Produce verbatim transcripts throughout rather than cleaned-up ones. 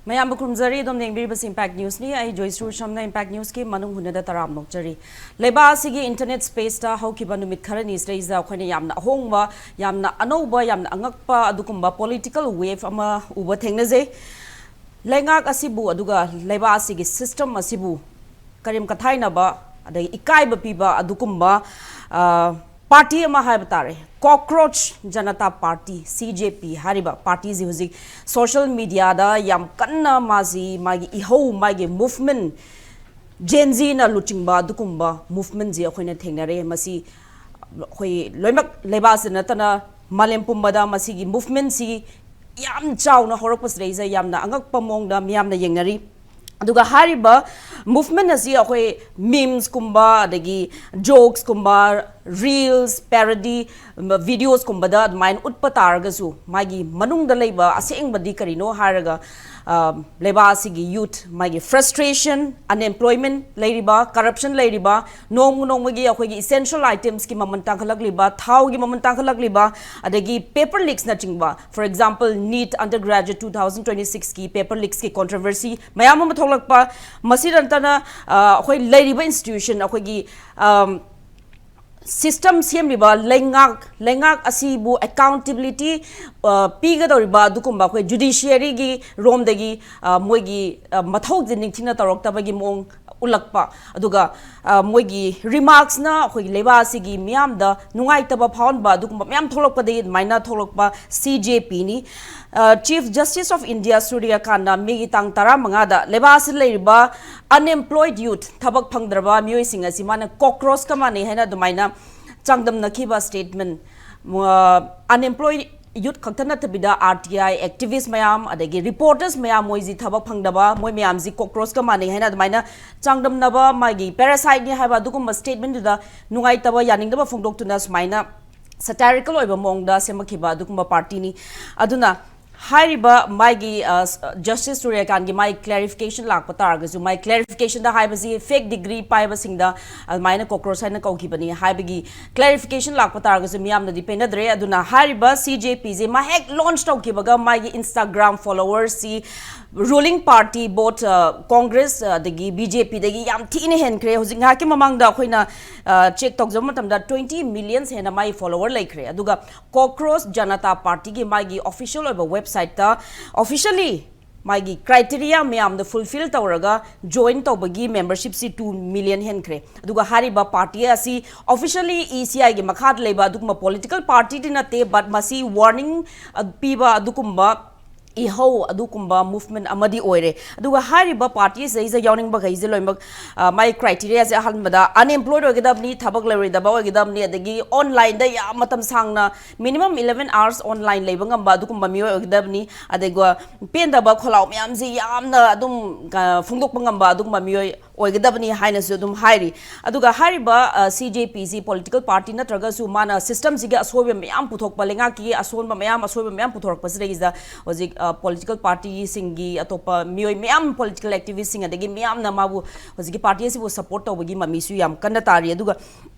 ꯃꯌꯥꯝꯕꯨ ꯈꯨꯔꯨꯝꯖꯔꯤ꯫ ꯑꯗꯣꯝꯅ ꯌꯦꯡꯕꯤꯔꯤꯕꯁꯤ Impact Newsꯅꯤ꯫ ꯑꯩ ꯖꯣꯏꯁ꯭ꯔꯤ ꯁꯝꯅ Impact Newsꯀꯤ ꯃꯅꯨꯡ ꯍꯨꯠꯅꯗ ꯇꯔꯥꯝꯅ ꯑꯣꯛꯆꯔꯤ꯫ ꯂꯩꯕꯥꯛ ꯑꯁꯤꯒꯤ internet spaceꯇ ꯍꯧꯈꯤꯕ ꯅꯨꯃꯤꯠ ꯈꯔꯅꯤ ꯁꯤꯗꯩꯁꯤꯗ ꯑꯩꯈꯣꯏꯅ ꯌꯥꯝꯅ ꯑꯍꯣꯡꯕ, ꯌꯥꯝꯅ ꯑꯅꯧꯕ, ꯌꯥꯝꯅ ꯑꯉꯛꯄ ꯑꯗꯨꯒꯨꯝꯕ political wave ꯑꯃ ꯎꯕ ꯊꯦꯡꯅꯖꯩ꯫ ꯂꯩꯉꯥꯛ ꯑꯁꯤꯕꯨ ꯑꯗꯨꯒ ꯂꯩꯕꯥꯛ ꯑꯁꯤꯒꯤ system ꯑꯁꯤꯕꯨ ꯀꯔꯤꯝ ꯀꯊꯥꯏꯅꯕ, ꯑꯗꯒꯤ ꯏꯀꯥꯏꯕ ꯄꯤꯕ ꯑꯗꯨꯒꯨꯝꯕ, ꯑ, party ꯑꯃ ꯍꯥꯏꯕ ꯇꯥꯔꯦ, Cockroach Janata Party, C J P ꯍꯥꯏꯔꯤꯕ partyꯁꯤ ꯍꯧꯖꯤꯛ social mediaꯗ ꯌꯥꯝ ꯀꯟꯅ ꯃꯥꯁꯤ, ꯃꯥꯒꯤ ꯏꯍꯧ, ꯃꯥꯒꯤ movement, Gen Zꯅ ꯂꯨꯆꯤꯡꯕ ꯑꯗꯨꯒꯨꯝꯕ movementꯁꯤ ꯑꯩꯈꯣꯏꯅ ꯊꯦꯡꯅꯔꯦ꯫ ꯃꯁꯤ ꯑꯩꯈꯣꯏ ꯂꯣꯏꯅꯃꯛ ꯂꯩꯕꯥꯛꯁꯤꯗ ꯅꯠꯇꯅ ꯃꯥꯂꯦꯝ ꯄꯨꯝꯕꯗ ꯃꯁꯤꯒꯤ movementꯁꯤ ꯌꯥꯝ ꯆꯥꯎꯅ ꯍꯧꯔꯛꯄꯁꯤꯗꯩꯁꯤꯗ ꯌꯥꯝꯅ ꯑꯉꯛꯄ ꯃꯑꯣꯡꯗ ꯃꯤꯌꯥꯝꯅ ꯌꯦꯡꯅꯔꯤ꯫ ꯑꯗꯨꯒ ꯍꯥꯏꯔꯤꯕ movement ꯑꯁꯤ ꯑꯩꯈꯣꯏ memesꯀꯨꯝꯕ, ꯑꯗꯒꯤ jokesꯀꯨꯝꯕ, reels, parody videosꯀꯨꯝꯕꯗ ꯑꯗꯨꯃꯥꯏꯅ ꯎꯠꯄ ꯇꯥꯔꯒꯁꯨ, ꯃꯥꯒꯤ ꯃꯅꯨꯡꯗ ꯂꯩꯕ ꯑꯁꯦꯡꯕꯗꯤ ꯀꯔꯤꯅꯣ ꯍꯥꯏꯔꯒ, ꯑ, ꯂꯩꯕꯥꯛ ꯑꯁꯤꯒꯤ youth, ꯃꯥꯒꯤ frustration, unemployment ꯂꯩꯔꯤꯕ, corruption ꯂꯩꯔꯤꯕ, ꯅꯣꯡꯃ ꯅꯣꯡꯃꯒꯤ ꯑꯩꯈꯣꯏꯒꯤ essential itemsꯀꯤ ꯃꯃꯜ ꯇꯥꯡꯈꯠꯂꯛꯂꯤꯕ, ꯊꯥꯎꯒꯤ ꯃꯃꯜ ꯇꯥꯡꯈꯠꯂꯛꯂꯤꯕ, ꯑꯗꯒꯤ paper leaksꯅꯆꯤꯡꯕ, for example, NEET undergraduate two thousand twenty sixꯀꯤ paper leaksꯀꯤ controversy ꯃꯌꯥꯝ ꯑꯃ ꯊꯣꯛꯂꯛꯄ, ꯃꯁꯤꯗ ꯅꯠꯇꯅ, ꯑ, ꯑꯩꯈꯣꯏ ꯂꯩꯔꯤꯕ institution, ꯑꯩꯈꯣꯏꯒꯤ, ꯑꯝ, system ꯁꯦꯝꯂꯤꯕ ꯂꯩꯉꯥꯛ, ꯂꯩꯉꯥꯛ ꯑꯁꯤꯕꯨ accountability, ꯑ, ꯄꯤꯒꯗꯧꯔꯤꯕ ꯑꯗꯨꯒꯨꯝꯕ ꯑꯩꯈꯣꯏ judiciaryꯒꯤ ꯔꯣꯝꯗꯒꯤ, ꯑ, ꯃꯣꯏꯒꯤ, ꯑ, ꯃꯊꯧꯁꯦ ꯅꯤꯡꯊꯤꯅ ꯇꯧꯔꯛꯇꯕꯒꯤ ꯃꯑꯣꯡ ꯎꯠꯂꯛꯄ, ꯑꯗꯨꯒ, ꯑ, ꯃꯣꯏꯒꯤ remarksꯅ ꯑꯩꯈꯣꯏꯒꯤ ꯂꯩꯕꯥꯛ ꯑꯁꯤꯒꯤ ꯃꯤꯌꯥꯝꯗ ꯅꯨꯡꯉꯥꯏꯇꯕ ꯐꯥꯎꯍꯟꯕ ꯑꯗꯨꯒꯨꯝꯕ ꯃꯌꯥꯝ ꯊꯣꯛꯂꯛꯄꯗꯒꯤ ꯑꯗꯨꯃꯥꯏꯅ ꯊꯣꯛꯂꯛꯄ C J Pꯅꯤ꯫ ꯑ, Chief Justice of India ꯁꯨꯔ꯭ꯌꯀꯥꯟꯇꯅ Mayꯒꯤ ꯇꯥꯡ ꯇꯔꯥꯃꯉꯥꯗ ꯂꯩꯕꯥꯛ ꯑꯁꯤꯗ ꯂꯩꯔꯤꯕ unemployed youth, ꯊꯕꯛ ꯐꯪꯗ꯭ꯔꯕ ꯃꯤꯑꯣꯏꯁꯤꯡ ꯑꯁꯤ ꯃꯥꯅ cockroachꯀ ꯃꯥꯟꯅꯩ ꯍꯥꯏꯅ ꯑꯗꯨꯃꯥꯏꯅ ꯆꯥꯡꯗꯝꯅꯈꯤꯕ statement꯫ ꯑ, unemployed youth ꯈꯛꯇ ꯅꯠꯇꯕꯤꯗ R T I activist ꯃꯌꯥꯝ, ꯑꯗꯒꯤ reporters ꯃꯌꯥꯝ, ꯃꯣꯏꯁꯤ ꯊꯕꯛ ꯐꯪꯗꯕ, ꯃꯣꯏ ꯃꯌꯥꯝꯁꯤ cockroachꯀ ꯃꯥꯟꯅꯩ ꯍꯥꯏꯅ ꯑꯗꯨꯃꯥꯏꯅ ꯆꯥꯡꯗꯝꯅꯕ, ꯃꯥꯒꯤ parasiteꯅꯤ ꯍꯥꯏꯕ ꯑꯗꯨꯒꯨꯝꯕ statementꯗꯨꯗ ꯅꯨꯡꯉꯥꯏꯇꯕ, ꯌꯥꯅꯤꯡꯗꯕ ꯐꯣꯡꯗꯣꯛꯇꯨꯅ ꯁꯨꯃꯥꯏꯅ satirical ꯑꯣꯏꯕ ꯃꯑꯣꯡꯗ ꯁꯦꯝꯃꯛꯈꯤꯕ ꯑꯗꯨꯒꯨꯝꯕ partyꯅꯤ꯫ ꯑꯗꯨꯅ ꯍꯥꯏꯔꯤꯕ ꯃꯥꯒꯤ ꯖꯁꯇꯤꯁ ꯁꯨꯔ꯭ꯌꯀꯥꯟꯒꯤ ꯃꯥꯒꯤ ꯀ꯭ꯂꯦꯔꯤꯐꯤꯀꯦꯁꯟ ꯂꯥꯛꯄ ꯇꯥꯔꯒꯁꯨ, ꯃꯥꯒꯤ ꯀ꯭ꯂꯦꯔꯤꯐꯤꯀꯦꯁꯟꯗ ꯍꯥꯏꯕꯁꯤ ꯐꯦꯛ ꯗꯤꯒ꯭ꯔꯤ ꯄꯥꯏꯕꯁꯤꯡꯗ ꯑꯗꯨꯃꯥꯏꯅ ꯀꯣꯀ꯭ꯔꯣꯁ ꯍꯥꯏꯅ ꯀꯧꯈꯤꯕꯅꯤ ꯍꯥꯏꯕꯒꯤ ꯀ꯭ꯂꯦꯔꯤꯐꯤꯀꯦꯁꯟ ꯂꯥꯛꯄ ꯇꯥꯔꯒꯁꯨ ꯃꯤꯌꯥꯝꯅꯗꯤ ꯄꯦꯟꯅꯗ꯭ꯔꯦ꯫ ꯑꯗꯨꯅ ꯍꯥꯏꯔꯤꯕ ꯁꯤ ꯖꯦ ꯄꯤꯁꯦ ꯃꯥ ꯍꯦꯛ ꯂꯣꯟꯆ ꯇꯧꯈꯤꯕꯒ ꯃꯥꯒꯤ ꯏꯟꯁꯇꯥꯒ꯭ꯔꯥꯝ ꯐꯣꯂꯣꯋꯔꯁꯤ ꯔꯨꯂꯤꯡ ꯄꯥꯔꯇꯤ, ꯕꯣꯠ ꯀꯣꯡꯒ꯭ꯔꯦꯁ ꯑꯗꯒꯤ ꯕꯤ ꯖꯦ ꯄꯤꯗꯒꯤ ꯌꯥꯝ ꯊꯤꯅ ꯍꯦꯟꯈ꯭ꯔꯦ꯫ ꯍꯧꯖꯤꯛ ꯉꯥꯏꯍꯥꯛꯀꯤ ꯃꯃꯥꯡꯗ ꯑꯩꯈꯣꯏꯅ ꯆꯦꯛ ꯇꯧꯖꯕ ꯃꯇꯝꯗ ꯇ꯭ꯋꯦꯟꯇꯤ ꯃꯤꯂꯤꯌꯟꯁ ꯍꯦꯟꯅ ꯃꯥꯒꯤ ꯐꯣꯂꯣꯋꯔ ꯂꯩꯈ꯭ꯔꯦ꯫ ꯑꯗꯨꯒ ꯀꯣꯀ꯭ꯔꯣꯁ ꯖꯅꯇꯥ ꯄꯥꯔꯇꯤꯒꯤ ꯃꯥꯒꯤ ꯑꯣꯐꯤꯁꯤꯌꯦꯜ ꯑꯣꯏꯕ ꯋꯦꯕꯁꯥꯏꯠꯇ ꯑꯣꯐꯤꯁꯤꯌꯦꯜꯂꯤ ꯃꯥꯒꯤ ꯀ꯭ꯔꯥꯏꯇꯦꯔꯤꯌꯥ ꯃꯌꯥꯝꯗꯣ ꯐꯨꯜꯐꯤꯜ ꯇꯧꯔꯒ ꯖꯣꯏꯟ ꯇꯧꯕꯒꯤ ꯃꯦꯝꯕꯔꯁꯤꯞꯁꯤ ꯇꯨ ꯃꯤꯂꯤꯌꯟ ꯍꯦꯟꯈ꯭ꯔꯦ꯫ ꯑꯗꯨꯒ ꯍꯥꯏꯔꯤꯕ ꯄꯥꯔꯇꯤ ꯑꯁꯤ ꯑꯣꯐꯤꯁꯤꯌꯦꯜꯂꯤ ꯏ ꯁꯤ ꯑꯥꯏꯒꯤ ꯃꯈꯥꯗ ꯂꯩꯕ ꯑꯗꯨꯒꯨꯝꯕ ꯄꯣꯂꯤꯇꯤꯀꯦꯜ ꯄꯥꯔꯇꯤꯗꯤ ꯅꯠꯇꯦ, ꯕꯠ ꯃꯁꯤ ꯋꯥꯔꯅꯤꯡ ꯄꯤꯕ ꯑꯗꯨꯒꯨꯝꯕ ꯏꯍꯧ ꯑꯗꯨꯒꯨꯝꯕ ꯃꯨꯚꯃꯦꯟ ꯑꯃꯗꯤ ꯑꯣꯏꯔꯦ꯫ ꯑꯗꯨꯒ ꯍꯥꯏꯔꯤꯕ ꯄꯥꯔꯇꯤꯁꯤꯗꯩꯁꯤꯗ ꯌꯥꯎꯅꯤꯡꯕꯈꯩꯁꯦ ꯂꯣꯏꯅꯃꯛ, ꯑ, ꯃꯥꯏ ꯀ꯭ꯔꯥꯏꯇꯦꯔꯤꯌꯥꯁꯦ ꯑꯍꯥꯟꯕꯗ ꯑꯟꯑꯦꯝꯄ꯭ꯂꯣꯏꯗ ꯑꯣꯏꯒꯗꯕꯅꯤ, ꯊꯕꯛ ꯂꯩꯔꯣꯏꯗꯕ ꯑꯣꯏꯒꯗꯕꯅꯤ, ꯑꯗꯒꯤ ꯑꯣꯟꯂꯥꯏꯟꯗ ꯌꯥꯝ ꯃꯇꯝ ꯁꯥꯡꯅ, ꯃꯤꯅꯤꯃꯝ ꯏꯂꯦꯚꯦꯟ ꯑꯥꯋꯔꯁ ꯑꯣꯟꯂꯥꯏꯟ ꯂꯩꯕ ꯉꯝꯕ ꯑꯗꯨꯒꯨꯝꯕ ꯃꯤꯑꯣꯏ ꯑꯣꯏꯒꯗꯕꯅꯤ꯫ ꯑꯗꯨꯒ ꯄꯦꯟꯗꯕ ꯈꯣꯜꯂꯥꯎ ꯃꯌꯥꯝꯁꯤ ꯌꯥꯝꯅ ꯑꯗꯨꯝ, ꯑ, ꯐꯣꯡꯗꯣꯛꯄ ꯉꯝꯕ ꯑꯗꯨꯒꯨꯝꯕ ꯃꯤꯑꯣꯏ ꯑꯣꯏꯒꯗꯕꯅꯤ ꯍꯥꯏꯅꯁꯨ ꯑꯗꯨꯝ ꯍꯥꯏꯔꯤ꯫ ꯑꯗꯨꯒ ꯍꯥꯏꯔꯤꯕ, ꯑ, ꯁꯤ ꯖꯦ ꯄꯤꯁꯤ ꯄꯣꯂꯤꯇꯤꯀꯦꯜ ꯄꯥꯔꯇꯤ ꯅꯠꯇ꯭ꯔꯒꯁꯨ ꯃꯥꯅ ꯁꯤꯁꯇꯝꯁꯤꯒꯤ ꯑꯁꯣꯏꯕ ꯃꯌꯥꯝ ꯄꯨꯊꯣꯛꯄ, ꯂꯩꯉꯥꯛꯀꯤ ꯑꯁꯣꯟꯕ ꯃꯌꯥꯝ, ꯑꯁꯣꯏꯕ ꯃꯌꯥꯝ ꯄꯨꯊꯣꯔꯛꯄꯁꯤꯗꯒꯤꯁꯤꯗ ꯍꯧꯖꯤꯛ, ꯑ, ꯄꯣꯂꯤꯇꯤꯀꯦꯜ ꯄꯥꯔꯇꯤꯁꯤꯡꯒꯤ ꯑꯇꯣꯞꯄ ꯃꯤꯑꯣꯏ ꯃꯌꯥꯝ, ꯄꯣꯂꯤꯇꯤꯀꯦꯜ ꯑꯦꯛꯇꯤꯚꯤꯁꯁꯤꯡ, ꯑꯗꯒꯤ ꯃꯤꯌꯥꯝꯅ ꯃꯥꯕꯨ, ꯍꯧꯖꯤꯛꯀꯤ ꯄꯥꯔꯇꯤ ꯑꯁꯤꯕꯨ ꯁꯄꯣꯔꯠ ꯇꯧꯕꯒꯤ ꯃꯃꯤꯁꯨ ꯌꯥꯝ ꯀꯟꯅ ꯇꯥꯔꯤ꯫ ꯑꯗꯨꯒ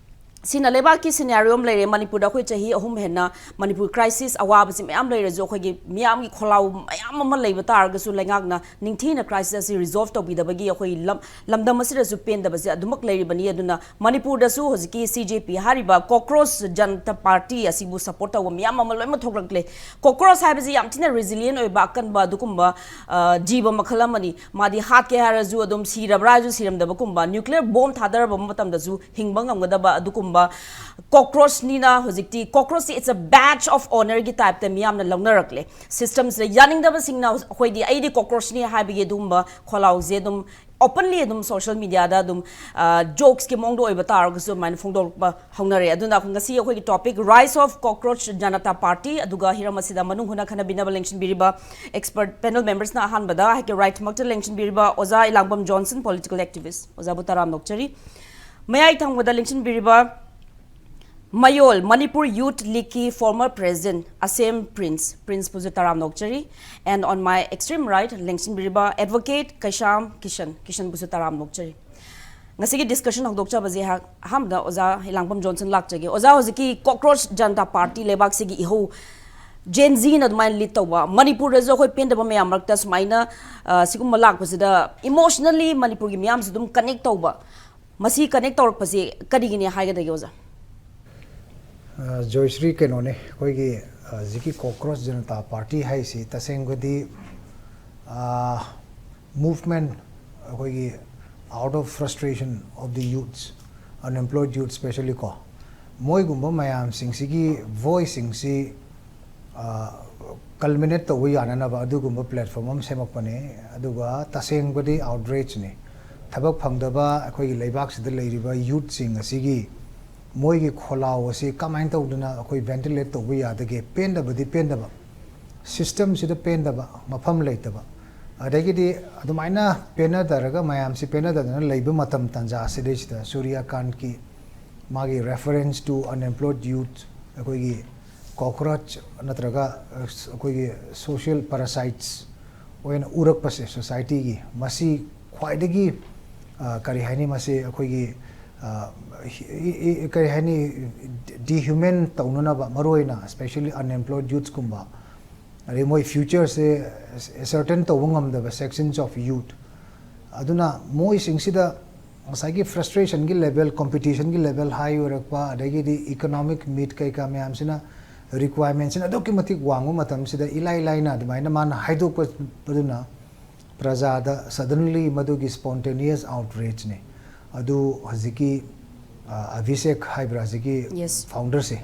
ꯁꯤꯅ ꯂꯩꯕꯥꯛꯀꯤ ꯁꯤꯅꯥꯔꯤꯑꯣ ꯑꯃ ꯂꯩꯔꯦ꯫ ꯃꯅꯤꯄꯨꯔꯗ ꯑꯩꯈꯣꯏ ꯆꯍꯤ ꯑꯍꯨꯝ ꯍꯦꯟꯅ ꯃꯅꯤꯄꯨꯔ ꯀ꯭ꯔꯥꯏꯁꯤꯁ ꯑꯋꯥꯕꯁꯤ ꯃꯌꯥꯝ ꯂꯩꯔꯁꯨ, ꯑꯩꯈꯣꯏꯒꯤ ꯃꯤꯌꯥꯝꯒꯤ ꯈꯣꯜꯂꯥꯎ ꯃꯌꯥꯝ ꯑꯃ ꯂꯩꯕ ꯇꯥꯔꯒꯁꯨ, ꯂꯩꯉꯥꯛꯅ ꯅꯤꯡꯊꯤꯅ ꯀ꯭ꯔꯥꯏꯁꯤꯁ ꯑꯁꯤ ꯔꯤꯖꯣꯜꯚ ꯇꯧꯕꯤꯗꯕꯒꯤ ꯑꯩꯈꯣꯏ ꯂꯝ-, ꯂꯝꯗꯝ ꯑꯁꯤꯗꯁꯨ ꯄꯦꯟꯗꯕꯁꯦ ꯑꯗꯨꯃꯛ ꯂꯩꯔꯤꯕꯅꯤ꯫ ꯑꯗꯨꯅ ꯃꯅꯤꯄꯨꯔꯗꯁꯨ ꯍꯧꯖꯤꯛꯀꯤ ꯁꯤ ꯖꯦ ꯄꯤ ꯍꯥꯏꯔꯤꯕ ꯀꯣꯀ꯭ꯔꯣꯁ ꯖꯅꯇꯥ ꯄꯥꯔꯇꯤ ꯑꯁꯤꯕꯨ ꯁꯄꯣꯔꯠ ꯇꯧꯕ ꯃꯌꯥꯝ ꯑꯃ ꯂꯣꯏꯅꯃꯛ ꯊꯣꯛꯂꯛꯂꯦ꯫ ꯀꯣꯀ꯭ꯔꯣꯁ ꯍꯥꯏꯕꯁꯤ ꯌꯥꯝ ꯊꯤꯅ ꯔꯤꯖꯤꯂꯤꯌꯦꯟ ꯑꯣꯏꯕ ꯑꯀꯟꯕ ꯑꯗꯨꯒꯨꯝꯕ, ꯑ, ꯖꯤꯕ ꯃꯈꯜ ꯑꯃꯅꯤ꯫ ꯃꯥꯗꯤ ꯍꯥꯠꯀꯦ ꯍꯥꯏꯔꯁꯨ ꯑꯗꯨꯝ, ꯁꯤꯔꯕ꯭ꯔꯥ ꯍꯥꯏꯔꯁꯨ ꯁꯤꯔꯝꯗꯕꯒꯨꯝꯕ, ꯅ꯭ꯌꯨꯀ꯭ꯂꯤꯌꯔ ꯕꯣꯝ ꯊꯥꯗꯔꯕ ꯃꯇꯝꯗꯁꯨ ꯍꯤꯡꯕ ꯉꯝꯒꯗꯕ ꯑꯗꯨꯒꯨꯝꯕ ꯀꯣꯀ꯭ꯔꯣꯁꯅꯤꯅ ꯍꯧꯖꯤꯛꯇꯤ ꯀꯣꯀ꯭ꯔꯣꯁꯁꯤ it's a badge of honourꯒꯤ ꯇꯥꯏꯞꯇ ꯃꯤꯌꯥꯝꯅ ꯂꯧꯅꯔꯛꯂꯦ꯫ ꯁꯤꯁꯇꯝꯁꯤꯗ ꯌꯥꯅꯤꯡꯗꯕꯁꯤꯡꯅ ꯑꯩꯈꯣꯏꯗꯤ, "ꯑꯩꯗꯤ ꯀꯣꯀ꯭ꯔꯣꯁꯅꯤ" ꯍꯥꯏꯕꯒꯤ ꯑꯗꯨꯒꯨꯝꯕ ꯈꯣꯜꯂꯥꯎꯁꯦ ꯑꯗꯨꯝ ꯑꯣꯄꯟꯂꯤ ꯑꯗꯨꯝ ꯁꯣꯁꯤꯌꯦꯜ ꯃꯤꯗꯤꯌꯥꯗ ꯑꯗꯨꯝ, ꯑ, ꯖꯣꯛꯁꯀꯤ ꯃꯑꯣꯡꯗ ꯑꯣꯏꯕ ꯇꯥꯔꯒꯁꯨ ꯑꯗꯨꯃꯥꯏꯅ ꯐꯣꯡꯗꯣꯛꯄ ꯍꯧꯅꯔꯦ꯫ ꯑꯗꯨꯅ ꯑꯩꯈꯣꯏ ꯉꯁꯤ ꯑꯩꯈꯣꯏꯒꯤ topic Rise of Cockroach Janata Party, ꯑꯗꯨꯒ ꯍꯤꯔꯝ ꯑꯁꯤꯗ ꯃꯅꯨꯡ ꯍꯨꯠꯅ ꯈꯟꯅꯕꯤꯅꯕ ꯂꯦꯡꯁꯤꯟꯕꯤꯔꯤꯕ ꯑꯦꯛꯁꯄꯔꯠ ꯄꯦꯅꯦꯜ ꯃꯦꯝꯕꯔꯁꯅ ꯑꯍꯥꯟꯕꯗ ꯍꯥꯏꯀꯦ ꯔꯥꯏꯠꯃꯛꯇ ꯂꯦꯡꯁꯤꯟꯕꯤꯔꯤꯕ ꯑꯣꯖꯥ ꯏꯂꯥꯡꯕꯝ ꯖꯣꯟꯁꯟ, ꯄꯣꯂꯤꯇꯤꯀꯦꯜ ꯑꯦꯛꯇꯤꯚꯤꯁ꯫ ꯑꯣꯖꯥꯕꯨ ꯇꯔꯥꯝꯅ ꯑꯣꯛꯆꯔꯤ꯫ ꯃꯌꯥꯏ ꯊꯪꯕꯗ ꯂꯦꯡꯁꯤꯟꯕꯤꯔꯤꯕ ꯃꯌꯣꯜ, ꯃꯅꯤꯄꯨꯔ ꯌꯨꯊ ꯂꯤꯒꯀꯤ former president ꯑꯁꯦꯝ ꯄ꯭ꯔꯤꯟꯁ, ꯄ꯭ꯔꯤꯟꯁꯄꯨꯁꯨ ꯇꯔꯥꯝꯅ ꯑꯣꯛꯆꯔꯤ꯫ And on my extreme right, ꯂꯦꯡꯁꯤꯟꯕꯤꯔꯤꯕ advocate ꯀꯩꯁꯥꯝ ꯀꯤꯁꯟ, ꯀꯤꯁꯟꯕꯨꯁꯨ ꯇꯔꯥꯝꯅ ꯑꯣꯛꯆꯔꯤ꯫ ꯉꯁꯤꯒꯤ discussion ꯍꯧꯗꯣꯛꯆꯕꯁꯦ ꯑꯩꯍꯥꯛ ꯑꯍꯥꯟꯕꯗ ꯑꯣꯖꯥ ꯏꯂꯥꯡꯕꯝ ꯖꯣꯟꯁꯟ ꯂꯥꯛꯆꯒꯦ꯫ ꯑꯣꯖꯥ, ꯍꯧꯖꯤꯛꯀꯤ ꯀꯣꯀ꯭ꯔꯣꯆ ꯖꯅꯇꯥ ꯄꯥꯔꯇꯤ ꯂꯩꯕꯥꯛꯁꯤꯒꯤ ꯏꯍꯧ Gen Zꯅ ꯑꯗꯨꯃꯥꯏꯅ lead ꯇꯧꯕ, ꯃꯅꯤꯄꯨꯔꯗꯁꯨ ꯑꯩꯈꯣꯏ ꯄꯦꯟꯗꯕ ꯃꯌꯥꯝ ꯃꯔꯛꯇ ꯁꯨꯃꯥꯏꯅ, ꯑ, ꯁꯤꯒꯨꯝꯕ ꯂꯥꯛꯄꯁꯤꯗ emotionally ꯃꯅꯤꯄꯨꯔꯒꯤ ꯃꯤꯌꯥꯝꯁꯨ ꯑꯗꯨꯝ connect ꯇꯧꯕ, ꯃꯁꯤ connect ꯇꯧꯔꯛꯄꯁꯤ ꯀꯔꯤꯒꯤꯅꯤ ꯍꯥꯏꯒꯗꯒꯦ ꯑꯣꯖꯥ? ꯑ, ꯖꯣꯏꯁ꯭ꯔꯤ, ꯀꯩꯅꯣꯅꯦ, ꯑꯩꯈꯣꯏꯒꯤ, ꯑ, ꯍꯧꯖꯤꯛꯀꯤ ꯀꯣꯀ꯭ꯔꯣꯆ ꯖꯅꯇꯥ ꯄꯥꯔꯇꯤ ꯍꯥꯏꯁꯤ ꯇꯁꯦꯡꯕꯗꯤ, ꯑ, movement, ꯑꯩꯈꯣꯏꯒꯤ out of frustration of the youths, unemployed youth specially ꯀꯣ, ꯃꯣꯏꯒꯨꯝꯕ ꯃꯌꯥꯝꯁꯤꯡꯁꯤꯒꯤ voiceꯁꯤꯡꯁꯤ, ꯑ, culminate ꯇꯧꯕ ꯌꯥꯅꯅꯕ ꯑꯗꯨꯒꯨꯝꯕ platform ꯑꯃ ꯁꯦꯝꯃꯛꯄꯅꯦ꯫ ꯑꯗꯨꯒ ꯇꯁꯦꯡꯕꯗꯤ outrageꯅꯦ꯫ ꯊꯕꯛ ꯐꯪꯗꯕ ꯑꯩꯈꯣꯏꯒꯤ ꯂꯩꯕꯥꯛꯁꯤꯗ ꯂꯩꯔꯤꯕ youthꯁꯤꯡ ꯑꯁꯤꯒꯤ ꯃꯣꯏꯒꯤ ꯈꯣꯜꯂꯥꯎ ꯑꯁꯤ ꯀꯃꯥꯏꯅ ꯇꯧꯗꯅ ꯑꯩꯈꯣꯏ ventilate ꯇꯧꯕ ꯌꯥꯗꯒꯦ? ꯄꯦꯟꯗꯕꯗꯤ ꯄꯦꯟꯗꯕ, systemꯁꯤꯗ ꯄꯦꯟꯗꯕ, ꯃꯐꯝ ꯂꯩꯇꯕ, ꯑꯗꯒꯤꯗꯤ ꯑꯗꯨꯃꯥꯏꯅ ꯄꯦꯟꯅꯗꯔꯒ, ꯃꯌꯥꯝꯁꯤ ꯄꯦꯟꯅꯗꯗꯅ ꯂꯩꯕ ꯃꯇꯝ ꯇꯥꯟꯖꯥ ꯑꯁꯤꯗꯩꯁꯤꯗ ꯁꯨꯔ꯭ꯌꯀꯥꯟꯠꯀꯤ ꯃꯥꯒꯤ reference to unemployed youth, ꯑꯩꯈꯣꯏꯒꯤ ꯀꯣꯀ꯭ꯔꯣꯆ ꯅꯠꯇ꯭ꯔꯒ, ꯑ, ꯑꯩꯈꯣꯏꯒꯤ social parasites ꯑꯣꯏꯅ ꯎꯔꯛꯄꯁꯦ societyꯒꯤ, ꯃꯁꯤ ꯈ꯭ꯋꯥꯏꯗꯒꯤ, ꯑ, ꯀꯔꯤ ꯍꯥꯏꯅꯤ, ꯃꯁꯤ ꯑꯩꯈꯣꯏꯒꯤ, ꯑ, ꯏ-, ꯏ-, ꯀꯔꯤ ꯍꯥꯏꯅꯤ, dehuman ꯇꯧꯅꯅꯕ, ꯃꯔꯨꯑꯣꯏꯅ especially unemployed youthsꯀꯨꯝꯕ, ꯑꯗꯩ ꯃꯣꯏ futureꯁꯦ ascertain ꯇꯧꯕ ꯉꯝꯗꯕ sections of youth, ꯑꯗꯨꯅ ꯃꯣꯏꯁꯤꯡꯁꯤꯗ ꯉꯁꯥꯏꯒꯤ frustrationꯒꯤ level, competitionꯒꯤ level high ꯑꯣꯏꯔꯛꯄ, ꯑꯗꯒꯤꯗꯤ economic meet ꯀꯩꯀꯥ ꯃꯌꯥꯝꯁꯤꯅ requirementꯁꯤꯅ ꯑꯗꯨꯛꯀꯤ ꯃꯇꯤꯛ ꯋꯥꯡꯕ ꯃꯇꯝꯁꯤꯗ ꯏꯂꯥꯏ ꯂꯥꯏꯅ ꯑꯗꯨꯃꯥꯏꯅ ꯃꯥꯅ ꯍꯥꯏꯗꯣꯛꯄꯗꯨꯅ ꯄ꯭ꯔꯖꯥꯗ suddenly ꯃꯗꯨꯒꯤ spontaneous outrageꯅꯤ꯫ ꯑꯗꯨ ꯍꯧꯖꯤꯛꯀꯤ, ꯑ, ꯑꯚꯤꯁꯦꯛ ꯍꯥꯏꯕ꯭ꯔꯥ, ꯍꯧꯖꯤꯛꯀꯤ Yes. founderꯁꯦ,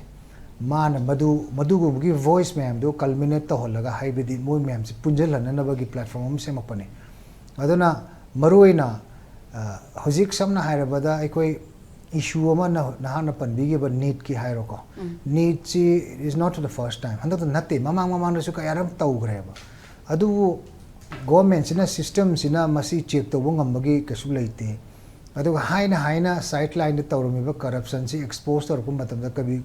ꯃꯥꯅ ꯃꯗꯨ, ꯃꯗꯨꯒꯨꯝꯕꯒꯤ voice ꯃꯌꯥꯝꯗꯨ culminate ꯇꯧꯍꯜꯂꯒ, ꯍꯥꯏꯕꯗꯤ ꯃꯣꯏ ꯃꯌꯥꯝꯁꯦ ꯄꯨꯟꯁꯤꯜꯍꯟꯅꯅꯕꯒꯤ platform ꯑꯃ ꯁꯦꯝꯃꯛꯄꯅꯤ꯫ ꯑꯗꯨꯅ ꯃꯔꯨꯑꯣꯏꯅ, ꯑ, ꯍꯧꯖꯤꯛ ꯁꯝꯅ ꯍꯥꯏꯔꯕꯗ ꯑꯩꯈꯣꯏ issue ꯑꯃ ꯅ-, ꯅꯍꯥꯛꯅ ꯄꯟꯕꯤꯈꯤꯕ NEETꯀꯤ ꯍꯥꯏꯔꯣꯀꯣ꯫ NEETꯁꯤ is not the first time, ꯍꯟꯗꯛꯇ ꯅꯠꯇꯦ, ꯃꯃꯥꯡ ꯃꯃꯥꯡꯗꯁꯨ ꯀꯌꯥꯔꯛ ꯇꯧꯈ꯭ꯔꯦꯕ꯫ ꯑꯗꯨꯕꯨ governmentꯁꯤꯅ, systemꯁꯤꯅ ꯃꯁꯤ check ꯇꯧꯕ ꯉꯝꯕꯒꯤ ꯀꯩꯁꯨ ꯂꯩꯇꯦ꯫ ꯑꯗꯨꯒ ꯍꯥꯏꯅ ꯍꯥꯏꯅ ꯁꯥꯏꯠ ꯂꯥꯏꯟꯗ ꯇꯧꯔꯝꯃꯤꯕ ꯀꯔꯞꯁꯟꯁꯤ ꯑꯦꯛꯁꯄꯣꯖ ꯇꯧꯔꯛꯄ ꯃꯇꯝꯗ ꯀꯕꯤ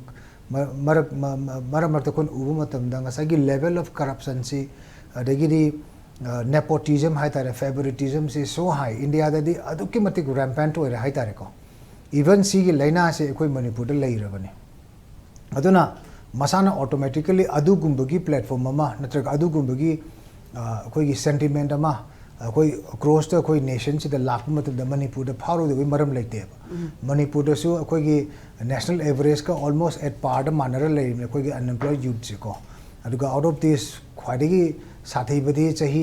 ꯃꯔꯛ ꯃꯔꯛ ꯃꯔꯛꯇ ꯑꯩꯈꯣꯏꯅ ꯎꯕ ꯃꯇꯝꯗ ꯉꯁꯥꯏꯒꯤ ꯂꯦꯚꯦꯜ ꯑꯣꯐ ꯀꯔꯞꯁꯟꯁꯤ, ꯑꯗꯒꯤꯗꯤ ꯅꯦꯄꯣꯇꯤꯖꯝ ꯍꯥꯏ ꯇꯥꯔꯦ, ꯐꯦꯕꯔꯤꯇꯤꯖꯝꯁꯤ ꯁꯣ ꯍꯥꯏ ꯏꯟꯗꯤꯌꯥꯗꯗꯤ ꯑꯗꯨꯛꯀꯤ ꯃꯇꯤꯛ ꯔꯦꯝꯄꯦꯟꯠ ꯑꯣꯏꯔꯦ ꯍꯥꯏ ꯇꯥꯔꯦꯀꯣ꯫ ꯏꯚꯟ ꯁꯤꯒꯤ ꯂꯥꯏꯅꯥꯁꯦ ꯑꯩꯈꯣꯏ ꯃꯅꯤꯄꯨꯔꯗ ꯂꯩꯔꯕꯅꯤ꯫ ꯑꯗꯨꯅ ꯃꯁꯥꯅ ꯑꯣꯇꯣꯃꯦꯇꯤꯀꯦꯂꯤ ꯑꯗꯨꯒꯨꯝꯕꯒꯤ ꯄ꯭ꯂꯦꯠꯐꯣꯝ ꯑꯃ ꯅꯠꯇ꯭ꯔꯒ ꯑꯗꯨꯒꯨꯝꯕꯒꯤ ꯑꯩꯈꯣꯏꯒꯤ ꯁꯦꯟꯇꯤꯃꯦꯟꯠ ꯑꯃ ꯑꯩꯈꯣꯏ ꯑꯦꯀ꯭ꯔꯣꯁꯇ ꯑꯩꯈꯣꯏ ꯅꯦꯁꯟꯁꯤꯗ ꯂꯥꯛꯄ ꯃꯇꯝꯗ ꯃꯅꯤꯄꯨꯔꯗ ꯐꯥꯎꯔꯣꯏꯗꯕꯒꯤ ꯃꯔꯝ ꯂꯩꯇꯦꯕ꯫ ꯃꯅꯤꯄꯨꯔꯗꯁꯨ ꯑꯩꯈꯣꯏꯒꯤ ꯅꯦꯁꯅꯦꯜ ꯑꯦꯚꯔꯦꯖꯀ ꯑꯣꯜꯃꯣꯁ ꯑꯦꯠ ꯄꯥꯔꯗ ꯃꯥꯟꯅꯔ ꯂꯩꯔꯤꯕꯅꯤ ꯑꯩꯈꯣꯏꯒꯤ ꯑꯟꯑꯦꯝꯄ꯭ꯂꯣꯏꯗ ꯌꯨꯠꯁꯦꯀꯣ꯫ ꯑꯗꯨꯒ ꯑꯥꯎꯠ ꯑꯣꯐ ꯗꯤꯁ ꯈ꯭ꯋꯥꯏꯗꯒꯤ ꯁꯥꯊꯤꯕꯗꯤ ꯆꯍꯤ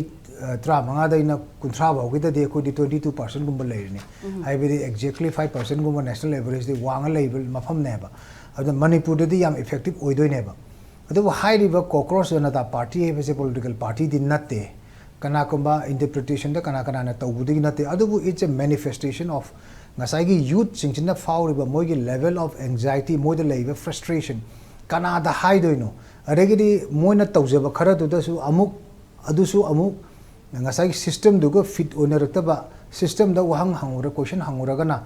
ꯇꯔꯥꯃꯉꯥꯗꯩꯅ ꯀꯨꯟꯊ꯭ꯔꯥ ꯐꯥꯎꯒꯤꯗꯗꯤ ꯑꯩꯈꯣꯏꯗꯤ ꯇ꯭ꯋꯦꯟꯇꯤ ꯇꯨ ꯄꯥꯔꯁꯦꯟꯒꯨꯝꯕ ꯂꯩꯔꯤꯅꯤ꯫ ꯍꯥꯏꯕꯗꯤ ꯑꯦꯛꯖꯦꯛꯂꯤ ꯐꯥꯏꯚ ꯄꯥꯔꯁꯦꯟꯒꯨꯝꯕ ꯅꯦꯁꯅꯦꯜ ꯑꯦꯚꯔꯦꯖꯇꯤ ꯋꯥꯡꯉ ꯂꯩꯕ ꯃꯐꯝꯅꯦꯕ꯫ ꯑꯗꯨꯅ ꯃꯅꯤꯄꯨꯔꯗꯗꯤ ꯌꯥꯝ ꯏꯐꯦꯛꯇꯤꯞ ꯑꯣꯏꯗꯣꯏꯅꯦꯕ꯫ ꯑꯗꯨꯕꯨ ꯍꯥꯏꯔꯤꯕ ꯀꯣꯀ꯭ꯔꯣꯁ ꯖꯅꯇꯥ ꯄꯥꯔꯇꯤ ꯍꯥꯏꯕꯁꯦ ꯄꯣꯂꯤꯇꯤꯀꯦꯜ ꯄꯥꯔꯇꯤꯗꯤ ꯅꯠꯇꯦ꯫ ꯀꯅꯥꯒꯨꯝꯕ ꯏꯟꯇꯔꯄ꯭ꯔꯤꯇꯦꯁꯟꯗ ꯀꯅꯥ ꯀꯅꯥꯅ ꯇꯧꯕꯗꯒꯤ ꯅꯠꯇꯦ, ꯑꯗꯨꯕꯨ it's a manifestation of ꯉꯁꯥꯏꯒꯤ ꯌꯨꯠꯁꯤꯡꯁꯤꯅ ꯐꯥꯎꯔꯤꯕ ꯃꯣꯏꯒꯤ ꯂꯦꯚꯦꯜ ꯑꯣꯐ ꯑꯦꯡꯖꯥꯏꯇꯤ, ꯃꯣꯏꯗ ꯂꯩꯔꯤꯕ ꯐ꯭ꯔꯁꯇ꯭ꯔꯦꯁꯟ ꯀꯅꯥꯗ ꯍꯥꯏꯗꯣꯏꯅꯣ? ꯑꯗꯒꯤꯗꯤ ꯃꯣꯏꯅ ꯇꯧꯖꯕ ꯈꯔꯗꯨꯗꯁꯨ ꯑꯃꯨꯛ ꯑꯗꯨꯁꯨ ꯑꯃꯨꯛ ꯉꯁꯥꯏꯒꯤ ꯁꯤꯁꯇꯦꯝꯗꯨꯒ ꯐꯤꯠ ꯑꯣꯏꯅꯔꯛꯇꯕ, ꯁꯤꯁꯇꯦꯝꯗ ꯋꯥꯍꯪ ꯍꯪꯉꯨꯔ ꯀꯣꯏꯁꯟ ꯍꯪꯉꯨꯔꯒꯅ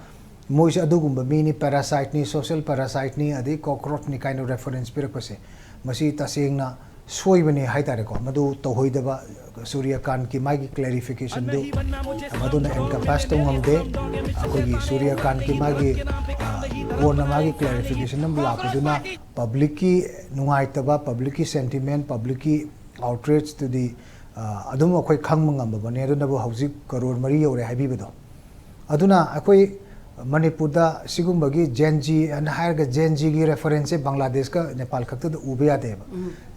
ꯃꯣꯏꯁꯦ ꯑꯗꯨꯒꯨꯝꯕ ꯃꯤꯅꯤ, ꯄꯦꯔꯥꯁꯥꯏꯠꯅꯤ, ꯁꯣꯁꯤꯌꯦꯜ ꯄꯦꯔꯥꯁꯥꯏꯠꯅꯤ, ꯑꯗꯩ ꯀꯣꯀ꯭ꯔꯣꯆꯅꯤ ꯀꯥꯏꯅ ꯔꯦꯐꯔꯦꯟꯁ ꯄꯤꯔꯛꯄꯁꯦ, ꯃꯁꯤ ꯇꯁꯦꯡꯅ ꯁꯣꯏꯕꯅꯦ ꯍꯥꯏꯇꯥꯔꯦꯀꯣ꯫ ꯃꯗꯨ ꯇꯧꯍꯣꯏꯗꯕ ꯁꯨꯔꯤꯌꯥꯀꯥꯟꯠꯀꯤ ꯃꯥꯒꯤ ꯀ꯭ꯂꯦꯔꯤꯐꯤꯀꯦꯁꯟꯗꯨ ꯃꯗꯨꯅ ꯑꯦꯟꯀꯝꯄꯥꯁ ꯇꯧ ꯉꯝꯗꯦ꯫ ꯑꯩꯈꯣꯏꯒꯤ ꯁꯨꯔꯤꯌꯥꯀꯥꯟꯠꯀꯤ ꯃꯥꯒꯤ ꯀꯣꯟꯅ ꯃꯥꯒꯤ ꯀ꯭ꯂꯦꯔꯤꯐꯤꯀꯦꯁꯟ ꯑꯃ ꯂꯥꯛꯄꯗꯨꯅ ꯄꯕ꯭ꯂꯤꯛꯀꯤ ꯅꯨꯡꯉꯥꯏꯇꯕ, ꯄꯕ꯭ꯂꯤꯛꯀꯤ ꯁꯦꯟꯇꯤꯃꯦꯟ, ꯄꯕ꯭ꯂꯤꯛꯀꯤ ꯑꯥꯎꯠꯔꯦꯖꯇꯨꯗꯤ ꯑꯗꯨꯝ ꯑꯩꯈꯣꯏ ꯈꯪꯕ ꯉꯝꯃꯕꯅꯦ꯫ ꯑꯗꯨꯅꯕꯨ ꯍꯧꯖꯤꯛ ꯀꯔꯣꯔ ꯃꯔꯤ ꯌꯧꯔꯦ ꯍꯥꯏꯕꯤꯕꯗꯣ꯫ ꯑꯗꯨꯅ ꯑꯩꯈꯣꯏ ꯃꯅꯤꯄꯨꯔꯗ ꯁꯤꯒꯨꯝꯕꯒꯤ ꯖꯦꯟ ꯖꯤ ꯑꯅ ꯍꯥꯏꯔꯒ ꯖꯦꯟ ꯖꯤꯒꯤ ꯔꯦꯐꯔꯦꯟꯁꯁꯦ ꯕꯪꯒ꯭ꯂꯥꯗꯦꯁꯀ ꯅꯦꯄꯥꯜ ꯈꯛꯇꯗ ꯎꯕ ꯌꯥꯗꯦꯕ꯫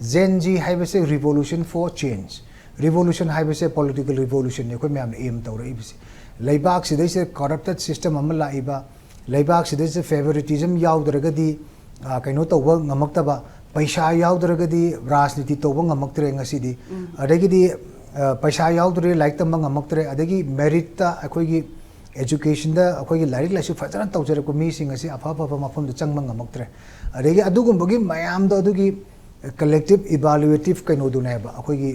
ꯖꯦꯟ ꯖꯤ ꯍꯥꯏꯕꯁꯦ revolution for change, revolution ꯍꯥꯏꯕꯁꯦ ꯄꯣꯂꯤꯇꯤꯀꯦꯜ ꯔꯤꯚꯣꯂꯨꯁꯟꯅꯤ ꯑꯩꯈꯣꯏ ꯃꯌꯥꯝꯅ ꯑꯦꯝ ꯇꯧꯔꯛꯏꯕꯁꯦ꯫ ꯂꯩꯕꯥꯛꯁꯤꯗꯩꯁꯤꯗ ꯀꯔꯞꯇꯦꯠ ꯁꯤꯁꯇꯦꯝ ꯑꯃ ꯂꯥꯛꯏꯕ, ꯂꯩꯕꯥꯛꯁꯤꯗꯩꯁꯤꯗ ꯐꯦꯕꯔꯤꯇꯤꯖꯝ ꯌꯥꯎꯗ꯭ꯔꯒꯗꯤ ꯀꯩꯅꯣ ꯇꯧꯕ ꯉꯝꯃꯛꯇꯕ, ꯄꯩꯁꯥ ꯌꯥꯎꯗ꯭ꯔꯒꯗꯤ ꯔꯥꯖꯅꯤꯇꯤ ꯇꯧꯕ ꯉꯝꯃꯛꯇ꯭ꯔꯦ ꯉꯁꯤꯗꯤ꯫ ꯑꯗꯒꯤꯗꯤ ꯄꯩꯁꯥ ꯌꯥꯎꯗ꯭ꯔꯦ, ꯂꯥꯏꯔꯤꯛ ꯇꯝꯕ ꯉꯝꯃꯛꯇ꯭ꯔꯦ, ꯑꯗꯒꯤ ꯃꯦꯔꯤꯠꯇ ꯑꯩꯈꯣꯏꯒꯤ ꯑꯦꯖꯨꯀꯦꯁꯟꯗ ꯑꯩꯈꯣꯏꯒꯤ ꯂꯥꯏꯔꯤꯛ ꯂꯥꯏꯁꯨ ꯐꯖꯅ ꯇꯧꯖꯔꯛꯄ ꯃꯤꯁꯤꯡ ꯑꯁꯤ ꯑꯐ ꯑꯐꯕ ꯃꯐꯝꯗ ꯆꯪꯕ ꯉꯝꯃꯛꯇ꯭ꯔꯦ꯫ ꯑꯗꯒꯤ ꯑꯗꯨꯒꯨꯝꯕꯒꯤ ꯃꯌꯥꯝꯗꯣ ꯑꯗꯨꯒꯤ ꯀꯂꯦꯛꯇꯤꯞ ꯏꯚꯥꯂꯨꯋꯦꯇꯤꯞ ꯀꯩꯅꯣꯗꯨꯅꯦꯕ ꯑꯩꯈꯣꯏꯒꯤ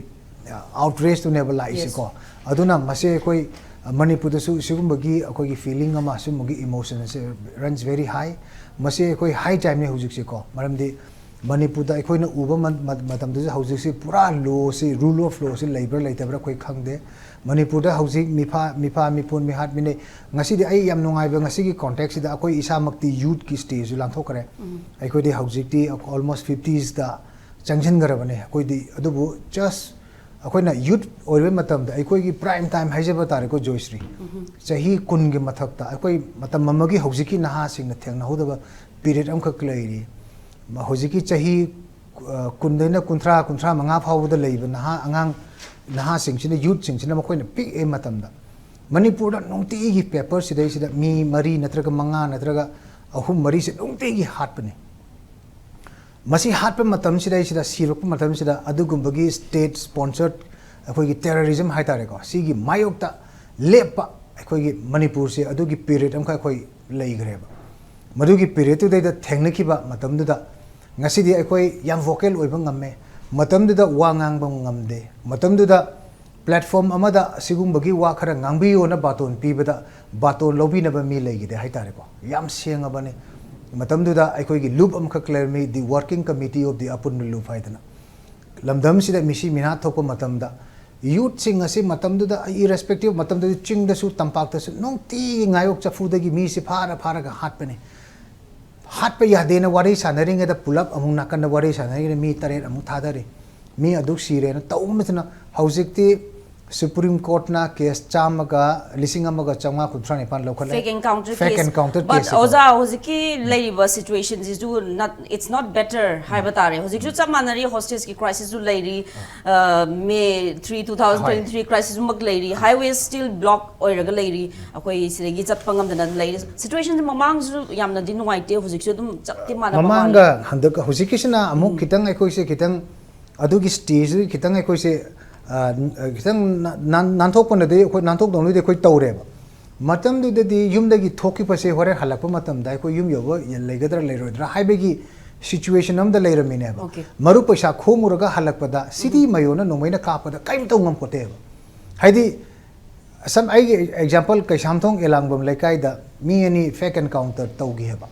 ꯑꯥꯎꯠꯔꯦꯖꯇꯨꯅꯦꯕ ꯂꯥꯛꯏꯁꯤꯀꯣ꯫ ꯑꯗꯨꯅ ꯃꯁꯤ ꯑꯩꯈꯣꯏ ꯃꯅꯤꯄꯨꯔꯗꯁꯨ ꯁꯤꯒꯨꯝꯕꯒꯤ ꯑꯩꯈꯣꯏꯒꯤ feeling ꯑꯃ, ꯁꯤꯒꯨꯝꯕꯒꯤ emotion ꯑꯁꯦ runs very high꯫ ꯃꯁꯤ ꯑꯩꯈꯣꯏ high timeꯅꯤ ꯍꯧꯖꯤꯛꯁꯦꯀꯣ, ꯃꯔꯝꯗꯤ ꯃꯅꯤꯄꯨꯔꯗ ꯑꯩꯈꯣꯏꯅ ꯎꯕ ꯃ- ꯃ- ꯃꯇꯝꯗꯁꯨ ꯍꯧꯖꯤꯛꯁꯤ ꯄꯨꯔꯥ lawꯁꯤ, rule of lawꯁꯤ ꯂꯩꯕ꯭ꯔꯥ ꯂꯩꯇꯕ꯭ꯔꯥ ꯑꯩꯈꯣꯏ ꯈꯪꯗꯦ꯫ ꯃꯅꯤꯄꯨꯔꯗ ꯍꯧꯖꯤꯛ ꯃꯤꯐꯥ ꯃꯤꯐꯥ ꯃꯤꯄꯨꯟ ꯃꯤꯍꯥꯠ ꯃꯤꯅꯩ꯫ ꯉꯁꯤꯗꯤ ꯑꯩ ꯌꯥꯝ ꯅꯨꯡꯉꯥꯏꯕ, ꯉꯁꯤꯒꯤ contextꯁꯤꯗ ꯑꯩꯈꯣꯏ ꯏꯁꯥꯃꯛꯇꯤ youthꯀꯤ stageꯁꯨ ꯂꯥꯟꯊꯣꯛꯈ꯭ꯔꯦ꯫ ꯑꯩꯈꯣꯏꯗꯤ ꯍꯧꯖꯤꯛꯇꯤ almost fiftiesꯇ ꯆꯪꯁꯤꯟꯈ꯭ꯔꯕꯅꯦ ꯑꯩꯈꯣꯏꯗꯤ꯫ ꯑꯗꯨꯕꯨ just ꯑꯩꯈꯣꯏꯅ youth ꯑꯣꯏꯔꯤꯕ ꯃꯇꯝꯗ ꯑꯩꯈꯣꯏꯒꯤ prime time ꯍꯥꯏꯖꯕ ꯇꯥꯔꯦꯀꯣ ꯖꯣꯏꯁ꯭ꯔꯤ, ꯆꯍꯤ ꯀꯨꯟꯒꯤ ꯃꯊꯛꯇ ꯑꯩꯈꯣꯏ ꯃꯇꯝ ꯑꯃꯒꯤ ꯍꯧꯖꯤꯛꯀꯤ ꯅꯍꯥꯁꯤꯡꯅ ꯊꯦꯡꯅꯍꯧꯗꯕ period ꯑꯃꯈꯛ ꯂꯩꯔꯤ꯫ ꯃ- ꯍꯧꯖꯤꯛꯀꯤ ꯆꯍꯤ ꯑ, ꯀꯨꯟꯗꯩꯅ ꯀꯨꯟꯊ꯭ꯔꯥ, ꯀꯨꯟꯊ꯭ꯔꯥ ꯃꯉꯥ ꯐꯥꯎꯕꯗ ꯂꯩꯕ ꯅꯍꯥ ꯑꯉꯥꯡ, ꯅꯍꯥꯁꯤꯡꯁꯤꯅ, youthꯁꯤꯡꯁꯤꯅ ꯃꯈꯣꯏꯅ ꯄꯤꯛꯏ ꯃꯇꯝꯗ ꯃꯅꯤꯄꯨꯔꯗ ꯅꯨꯡꯇꯤꯒꯤ paper ꯁꯤꯗꯩꯁꯤꯗ ꯃꯤ ꯃꯔꯤ ꯅꯠꯇ꯭ꯔꯒ ꯃꯉꯥ ꯅꯠꯇ꯭ꯔꯒ ꯑꯍꯨꯝ ꯃꯔꯤꯁꯦ ꯅꯨꯡꯇꯤꯒꯤ ꯍꯥꯠꯄꯅꯤ꯫ ꯃꯁꯤ ꯍꯥꯠꯄ ꯃꯇꯝꯁꯤꯗꯩꯁꯤꯗ, ꯁꯤꯔꯛꯄ ꯃꯇꯝꯁꯤꯗ ꯑꯗꯨꯒꯨꯝꯕꯒꯤ state sponsored ꯑꯩꯈꯣꯏꯒꯤ terrorism ꯍꯥꯏꯇꯥꯔꯦꯀꯣ, ꯁꯤꯒꯤ ꯃꯥꯌꯣꯛꯇ ꯂꯦꯞꯄ ꯑꯩꯈꯣꯏꯒꯤ ꯃꯅꯤꯄꯨꯔꯁꯦ ꯑꯗꯨꯒꯤ period ꯑꯃꯈꯛ ꯑꯩꯈꯣꯏ ꯂꯩꯈ꯭ꯔꯦꯕ꯫ ꯃꯗꯨꯒꯤ periodꯇꯨꯗꯩꯗ ꯊꯦꯡꯅꯈꯤꯕ ꯃꯇꯝꯗꯨꯗ ꯉꯁꯤꯗꯤ ꯑꯩꯈꯣꯏ ꯌꯥꯝ vocal ꯑꯣꯏꯕ ꯉꯝꯃꯦ꯫ ꯃꯇꯝꯗꯨꯗ ꯋꯥ ꯉꯥꯡꯕ ꯉꯝꯗꯦ꯫ ꯃꯇꯝꯗꯨꯗ platform ꯑꯃꯗ ꯑꯁꯤꯒꯨꯝꯕꯒꯤ ꯋꯥ ꯈꯔ ꯉꯥꯡꯕꯤꯌꯣꯅ ꯕꯥꯇꯣꯟ ꯄꯤꯕꯗ ꯕꯥꯇꯣꯟ ꯂꯧꯕꯤꯅꯕ ꯃꯤ ꯂꯩꯈꯤꯗꯦ ꯍꯥꯏꯇꯥꯔꯦꯀꯣ꯫ ꯌꯥꯝ ꯁꯦꯡꯉꯕꯅꯤ꯫ ꯃꯇꯝꯗꯨꯗ ꯑꯩꯈꯣꯏꯒꯤ ꯂꯨꯞ ꯑꯃꯈꯛ ꯂꯩꯔꯝꯃꯤ, the working committee of the ꯑꯄꯨꯟꯕ ꯂꯨꯞ ꯍꯥꯏꯗꯅ꯫ ꯂꯝꯗꯝꯁꯤꯗ ꯃꯤꯁꯤ ꯃꯤꯅꯥ ꯊꯣꯛꯄ ꯃꯇꯝꯗ youthꯁꯤꯡ ꯑꯁꯤ ꯃꯇꯝꯗꯨꯗ, irrespective, ꯃꯇꯝꯗꯨꯗꯤ ꯆꯤꯡꯗꯁꯨ ꯇꯝꯄꯥꯛꯇꯁꯨ ꯅꯨꯡꯇꯤꯒꯤ ꯉꯥꯌꯣꯛ ꯆꯐꯨꯗꯒꯤ ꯃꯤꯁꯤ ꯐꯥꯔ ꯐꯥꯔꯒ ꯍꯥꯠꯄꯅꯤ꯫ ꯍꯥꯠꯄ ꯌꯥꯗꯦꯅ ꯋꯥꯔꯤ ꯁꯥꯟꯅꯔꯤꯉꯩꯗ ꯄꯨꯂꯞ ꯑꯃꯨꯛ ꯅꯥꯀꯟꯗ ꯋꯥꯔꯤ ꯁꯥꯟꯅꯔꯤꯉꯩꯗ ꯃꯤ ꯇꯔꯦꯠ ꯑꯃꯨꯛ ꯊꯥꯗꯔꯤ꯫ ꯃꯤ ꯑꯗꯨꯛ ꯁꯤꯔꯦꯅ ꯇꯧꯕ ꯃꯇꯝꯗ ꯍꯧꯖꯤꯛꯇꯤ Supreme Courtꯅ case ꯆꯥꯝꯃꯒ, ꯂꯤꯁꯤꯡ ꯑꯃꯒ ꯆꯥꯝꯃꯉꯥ ꯀꯨꯟꯊ꯭ꯔꯥ ꯅꯤꯄꯥꯟ ꯂꯧꯈꯠꯂꯦ꯫ Fake encounter Fake case꯫ Encounter But case꯫ ꯑꯣꯖꯥ, ꯍꯧꯖꯤꯛꯀꯤ ꯂꯩꯔꯤꯕ situationꯁꯤꯁꯨ not, it's not better ꯍꯥꯏꯕ ꯇꯥꯔꯦ꯫ ꯍꯧꯖꯤꯛꯁꯨ ꯆꯞ ꯃꯥꯟꯅꯔꯤ, hostageꯀꯤ crisisꯁꯨ ꯂꯩꯔꯤ, May three, two thousand twenty three crisisꯃꯛ ꯂꯩꯔꯤ, highway still block ꯑꯣꯏꯔꯒ ꯂꯩꯔꯤ, ꯑꯩꯈꯣꯏ ꯁꯤꯗꯒꯤ ꯆꯠꯄ ꯉꯝꯗꯅ ꯂꯩꯔꯤ꯫ Situationꯁꯤ ꯃꯃꯥꯡꯁꯨ ꯌꯥꯝꯅꯗꯤ ꯅꯨꯡꯉꯥꯏꯇꯦ, ꯍꯧꯖꯤꯛꯁꯨ ꯑꯗꯨꯝ ꯆꯞꯇꯤ ꯃꯥꯟꯅꯕ ꯃꯥꯜꯂꯤ꯫ ꯃꯃꯥꯡꯒ ꯍꯟꯗꯛ ꯍꯧꯖꯤꯛꯀꯤꯁꯤꯅ ꯑꯃꯨꯛ ꯈꯤꯇꯪ ꯑꯩꯈꯣꯏꯁꯦ ꯈꯤꯇꯪ ꯑꯗꯨꯒꯤ stageꯁꯤ ꯈꯤꯇꯪ ꯑꯩꯈꯣꯏꯁꯦ, ꯑ, ꯈꯤꯇꯪ ꯅꯥꯟ- ꯅꯥꯟ- ꯅꯥꯟꯊꯣꯛꯄꯅꯗꯤ ꯑꯩꯈꯣꯏ, ꯅꯥꯟꯊꯣꯛꯇꯧꯅꯗꯤ ꯑꯩꯈꯣꯏ ꯇꯧꯔꯦꯕ꯫ ꯃꯇꯝꯗꯨꯗꯗꯤ ꯌꯨꯝꯗꯒꯤ ꯊꯣꯛꯈꯤꯕꯁꯦ ꯍꯣꯔꯦꯟ ꯍꯜꯂꯛꯄ ꯃꯇꯝꯗ ꯑꯩꯈꯣꯏ ꯌꯨꯝ ꯌꯧꯕ ꯂꯩꯒꯗ꯭ꯔꯥ ꯂꯩꯔꯣꯏꯗ꯭ꯔꯥ ꯍꯥꯏꯕꯒꯤ situation ꯑꯃꯗ ꯂꯩꯔꯝꯃꯤꯅꯦꯕ꯫ Okay꯫ ꯃꯔꯨꯞ ꯄꯩꯁꯥ ꯈꯣꯝꯃꯨꯔꯒ ꯍꯜꯂꯛꯄꯗ city ꯃꯌꯣꯟꯅ ꯅꯣꯡꯃꯩꯅ ꯀꯥꯞꯄꯗ ꯀꯔꯤꯝ ꯇꯧ ꯉꯝꯄꯣꯠꯇꯦꯕ꯫ ꯍꯥꯏꯗꯤ ꯁꯝ ꯑꯩꯒꯤ ꯑꯦꯛꯖꯥꯝꯄꯜ, ꯀꯩꯁꯥꯝꯊꯣꯡ ꯑꯦꯂꯥꯡꯕꯝ ꯂꯩꯀꯥꯏꯗ ꯃꯤ ꯑꯅꯤ ꯐꯦꯛ ꯑꯦꯟꯀꯥꯎꯟꯇꯔ ꯇꯧꯈꯤ ꯍꯥꯏꯕ꯫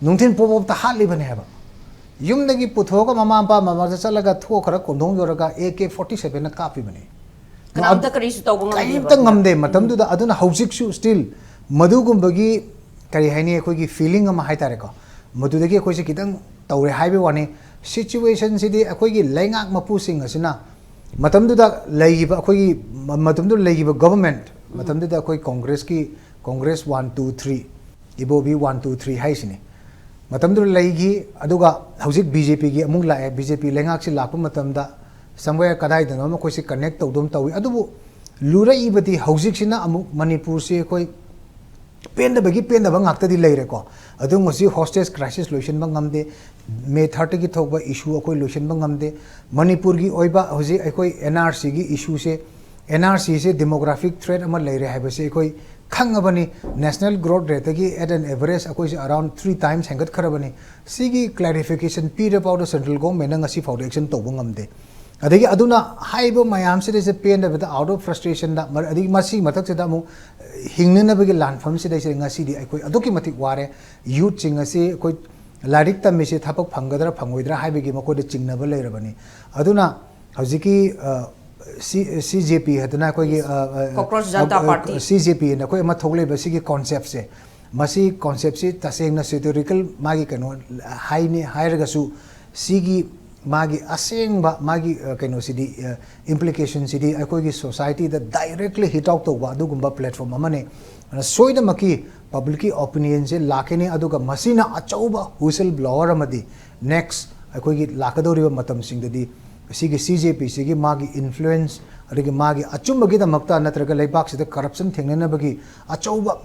ꯅꯨꯡꯊꯤꯜ ꯄꯣꯞ ꯄꯣꯞꯇ ꯍꯥꯠꯂꯤꯕꯅꯦ ꯍꯥꯏꯕ꯫ ꯌꯨꯝꯗꯒꯤ ꯄꯨꯊꯣꯛꯑꯒ ꯃꯃꯥ ꯃꯄꯥ ꯃꯃꯥꯡꯗ ꯆꯠꯂꯒ ꯊꯣꯛꯈ꯭ꯔ ꯀꯣꯟꯊꯣꯡ ꯌꯧꯔꯒ ꯑꯦ ꯀꯦ ꯐꯣꯔꯇꯤ ꯁꯚꯦꯟꯅ ꯀꯥꯞꯄꯤꯕꯅꯦ꯫ ꯀꯅꯥꯝꯇ ꯀꯔꯤꯁꯨ ꯇꯧꯕ ꯉꯝꯗꯦꯕ ꯀꯔꯤꯝꯇ ꯑꯗꯨꯗ꯫ ꯉꯝꯗꯦ ꯃꯇꯝꯗꯨꯗ꯫ ꯑꯗꯨꯅ ꯍꯧꯖꯤꯛꯁꯨ ꯁ꯭ꯇꯤꯜ ꯃꯗꯨꯒꯨꯝꯕꯒꯤ, ꯀꯔꯤ ꯍꯥꯏꯅꯤ, ꯑꯩꯈꯣꯏꯒꯤ ꯐꯤꯂꯤꯡ ꯑꯃ ꯍꯥꯏꯇꯥꯔꯦꯀꯣ, ꯃꯗꯨꯗꯒꯤ ꯑꯩꯈꯣꯏꯁꯦ ꯈꯤꯇꯪ ꯇꯧꯔꯦ ꯍꯥꯏꯕꯒꯤ ꯋꯥꯅꯤ꯫ ꯁꯤꯆꯨꯋꯦꯁꯟꯁꯤꯗꯤ ꯑꯩꯈꯣꯏꯒꯤ ꯂꯩꯉꯥꯛ ꯃꯄꯨꯁꯤꯡ ꯑꯁꯤꯅ ꯃꯇꯝꯗꯨꯗ ꯂꯩꯈꯤꯕ ꯑꯩꯈꯣꯏꯒꯤ ꯃ-, ꯃꯇꯝꯗꯨꯗ ꯂꯩꯈꯤꯕ ꯒꯣꯚꯔꯟꯃꯦꯟꯠ, ꯃꯇꯝꯗꯨꯗ ꯑꯩꯈꯣꯏ ꯀꯣꯡꯒ꯭ꯔꯦꯁꯀꯤ, Congress one two three, Ibobi one two three ꯍꯥꯏꯁꯤꯅꯤ꯫ ꯃꯇꯝꯗꯨꯗ ꯂꯩꯈꯤ, ꯑꯗꯨꯒ ꯍꯧꯖꯤꯛ ꯕꯤ ꯖꯦ ꯄꯤꯒꯤ ꯑꯃꯨꯛ ꯂꯥꯛꯑꯦ꯫ ꯕꯤ ꯖꯦ ꯄꯤ ꯂꯩꯉꯥꯛꯁꯤ ꯂꯥꯛꯄ ꯃꯇꯝꯗ somewhere ꯀꯗꯥꯏꯗꯅꯣ ꯑꯃ ꯑꯩꯈꯣꯏꯁꯤ ꯀꯅꯦꯛ ꯇꯧꯗꯨꯝ ꯇꯧꯏ꯫ ꯑꯗꯨꯕꯨ ꯂꯨꯔꯛꯏꯕꯗꯤ ꯍꯧꯖꯤꯛꯁꯤꯅ ꯑꯃꯨꯛ ꯃꯅꯤꯄꯨꯔꯁꯤ ꯑꯩꯈꯣꯏ ꯄꯦꯟꯗꯕꯒꯤ ꯄꯦꯟꯗꯕ ꯉꯥꯛꯇꯗꯤ ꯂꯩꯔꯦꯀꯣ꯫ ꯑꯗꯨ ꯉꯁꯤ ꯍꯣꯁꯇꯦꯖ ꯀ꯭ꯔꯥꯏꯁꯤꯁ ꯂꯣꯏꯁꯤꯟꯕ ꯉꯝꯗꯦ, ꯃꯦ ꯊꯥꯔꯇꯤꯒꯤ ꯊꯣꯛꯄ ꯏꯁꯨ ꯑꯩꯈꯣꯏ ꯂꯣꯏꯁꯤꯟꯕ ꯉꯝꯗꯦ꯫ ꯃꯅꯤꯄꯨꯔꯒꯤ ꯑꯣꯏꯕ ꯍꯧꯖꯤꯛ ꯑꯩꯈꯣꯏ ꯑꯦꯟ ꯑꯥꯔ ꯁꯤꯒꯤ ꯏꯁꯨꯁꯦ, ꯑꯦꯟ ꯑꯥꯔ ꯁꯤꯁꯦ ꯗꯦꯃꯣꯒ꯭ꯔꯥꯐꯤꯛ ꯊ꯭ꯔꯦꯠ ꯑꯃ ꯂꯩꯔꯦ ꯍꯥꯏꯕꯁꯤ ꯑꯩꯈꯣꯏ ꯈꯪꯉꯕꯅꯤ꯫ ꯅꯦꯁꯅꯦꯜ ꯒ꯭ꯔꯣꯠ ꯔꯦꯠꯇꯒꯤ at an average ꯑꯩꯈꯣꯏꯁꯦ around three times ꯍꯦꯟꯒꯠꯈ꯭ꯔꯕꯅꯤ꯫ ꯁꯤꯒꯤ ꯀ꯭ꯂꯦꯔꯤꯐꯤꯀꯦꯁꯟ ꯄꯤꯔ ꯐꯥꯎꯗ ꯁꯦꯟꯇ꯭ꯔꯦꯜ ꯒꯣꯚꯔꯟꯃꯦꯟꯠꯅ ꯉꯁꯤ ꯐꯥꯎꯗ ꯑꯦꯛꯁꯟ ꯇꯧꯕ ꯉꯝꯗꯦ꯫ ꯑꯗꯒꯤ ꯑꯗꯨꯅ ꯍꯥꯏꯔꯤꯕ ꯃꯌꯥꯝꯁꯤꯗꯩꯁꯤꯗ ꯄꯦꯟꯗꯕꯗ, out of frustration ꯗ, ꯃꯔ-, ꯑꯗꯒꯤ ꯃꯁꯤꯒꯤ ꯃꯊꯛꯁꯤꯗ ꯑꯃꯨꯛ ꯍꯤꯡꯅꯅꯕꯒꯤ ꯂꯥꯟꯐꯝꯁꯤꯗꯩꯁꯤꯗ ꯉꯁꯤꯗꯤ ꯑꯩꯈꯣꯏ ꯑꯗꯨꯛꯀꯤ ꯃꯇꯤꯛ ꯋꯥꯔꯦ꯫ ꯌꯨꯠꯁꯤꯡ ꯑꯁꯤ ꯑꯩꯈꯣꯏ ꯂꯥꯏꯔꯤꯛ ꯇꯝꯃꯤꯁꯦ ꯊꯕꯛ ꯐꯪꯒꯗ꯭ꯔꯥ ꯐꯪꯉꯣꯏꯗ꯭ꯔꯥ ꯍꯥꯏꯕꯒꯤ ꯃꯈꯣꯏꯗ ꯆꯤꯡꯅꯕ ꯂꯩꯔꯕꯅꯤ꯫ ꯑꯗꯨꯅ ꯍꯧꯖꯤꯛꯀꯤ, ꯑ, ꯁꯤ, ꯁꯤ ꯖꯦ ꯄꯤ ꯍꯥꯏꯗꯅ ꯑꯩꯈꯣꯏꯒꯤ, ꯑ, ꯑ, Cockroach Janta ꯑ, Party꯫ ꯁꯤ ꯖꯦ ꯄꯤ ꯍꯥꯏꯅ ꯑꯩꯈꯣꯏ ꯑꯃ ꯊꯣꯛꯂꯛꯏꯕ ꯁꯤꯒꯤ ꯀꯣꯟꯁꯦꯞꯁꯦ, ꯃꯁꯤ ꯀꯣꯟꯁꯦꯞꯁꯤ ꯇꯁꯦꯡꯅ ꯁꯦꯇꯣꯔꯤꯀꯦꯜ ꯃꯥꯒꯤ ꯀꯩꯅꯣ ꯍꯥꯏꯅꯤ ꯍꯥꯏꯔꯒꯁꯨ, ꯁꯤꯒꯤ ꯃꯥꯒꯤ ꯑꯁꯦꯡꯕ ꯃꯥꯒꯤ, ꯑ, ꯀꯩꯅꯣꯁꯤꯗꯤ, ꯑ, ꯏꯝꯄ꯭ꯂꯤꯀꯦꯁꯟꯁꯤꯗꯤ ꯑꯩꯈꯣꯏꯒꯤ ꯁꯣꯁꯥꯏꯇꯤꯗ ꯗꯥꯏꯔꯦꯛꯂꯤ ꯍꯤꯠ ꯑꯥꯎꯠ ꯇꯧꯕ ꯑꯗꯨꯒꯨꯝꯕ ꯄ꯭ꯂꯦꯠꯐꯣꯝ ꯑꯃꯅꯤ꯫ ꯑꯗꯨꯅ ꯁꯣꯏꯗꯅꯃꯛꯀꯤ ꯄꯕ꯭ꯂꯤꯛꯀꯤ ꯑꯣꯄꯤꯅꯤꯌꯟꯁꯦ ꯂꯥꯛꯀꯅꯤ, ꯑꯗꯨꯒ ꯃꯁꯤꯅ ꯑꯆꯧꯕ ꯋꯤꯁꯜ ꯕ꯭ꯂꯣꯋꯔ ꯑꯃꯗꯤ ꯅꯦꯛꯁ ꯑꯩꯈꯣꯏꯒꯤ ꯂꯥꯛꯀꯗꯧꯔꯤꯕ ꯃꯇꯝꯁꯤꯡꯗꯗꯤ ꯁꯤꯒꯤ ꯁꯤ ꯖꯦ ꯄꯤꯁꯤꯒꯤ ꯃꯥꯒꯤ ꯏꯟꯐ꯭ꯂꯨꯌꯦꯟꯁ, ꯑꯗꯒꯤ ꯃꯥꯒꯤ ꯑꯆꯨꯝꯕꯒꯤꯗꯃꯛꯇ ꯅꯠꯇ꯭ꯔꯒ ꯂꯩꯕꯥꯛꯁꯤꯗ ꯀꯔꯞꯁꯟ ꯊꯦꯡꯅꯅꯕꯒꯤ ꯑꯆꯧꯕ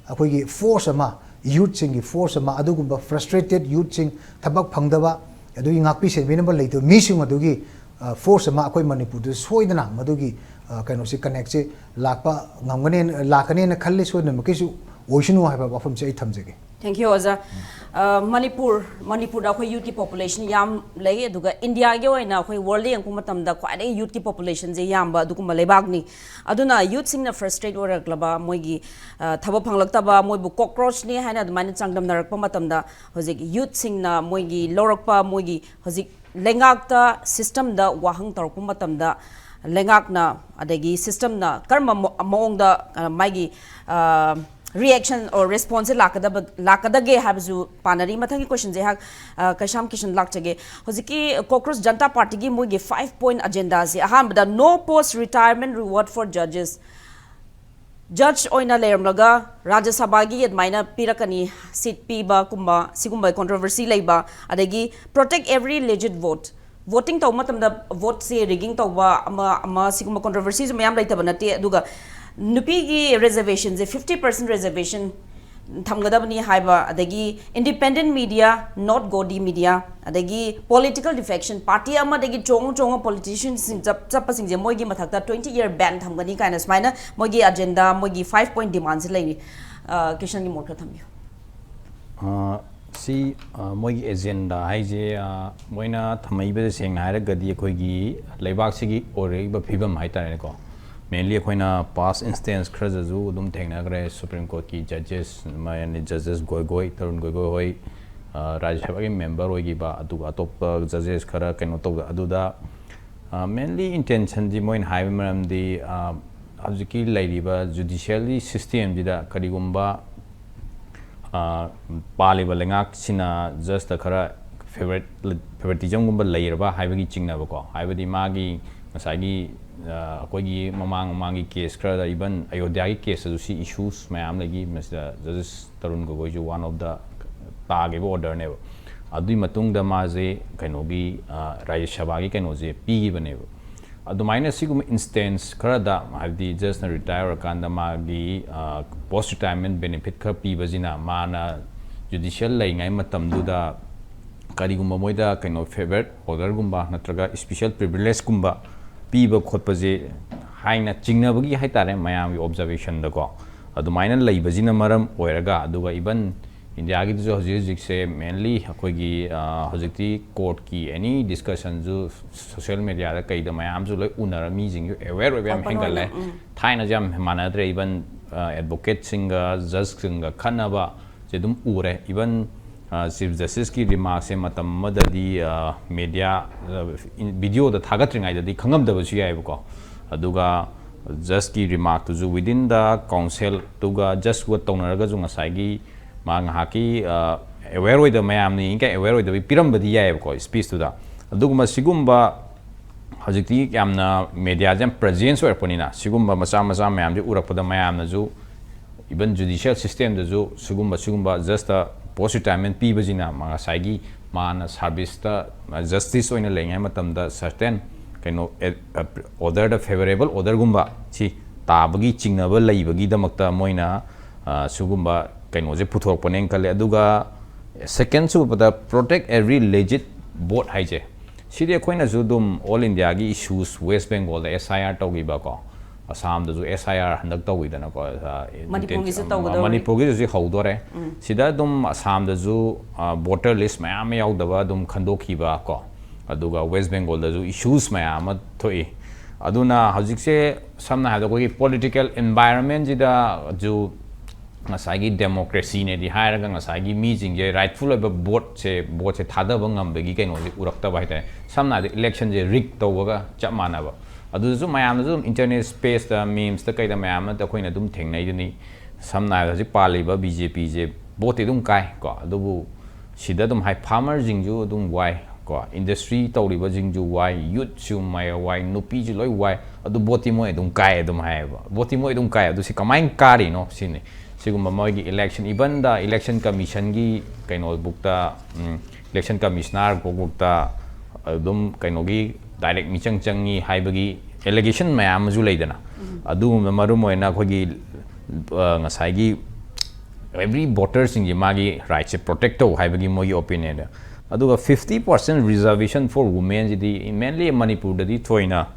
ꯑꯩꯈꯣꯏꯒꯤ ꯐꯣꯔꯁ ꯑꯃ, ꯌꯨꯠꯁꯤꯡꯒꯤ ꯐꯣꯔꯁ ꯑꯃ, ꯑꯗꯨꯒꯨꯝꯕ ꯐ꯭ꯔꯁꯇ꯭ꯔꯦꯇꯦꯠ ꯌꯨꯠꯁꯤꯡ, ꯊꯕꯛ ꯐꯪꯗꯕ, ꯑꯗꯨꯒꯤ ꯉꯥꯛꯄꯤ ꯁꯦꯟꯕꯤꯅꯕ ꯂꯩꯇꯕ ꯃꯤꯁꯤꯡ ꯑꯗꯨꯒꯤ, ꯑ, ꯐꯣꯔꯁ ꯑꯃ ꯑꯩꯈꯣꯏ ꯃꯅꯤꯄꯨꯔꯗ ꯁꯣꯏꯗꯅ ꯃꯗꯨꯒꯤ, ꯑ, ꯀꯩꯅꯣꯁꯤ, ꯀꯅꯦꯛꯁꯦ ꯂꯥꯛꯄ ꯉꯝꯒꯅꯦꯅ, ꯂꯥꯛꯀꯅꯦꯅ ꯈꯜꯂꯤ꯫ ꯁꯣꯏꯗꯅꯃꯛꯀꯤꯁꯨ ꯑꯣꯏꯁꯅꯨ ꯍꯥꯏꯕ ꯋꯥꯐꯝꯁꯦ ꯑꯩ ꯊꯝꯖꯒꯦ꯫ Thank you, ꯑꯣꯖꯥ꯫ ꯑ, ꯃꯅꯤꯄꯨꯔ, ꯃꯅꯤꯄꯨꯔꯗ ꯑꯩꯈꯣꯏ youthꯀꯤ population ꯌꯥꯝ ꯂꯩ, ꯑꯗꯨꯒ ꯏꯟꯗꯤꯌꯥꯒꯤ ꯑꯣꯏꯅ ꯑꯩꯈꯣꯏ worldꯗ ꯌꯦꯡꯉꯛꯄ ꯃꯇꯝꯗ ꯈ꯭ꯋꯥꯏꯗꯒꯤ youthꯀꯤ populationꯁꯦ ꯌꯥꯝꯕ ꯑꯗꯨꯒꯨꯝꯕ ꯂꯩꯕꯥꯛꯅꯤ꯫ ꯑꯗꯨꯅ youthꯁꯤꯡꯅ frustrate ꯑꯣꯏꯔꯛꯂꯕ, ꯃꯣꯏꯒꯤ, ꯑ, ꯊꯕꯛ ꯐꯪꯂꯛꯇꯕ, ꯃꯣꯏꯕꯨ cockroachꯅꯤ ꯍꯥꯏꯅ ꯑꯗꯨꯃꯥꯏꯅ ꯆꯥꯡꯗꯝꯅꯔꯛꯄ ꯃꯇꯝꯗ, ꯍꯧꯖꯤꯛ youthꯁꯤꯡꯅ ꯃꯣꯏꯒꯤ ꯂꯧꯔꯛꯄ, ꯃꯣꯏꯒꯤ ꯍꯧꯖꯤꯛ ꯂꯩꯉꯥꯛꯇ, systemꯗ ꯋꯥꯍꯪ ꯇꯧꯔꯛꯄ ꯃꯇꯝꯗ, ꯂꯩꯉꯥꯛꯅ ꯑꯗꯒꯤ systemꯅ ꯀꯔꯝꯕ ꯃꯑꯣꯡꯗ, ꯑ, ꯃꯥꯒꯤ, ꯑ, reaction or responseꯁꯦ ꯂꯥꯛꯀꯗꯕ, ꯂꯥꯛꯀꯗꯒꯦ ꯍꯥꯏꯕꯁꯨ ꯄꯥꯅꯔꯤ꯫ ꯃꯊꯪꯒꯤ questionꯁꯦ ꯑꯩꯍꯥꯛ, ꯑ, ꯀꯩꯁꯥꯝ ꯀꯤꯁꯟ ꯂꯥꯛꯆꯒꯦ꯫ ꯍꯧꯖꯤꯛꯀꯤ Cockroach Janata Partyꯒꯤ ꯃꯣꯏꯒꯤ five point agendaꯁꯦ, ꯑꯍꯥꯟꯕꯗ no post retirement reward for judges꯫ Judge ꯑꯣꯏꯅ ꯂꯩꯔꯝꯂꯒ ꯔꯥꯖ꯭ꯌ ꯁꯚꯥꯒꯤ ꯑꯗꯨꯃꯥꯏꯅ ꯄꯤꯔꯛꯀꯅꯤ, seat ꯄꯤꯕꯒꯨꯝꯕ, ꯁꯤꯒꯨꯝꯕ controversy ꯂꯩꯕ, ꯑꯗꯒꯤ protect every legit vote, voting ꯇꯧꯕ ꯃꯇꯝꯗ voteꯁꯦ rigging ꯇꯧꯕ ꯑꯃ, ꯑꯃ, ꯁꯤꯒꯨꯝꯕ controversyꯁꯨ ꯃꯌꯥꯝ ꯂꯩꯇꯕ ꯅꯠꯇꯦ꯫ ꯑꯗꯨꯒ ꯅꯨꯄꯤꯒꯤ reservationꯁꯦ fifty percent reservation ꯊꯝꯒꯗꯕꯅꯤ ꯍꯥꯏꯕ, ꯑꯗꯒꯤ independent media, not gaudy media, ꯑꯗꯒꯤ political defection, party ꯑꯃꯗꯒꯤ ꯆꯣꯡꯉ ꯆꯣꯡꯉ politicianꯁꯤꯡ ꯆꯠ-, ꯆꯠꯄꯁꯤꯡꯁꯦ ꯃꯣꯏꯒꯤ ꯃꯊꯛꯇ twenty year ban ꯊꯝꯒꯅꯤ ꯀꯥꯏꯅ ꯁꯨꯃꯥꯏꯅ ꯃꯣꯏꯒꯤ agenda, ꯃꯣꯏꯒꯤ five point demandꯁꯦ ꯂꯩꯔꯤ꯫ ꯑ, ꯀꯤꯁꯟꯒꯤ ꯃꯣꯠ ꯈꯔ ꯊꯝꯕꯤꯌꯨ꯫ ꯑ, ꯁꯤ, ꯑ, ꯃꯣꯏꯒꯤ agenda ꯍꯥꯏꯁꯦ, ꯑ, ꯃꯣꯏꯅ ꯊꯝꯃꯛꯏꯕꯁꯦ ꯁꯦꯡꯅ ꯍꯥꯏꯔꯒꯗꯤ ꯑꯩꯈꯣꯏꯒꯤ ꯂꯩꯕꯥꯛꯁꯤꯒꯤ ꯑꯣꯏꯔꯛꯏꯕ ꯐꯤꯕꯝ ꯍꯥꯏꯇꯥꯔꯦꯅꯦꯀꯣ, mainly ꯑꯩꯈꯣꯏꯅ past instanceꯈꯔꯗꯁꯨ ꯑꯗꯨꯝ ꯊꯦꯡꯅꯈ꯭ꯔꯦ꯫ Supreme Courtꯀꯤ judges, ꯃꯌꯥꯝꯅ Justice ꯒꯣꯒꯣꯏ, ꯇꯔꯨꯟ ꯒꯣꯒꯣꯏ ꯍꯣꯏ, ꯑ, ꯔꯥꯖ꯭ꯌ ꯁꯚꯥꯒꯤ member ꯑꯣꯏꯈꯤꯕ, ꯑꯗꯨꯒ ꯑꯇꯣꯞꯄ judges ꯈꯔ ꯀꯩꯅꯣ ꯇꯧꯕ, ꯑꯗꯨꯗ, ꯑ, mainly intentionꯁꯤ ꯃꯣꯏꯅ ꯍꯥꯏꯕ ꯃꯔꯝꯗꯤ, ꯑ, ꯍꯧꯖꯤꯛꯀꯤ ꯂꯩꯔꯤꯕ judiciary systemꯁꯤꯗ ꯀꯔꯤꯒꯨꯝꯕ, ꯑ, ꯄꯥꯜꯂꯤꯕ ꯂꯩꯉꯥꯛꯁꯤꯅ judgeꯇ ꯈꯔ favourite-, favoritismꯒꯨꯝꯕ ꯂꯩꯔꯕ ꯍꯥꯏꯕꯒꯤ ꯆꯤꯡꯅꯕꯀꯣ, ꯍꯥꯏꯕꯗꯤ ꯃꯥꯒꯤ ꯉꯁꯥꯏꯒꯤ, ꯑ, ꯑꯩꯈꯣꯏꯒꯤ ꯃꯃꯥꯡ ꯃꯃꯥꯡꯒꯤ case ꯈꯔꯗ, even ꯑꯌꯣꯙ꯭ꯌꯥꯒꯤ caseꯇꯁꯨ ꯁꯤ issues ꯃꯌꯥꯝ ꯂꯩꯈꯤ꯫ ꯃꯁꯤꯗ Justice Tarun ꯒꯣꯒꯣꯏꯁꯨ one of the ꯇꯥꯈꯤꯕ orderꯅꯦꯕ꯫ ꯑꯗꯨꯒꯤ ꯃꯇꯨꯡꯗ ꯃꯥꯁꯦ ꯀꯩꯅꯣꯒꯤ, ꯑ, ꯔꯥꯖ꯭ꯌ ꯁꯚꯥꯒꯤ ꯀꯩꯅꯣꯁꯦ ꯄꯤꯈꯤꯕꯅꯦꯕ꯫ ꯑꯗꯨꯃꯥꯏꯅ ꯁꯤꯒꯨꯝꯕ instance ꯈꯔꯗ, ꯍꯥꯏꯕꯗꯤ judgeꯅ retire ꯑꯣꯏꯔꯀꯥꯟꯗ ꯃꯥꯒꯤ, ꯑ, post retirement benefit ꯈꯔ ꯄꯤꯕꯁꯤꯅ ꯃꯥꯅ judicial ꯂꯩꯔꯤꯉꯩ ꯃꯇꯝꯗꯨꯗ ꯀꯔꯤꯒꯨꯝꯕ ꯃꯣꯏꯗ ꯀꯩꯅꯣ favour orderꯒꯨꯝꯕ ꯅꯠꯇ꯭ꯔꯒ special privilegeꯒꯨꯝꯕ ꯄꯤꯕ ꯈꯣꯠꯄꯁꯦ ꯍꯥꯏꯅ ꯆꯤꯡꯅꯕꯒꯤ ꯍꯥꯏꯇꯥꯔꯦ, ꯃꯌꯥꯝꯒꯤ observationꯗꯀꯣ꯫ ꯑꯗꯨꯃꯥꯏꯅ ꯂꯩꯕꯁꯤꯅ ꯃꯔꯝ ꯑꯣꯏꯔꯒ, ꯑꯗꯨꯒ even ꯏꯟꯗꯤꯌꯥꯒꯤꯗꯨꯁꯨ ꯍꯧꯖꯤꯛ ꯍꯧꯖꯤꯛꯁꯦ mainly ꯑꯩꯈꯣꯏꯒꯤ, ꯑ, ꯍꯧꯖꯤꯛꯇꯤ courtꯀꯤ any discussionꯁꯨ social mediaꯗ ꯀꯩꯗ ꯃꯌꯥꯝꯁꯨ ꯂꯣꯏ ꯎꯅꯔ ꯃꯤꯁꯤꯡꯁꯨ aware ꯑꯣꯏꯕ ꯌꯥꯝ Open ꯍꯦꯟꯒꯠꯂꯦ꯫ ꯑꯣꯏꯅ, ꯎꯝ꯫ ꯊꯥꯏꯅꯁꯦ ꯌꯥꯝ ꯃꯥꯟꯅꯗ꯭ꯔꯦ꯫ Even advocateꯁꯤꯡꯒ judgeꯁꯤꯡꯒ ꯈꯠꯅꯕꯁꯦ ꯑꯗꯨꯝ ꯎꯔꯦ꯫ Even Chief Justiceꯀꯤ remarkꯁꯦ ꯃꯇꯝ ꯑꯃꯗꯗꯤ media videoꯗ ꯊꯥꯒꯠꯇ꯭ꯔꯤꯉꯩꯗꯗꯤ ꯈꯪꯉꯝꯗꯕꯁꯨ ꯌꯥꯏꯑꯕꯀꯣ꯫ ꯑꯗꯨꯒ judgeꯀꯤ remarkꯇꯨꯁꯨ within the councilꯗꯨꯒ judgeꯒ ꯇꯧꯅꯔꯒꯁꯨ ꯉꯁꯥꯏꯒꯤ ꯃꯥ ꯉꯥꯏꯍꯥꯛꯀꯤ aware ꯑꯣꯏꯗꯕ, ꯃꯌꯥꯝꯅ ꯌꯦꯡꯉꯤꯉꯩ aware ꯑꯣꯏꯗꯕꯒꯤ ꯄꯤꯔꯝꯕꯗꯤ ꯌꯥꯏꯑꯕꯀꯣ speechꯇꯨꯗ꯫ ꯑꯗꯨꯒꯨꯝꯕ ꯁꯤꯒꯨꯝꯕ ꯍꯧꯖꯤꯛꯇꯤ ꯌꯥꯝꯅ mediaꯁꯦ ꯌꯥꯝ presence ꯑꯣꯏꯔꯛꯄꯅꯤꯅ ꯁꯤꯒꯨꯝꯕ ꯃꯆꯥ ꯃꯆꯥ ꯃꯌꯥꯝꯁꯦ ꯎꯔꯛꯄꯗ ꯃꯌꯥꯝꯅꯁꯨ even judicial systemꯗꯁꯨ ꯁꯤꯒꯨꯝꯕ ꯁꯤꯒꯨꯝꯕ judgeꯇ post retirement ꯄꯤꯕꯁꯤꯅ ꯉꯁꯥꯏꯒꯤ ꯃꯥꯅ serviceꯇ justice ꯑꯣꯏꯅ ꯂꯩꯉꯩ ꯃꯇꯝꯗ certain ꯀꯩꯅꯣ orderꯗ favourable orderꯒꯨꯝꯕ ꯁꯤ ꯇꯥꯕꯒꯤ ꯆꯤꯡꯅꯕ ꯂꯩꯕꯒꯤꯗꯃꯛꯇ ꯃꯣꯏꯅ ꯁꯤꯒꯨꯝꯕ ꯀꯩꯅꯣꯁꯦ ꯄꯨꯊꯣꯔꯛꯄꯅꯦꯅ ꯈꯜꯂꯦ꯫ ꯑꯗꯨꯒ second ꯁꯨꯕꯗ protect every alleged vote ꯍꯥꯏꯁꯦ, ꯁꯤꯗꯤ ꯑꯩꯈꯣꯏꯅꯁꯨ ꯑꯗꯨꯝ all Indiaꯒꯤ issues, West Bengalꯗ S I R ꯇꯧꯈꯤꯕꯀꯣ, ꯑꯁꯥꯝꯗꯁꯨ S I R ꯍꯟꯗꯛ ꯇꯧꯈꯤꯗꯅꯀꯣ꯫ ꯃꯅꯤꯄꯨꯔꯒꯤꯁꯨ ꯇꯧꯒꯗꯧꯔꯤ꯫ ꯃꯅꯤꯄꯨꯔꯒꯤꯁꯨ ꯍꯧꯖꯤꯛ ꯍꯧꯗꯣꯔꯦ꯫ ꯁꯤꯗ ꯑꯗꯨꯝ ꯑꯁꯥꯝꯗꯁꯨ voter list ꯃꯌꯥꯝ ꯑꯃ ꯌꯥꯎꯗꯕ ꯑꯗꯨꯝ ꯈꯟꯗꯣꯛꯈꯤꯕ ꯀꯣ, ꯑꯗꯨꯒ West Bengalꯗꯁꯨ issues ꯃꯌꯥꯝ ꯑꯃ ꯊꯣꯛꯏ꯫ ꯑꯗꯨꯅ ꯍꯧꯖꯤꯛꯁꯦ ꯁꯝꯅ ꯍꯥꯏꯔꯕꯗ ꯑꯩꯈꯣꯏꯒꯤ political environmentꯁꯤꯗꯁꯨ ꯉꯁꯥꯏꯒꯤ democracyꯅꯦꯗꯤ ꯍꯥꯏꯔꯒ ꯉꯁꯥꯏꯒꯤ ꯃꯤꯁꯤꯡꯁꯦ rightful ꯑꯣꯏꯕ voteꯁꯦ voteꯁꯦ ꯊꯥꯗꯕ ꯉꯝꯕꯒꯤ ꯀꯩꯅꯣꯁꯦ ꯎꯔꯛꯇꯕ ꯍꯥꯏꯇꯥꯔꯦ꯫ ꯁꯝꯅ ꯍꯥꯏꯔꯕꯗ electionꯁꯦ rig ꯇꯧꯕꯒ ꯆꯞ ꯃꯥꯟꯅꯕ꯫ ꯑꯗꯨꯗꯁꯨ ꯃꯌꯥꯝꯅꯁꯨ ꯑꯗꯨꯝ internet spaceꯇ memesꯇ ꯀꯩꯗ ꯃꯌꯥꯝ ꯑꯃ ꯑꯩꯈꯣꯏꯅ ꯑꯗꯨꯝ ꯊꯦꯡꯅꯩꯗꯨꯅꯤ꯫ ꯁꯝꯅ ꯍꯥꯏꯔꯕꯗ ꯍꯧꯖꯤꯛ ꯄꯥꯜꯂꯤꯕ BJPꯁꯦ voteꯇꯤ ꯑꯗꯨꯝ ꯀꯥꯏ ꯀꯣ, ꯑꯗꯨꯕꯨ ꯁꯤꯗ ꯑꯗꯨꯝ ꯍꯥꯏ farmerꯁꯤꯡꯁꯨ ꯑꯗꯨꯝ ꯋꯥꯏ ꯀꯣ, industry ꯇꯧꯔꯤꯕꯁꯤꯡꯁꯨ ꯋꯥꯏ, youthꯁꯨ ꯃꯌꯥꯝ ꯋꯥꯏ, ꯅꯨꯄꯤꯁꯨ ꯂꯣꯏ ꯋꯥꯏ, ꯑꯗꯨ voteꯇꯤ ꯃꯣꯏ ꯑꯗꯨꯝ ꯀꯥꯏ ꯑꯗꯨꯝ ꯍꯥꯏꯌꯦꯕ꯫ Voteꯇꯤ ꯃꯣꯏ ꯑꯗꯨꯝ ꯀꯥꯏ꯫ ꯑꯗꯨ ꯁꯤ ꯀꯃꯥꯏꯅ ꯀꯥꯔꯤꯅꯣ ꯁꯤꯅꯤ꯫ ꯁꯤꯒꯨꯝꯕ ꯃꯣꯏꯒꯤ election, even the election commissionꯒꯤ ꯀꯩꯅꯣꯕꯨꯛꯇ, election commissioner ꯕꯨꯛꯇ ꯑꯗꯨꯝ ꯀꯩꯅꯣꯒꯤ direct ꯃꯤꯆꯪ ꯆꯪꯉꯤ ꯍꯥꯏꯕꯒꯤ allegation ꯃꯌꯥꯝ ꯑꯃꯁꯨ ꯂꯩꯗꯅ, ꯑꯗꯨꯒꯨꯝꯕ ꯃꯔꯝ ꯑꯣꯏꯅ ꯑꯩꯈꯣꯏꯒꯤ ꯉꯁꯥꯏꯒꯤ every voterꯁꯤꯡꯁꯦ ꯃꯥꯒꯤ rightꯁꯦ protect ꯇꯧ ꯍꯥꯏꯕꯒꯤ ꯃꯣꯏꯒꯤ opinionꯅꯦ꯫ ꯑꯗꯨꯒ fifty percent reservation for womenꯁꯤꯗꯤ mainly ꯃꯅꯤꯄꯨꯔꯗꯗꯤ ꯊꯣꯏꯅ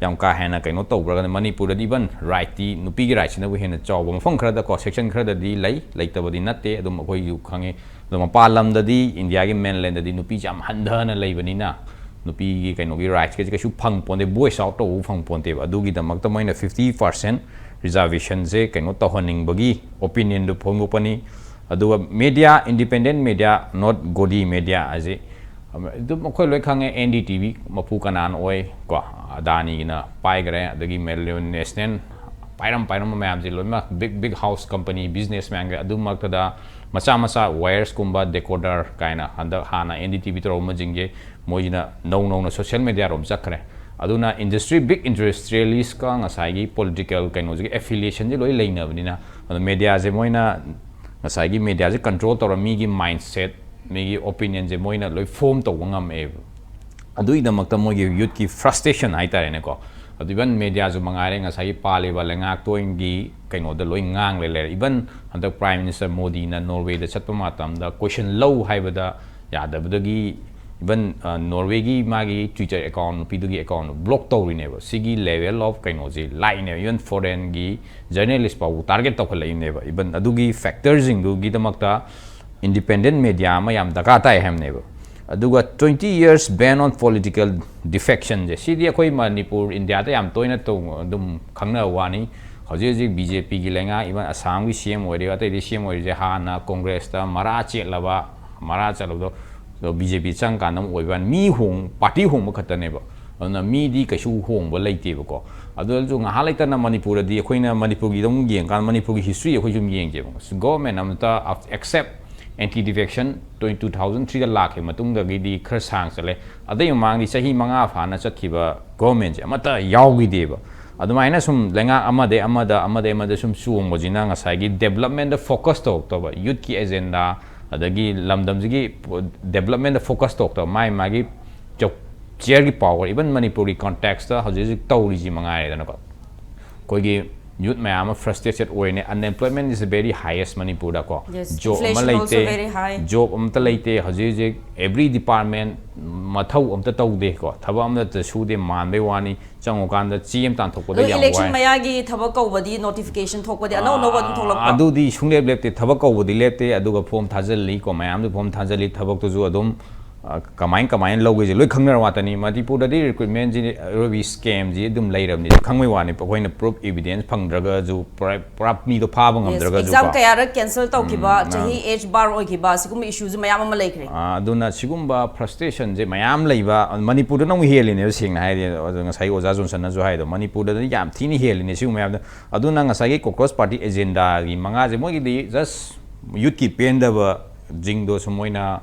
ꯌꯥꯝ ꯀꯥ ꯍꯦꯟꯅ ꯀꯩꯅꯣ ꯇꯧꯕ꯭ꯔꯒꯅ ꯃꯅꯤꯄꯨꯔꯗꯗꯤ even rightꯇꯤ, ꯅꯨꯄꯤꯒꯤ rightꯁꯤꯅꯕꯨ ꯍꯦꯟꯅ ꯆꯥꯎꯕ ꯃꯐꯝ ꯈꯔꯗꯀꯣ, section ꯈꯔꯗꯗꯤ ꯂꯩ, ꯂꯩꯇꯕꯗꯤ ꯅꯠꯇꯦ, ꯑꯗꯨꯝ ꯑꯩꯈꯣꯏꯁꯨ ꯈꯪꯉꯤ꯫ ꯑꯗꯣ ꯃꯄꯥꯟ ꯂꯝꯗꯗꯤ, ꯏꯟꯗꯤꯌꯥꯒꯤ mainlandꯗꯗꯤ ꯅꯨꯄꯤꯁꯦ ꯌꯥꯝ ꯍꯟꯊꯅ ꯂꯩꯕꯅꯤꯅ ꯅꯨꯄꯤꯒꯤ ꯀꯩꯅꯣꯒꯤ rightsꯀꯁꯦ ꯀꯩꯁꯨ ꯐꯪ ꯄꯣꯟꯇꯦ, voice out ꯇꯧꯕ ꯐꯪ ꯄꯣꯟꯇꯦꯕ꯫ ꯑꯗꯨꯒꯤꯗꯃꯛꯇ ꯃꯣꯏꯅ fifty percent reservationꯁꯦ ꯀꯩꯅꯣ ꯇꯧꯍꯟꯅꯤꯡꯕꯒꯤ opinionꯗꯨ ꯐꯣꯡꯗꯣꯛꯄꯅꯤ꯫ ꯑꯗꯨꯒ media, independent media, not ꯒꯣꯗꯤ media ꯍꯥꯏꯁꯦ ꯑꯗꯨꯝ ꯑꯩꯈꯣꯏ ꯂꯣꯏ ꯈꯪꯉꯦ, NDTV ꯃꯄꯨ ꯀꯅꯥꯅ ꯑꯣꯏ ꯀꯣ, ꯑꯗꯥꯅꯤꯒꯤꯅ ꯄꯥꯏꯈ꯭ꯔꯦ, ꯑꯗꯒꯤ ꯃꯦꯂꯤꯌꯣꯟ ꯅꯦꯁꯅꯦꯜ ꯄꯥꯏꯔꯝ ꯄꯥꯏꯔꯝꯕ ꯃꯌꯥꯝꯁꯦ ꯂꯣꯏꯅꯃꯛ big big house company, business ꯃꯌꯥꯝꯒꯤ꯫ ꯑꯗꯨ ꯃꯛꯇꯗ ꯃꯆꯥ ꯃꯆꯥ Wires ꯀꯨꯝꯕ, Decoder ꯀꯥꯏꯅ ꯍꯟꯗꯛ ꯍꯥꯟꯅ NDTV ꯇꯧꯔꯝꯕꯁꯤꯡꯁꯦ ꯃꯣꯏꯁꯤꯅ ꯅꯧ ꯅꯧꯅ social media ꯔꯣꯝ ꯆꯠꯈ꯭ꯔꯦ꯫ ꯑꯗꯨꯅ industry, big industrialistꯀ ꯉꯁꯥꯏꯒꯤ political ꯀꯩꯅꯣꯁꯤꯒꯤ affiliationꯁꯦ ꯂꯣꯏ ꯂꯩꯅꯕꯅꯤꯅ, ꯑꯗꯣ mediaꯁꯦ ꯃꯣꯏꯅ ꯉꯁꯥꯏꯒꯤ mediaꯁꯦ control ꯇꯧꯔ ꯃꯤꯒꯤ mindset, ꯃꯤꯒꯤ opinionꯁꯦ ꯃꯣꯏꯅ ꯂꯣꯏ form ꯇꯧꯕ ꯉꯝꯃꯛꯑꯦꯕ꯫ ꯑꯗꯨꯒꯤꯗꯃꯛꯇ ꯃꯣꯏꯒꯤ youthꯀꯤ frustration ꯍꯥꯏꯇꯥꯔꯦꯅꯦꯀꯣ꯫ ꯑꯗꯨ even mediaꯁꯨ ꯃꯉꯥꯏꯔꯦ, ꯉꯁꯥꯏꯒꯤ ꯄꯥꯜꯂꯤꯕ ꯂꯩꯉꯥꯛꯇꯣꯟꯒꯤ ꯀꯩꯅꯣꯗ ꯂꯣꯏ ꯉꯥꯡ ꯂꯩ ꯂꯩꯔꯦ꯫ Even ꯍꯟꯗꯛ Prime Minister ꯃꯣꯗꯤꯅ Norwayꯗ ꯆꯠꯄ ꯃꯇꯝꯗ question ꯂꯧ ꯍꯥꯏꯕꯗ ꯌꯥꯗꯕꯗꯒꯤ even, ꯑ, Norwayꯒꯤ ꯃꯥꯒꯤ Twitter account, ꯅꯨꯄꯤꯗꯨꯒꯤ account block ꯇꯧꯔꯤꯅꯦꯕ꯫ ꯁꯤꯒꯤ level of ꯀꯩꯅꯣꯁꯦ ꯂꯥꯛꯏꯅꯦꯕ꯫ Even foreignꯒꯤ journalist ꯐꯥꯎꯕ target ꯇꯧꯈꯠꯂꯛꯏꯅꯦꯕ꯫ Even ꯑꯗꯨꯒꯤ factorꯁꯤꯡꯗꯨꯒꯤꯗꯃꯛꯇ independent media ꯑꯃ ꯌꯥꯝ ꯗꯔꯀꯥꯔ ꯇꯥꯏ ꯍꯥꯏꯕꯅꯦꯕ꯫ ꯑꯗꯨꯒ twenty years ban on political defectionꯁꯦ, ꯁꯤꯗꯤ ꯑꯩꯈꯣꯏ ꯃꯅꯤꯄꯨꯔ, ꯏꯟꯗꯤꯌꯥꯗ ꯌꯥꯝ ꯇꯣꯏꯅ ꯇꯧ-, ꯑꯗꯨꯝ ꯈꯪꯅꯕ ꯋꯥꯅꯤ꯫ ꯍꯧꯖꯤꯛ ꯍꯧꯖꯤꯛ BJPꯒꯤ ꯂꯩꯉꯥꯛ, even ꯑꯁꯥꯝꯒꯤ CM ꯑꯣꯏꯔꯤꯕ, ꯑꯇꯩꯗꯤ CM ꯑꯣꯏꯔꯤꯁꯦ ꯍꯥꯟꯅ Congressꯇ ꯃꯔꯥ ꯆꯦꯠꯂꯕ, ꯃꯔꯥ ꯆꯠꯂꯕꯗꯣ BJP ꯆꯪꯀꯥꯟꯗ ꯑꯃꯨꯛ ꯑꯣꯏꯕ ꯋꯥꯅꯤ꯫ ꯃꯤ ꯍꯣꯡ-, party ꯍꯣꯡꯕ ꯈꯛꯇꯅꯦꯕ꯫ ꯑꯗꯨꯅ ꯃꯤꯗꯤ ꯀꯩꯁꯨ ꯍꯣꯡꯕ ꯂꯩꯇꯦꯕꯀꯣ꯫ ꯑꯗꯨ ꯑꯣꯏꯔꯁꯨ ꯉꯥꯏꯍꯥꯛ ꯂꯩꯇꯅ ꯃꯅꯤꯄꯨꯔꯗꯗꯤ ꯑꯩꯈꯣꯏꯅ ꯃꯅꯤꯄꯨꯔꯒꯤꯗ ꯑꯃꯨꯛ ꯌꯦꯡꯀꯥꯟꯗ, ꯃꯅꯤꯄꯨꯔꯒꯤ history ꯑꯩꯈꯣꯏ ꯁꯨꯝ ꯌꯦꯡꯁꯦꯕ꯫ Government ꯑꯃꯇ, except anti defection twenty, two thousand threeꯗ ꯂꯥꯛꯈꯤꯕ ꯃꯇꯨꯡꯗꯒꯤꯗꯤ ꯈꯔ ꯁꯥꯡ ꯆꯠꯂꯦ꯫ ꯑꯗꯩ ꯃꯃꯥꯡꯗꯤ ꯆꯍꯤ ꯃꯉꯥ ꯐꯥꯅ ꯆꯠꯈꯤꯕ governmentꯁꯦ ꯑꯃꯠꯇ ꯌꯥꯎꯈꯤꯗꯦꯕ꯫ ꯑꯗꯨꯃꯥꯏꯅ ꯁꯨꯝ ꯂꯩꯉꯥꯛ ꯑꯃꯗꯩ ꯑꯃꯗ, ꯑꯃꯗꯩ ꯑꯃꯗ ꯁꯨꯝ ꯆꯣꯡꯕꯁꯤꯅ ꯉꯁꯥꯏꯒꯤ developmentꯗ focus ꯇꯧꯔꯛꯇꯕ, youthꯀꯤ agenda, ꯑꯗꯒꯤ ꯂꯝꯗꯝꯁꯤꯒꯤ developmentꯗ focus ꯇꯧꯔꯛꯇꯕ, ꯃꯥꯏ ꯃꯥꯒꯤ ꯆꯧ-, chairꯒꯤ power, even ꯃꯅꯤꯄꯨꯔꯒꯤ contextꯇ ꯍꯧꯖꯤꯛ ꯍꯧꯖꯤꯛ ꯇꯧꯔꯤꯁꯤ ꯃꯉꯥꯏꯔꯦꯗꯅꯀꯣ꯫ ꯑꯩꯈꯣꯏꯒꯤ ꯌꯨꯠ ꯃꯌꯥꯝ ꯑꯃ ꯐ꯭ꯔꯁꯇ꯭ꯔꯦꯇꯦꯠ ꯑꯣꯏꯔꯦ꯫ Unemployment is the very highest ꯃꯅꯤꯄꯨꯔꯗꯀꯣ꯫ Yes, job ꯑꯃ inflation also ꯂꯩꯇꯦ, very high. ꯖꯣꯕ ꯑꯝꯇ ꯂꯩꯇꯦ꯫ ꯍꯧꯖꯤꯛ ꯍꯧꯖꯤꯛ ꯑꯦꯕ꯭ꯔꯤ ꯗꯤꯄꯥꯔꯠꯃꯦꯟ ꯃꯊꯧ ꯑꯝꯇ ꯇꯧꯗꯦꯀꯣ, ꯊꯕꯛ ꯑꯃꯇ ꯁꯨꯗꯦ, ꯃꯥꯟꯕꯩ ꯋꯥꯅꯤ꯫ ꯆꯪꯉꯨꯀꯥꯟꯗ ꯆꯦ ꯑꯃ ꯇꯥꯟꯊꯣꯛꯄꯗ ꯑꯗꯣ ꯌꯥꯝ ꯏꯂꯦꯛꯁꯟ ꯋꯥꯏ꯫ ꯃꯌꯥꯒꯤ ꯊꯕꯛ ꯀꯧꯕꯗꯤ, ꯅꯣꯇꯤꯐꯤꯀꯦꯁꯟ ꯊꯣꯛꯄꯗꯤ ꯑꯅꯧ ꯑꯅꯧꯕ ꯑꯗꯨꯝ ꯊꯣꯛꯂꯛꯄ? ꯑꯗꯨꯗꯤ ꯁꯨꯡꯂꯦꯞ ꯂꯦꯞꯇꯦ, ꯊꯕꯛ ꯀꯧꯕꯗꯤ ꯂꯦꯞꯇꯦ꯫ ꯑꯗꯨꯒ ꯐꯣꯝ ꯊꯥꯖꯤꯜꯂꯤꯀꯣ, ꯃꯌꯥꯝꯗꯨ ꯐꯣꯝ ꯊꯥꯖꯤꯜꯂꯤ, ꯊꯕꯛꯇꯨꯁꯨ ꯑꯗꯨꯝ ꯑ, ꯀꯃꯥꯏ ꯀꯃꯥꯏꯅ ꯂꯧꯒꯦꯁꯦ ꯂꯣꯏ ꯈꯪꯅꯔ ꯉꯥꯛꯇꯅꯤ꯫ ꯃꯅꯤꯄꯨꯔꯗꯗꯤ ꯔꯤꯀ꯭ꯔꯨꯠꯃꯦꯟꯁꯤ ꯑꯔꯣꯏꯕꯤ ꯁ꯭ꯀꯦꯝꯁꯤ ꯑꯗꯨꯝ ꯂꯩꯔꯕꯅꯤ, ꯈꯪꯕꯩ ꯋꯥꯅꯤ꯫ ꯑꯩꯈꯣꯏꯅ ꯄ꯭ꯔꯨꯐ ꯏꯕꯤꯗꯦꯟꯁ ꯐꯪꯗ꯭ꯔꯒꯁꯨ, ꯄꯨꯔꯥ ꯄꯨꯔꯥ ꯃꯤꯗꯣ ꯐꯥꯕ ꯉꯝꯗ꯭ꯔꯒꯁꯨ ꯑꯦꯛꯖꯥꯝ ꯀꯣ꯫ ꯀꯌꯥꯔꯛ ꯀꯦꯟꯁꯦꯜ ꯇꯧꯈꯤꯕ, ꯎꯝ, ꯆꯍꯤ ꯑꯦꯖ ꯕꯥꯔ ꯑꯣꯏꯈꯤꯕ, ꯁꯤꯒꯨꯝꯕ ꯏꯁꯨꯁꯨ ꯃꯌꯥꯝ ꯑꯃ ꯂꯩꯈ꯭ꯔꯦ꯫ ꯑ, ꯑꯗꯨꯅ ꯁꯤꯒꯨꯝꯕ ꯐ꯭ꯔꯁꯇ꯭ꯔꯦꯁꯟꯁꯦ ꯃꯌꯥꯝ ꯂꯩꯕ, ꯃꯅꯤꯄꯨꯔꯗꯅ ꯑꯃꯨꯛ ꯍꯦꯜꯂꯤꯅꯦꯕ, ꯁꯦꯡꯅ ꯍꯥꯏꯔꯗꯤ꯫ ꯑꯗꯣ ꯉꯁꯥꯏ ꯑꯣꯖꯥ ꯖꯣꯟꯁꯟꯅꯁꯨ ꯍꯥꯏꯗꯣ, ꯃꯅꯤꯄꯨꯔꯗꯗꯤ ꯌꯥꯝ ꯊꯤꯅ ꯍꯦꯜꯂꯤꯅꯦ ꯁꯤꯒꯨꯝꯕ ꯃꯌꯥꯝꯗꯣ꯫ ꯑꯗꯨꯅ ꯉꯁꯥꯏꯒꯤ ꯀꯣꯀ꯭ꯔꯣꯁ ꯄꯥꯔꯇꯤ ꯑꯦꯖꯦꯟꯗꯥꯒꯤ ꯃꯉꯥꯁꯦ ꯃꯣꯏꯒꯤꯗꯤ ꯖꯁ ꯌꯨꯠꯀꯤ ꯄꯦꯟꯗꯕꯁꯤꯡꯗꯣ ꯁꯨꯝ ꯃꯣꯏꯅ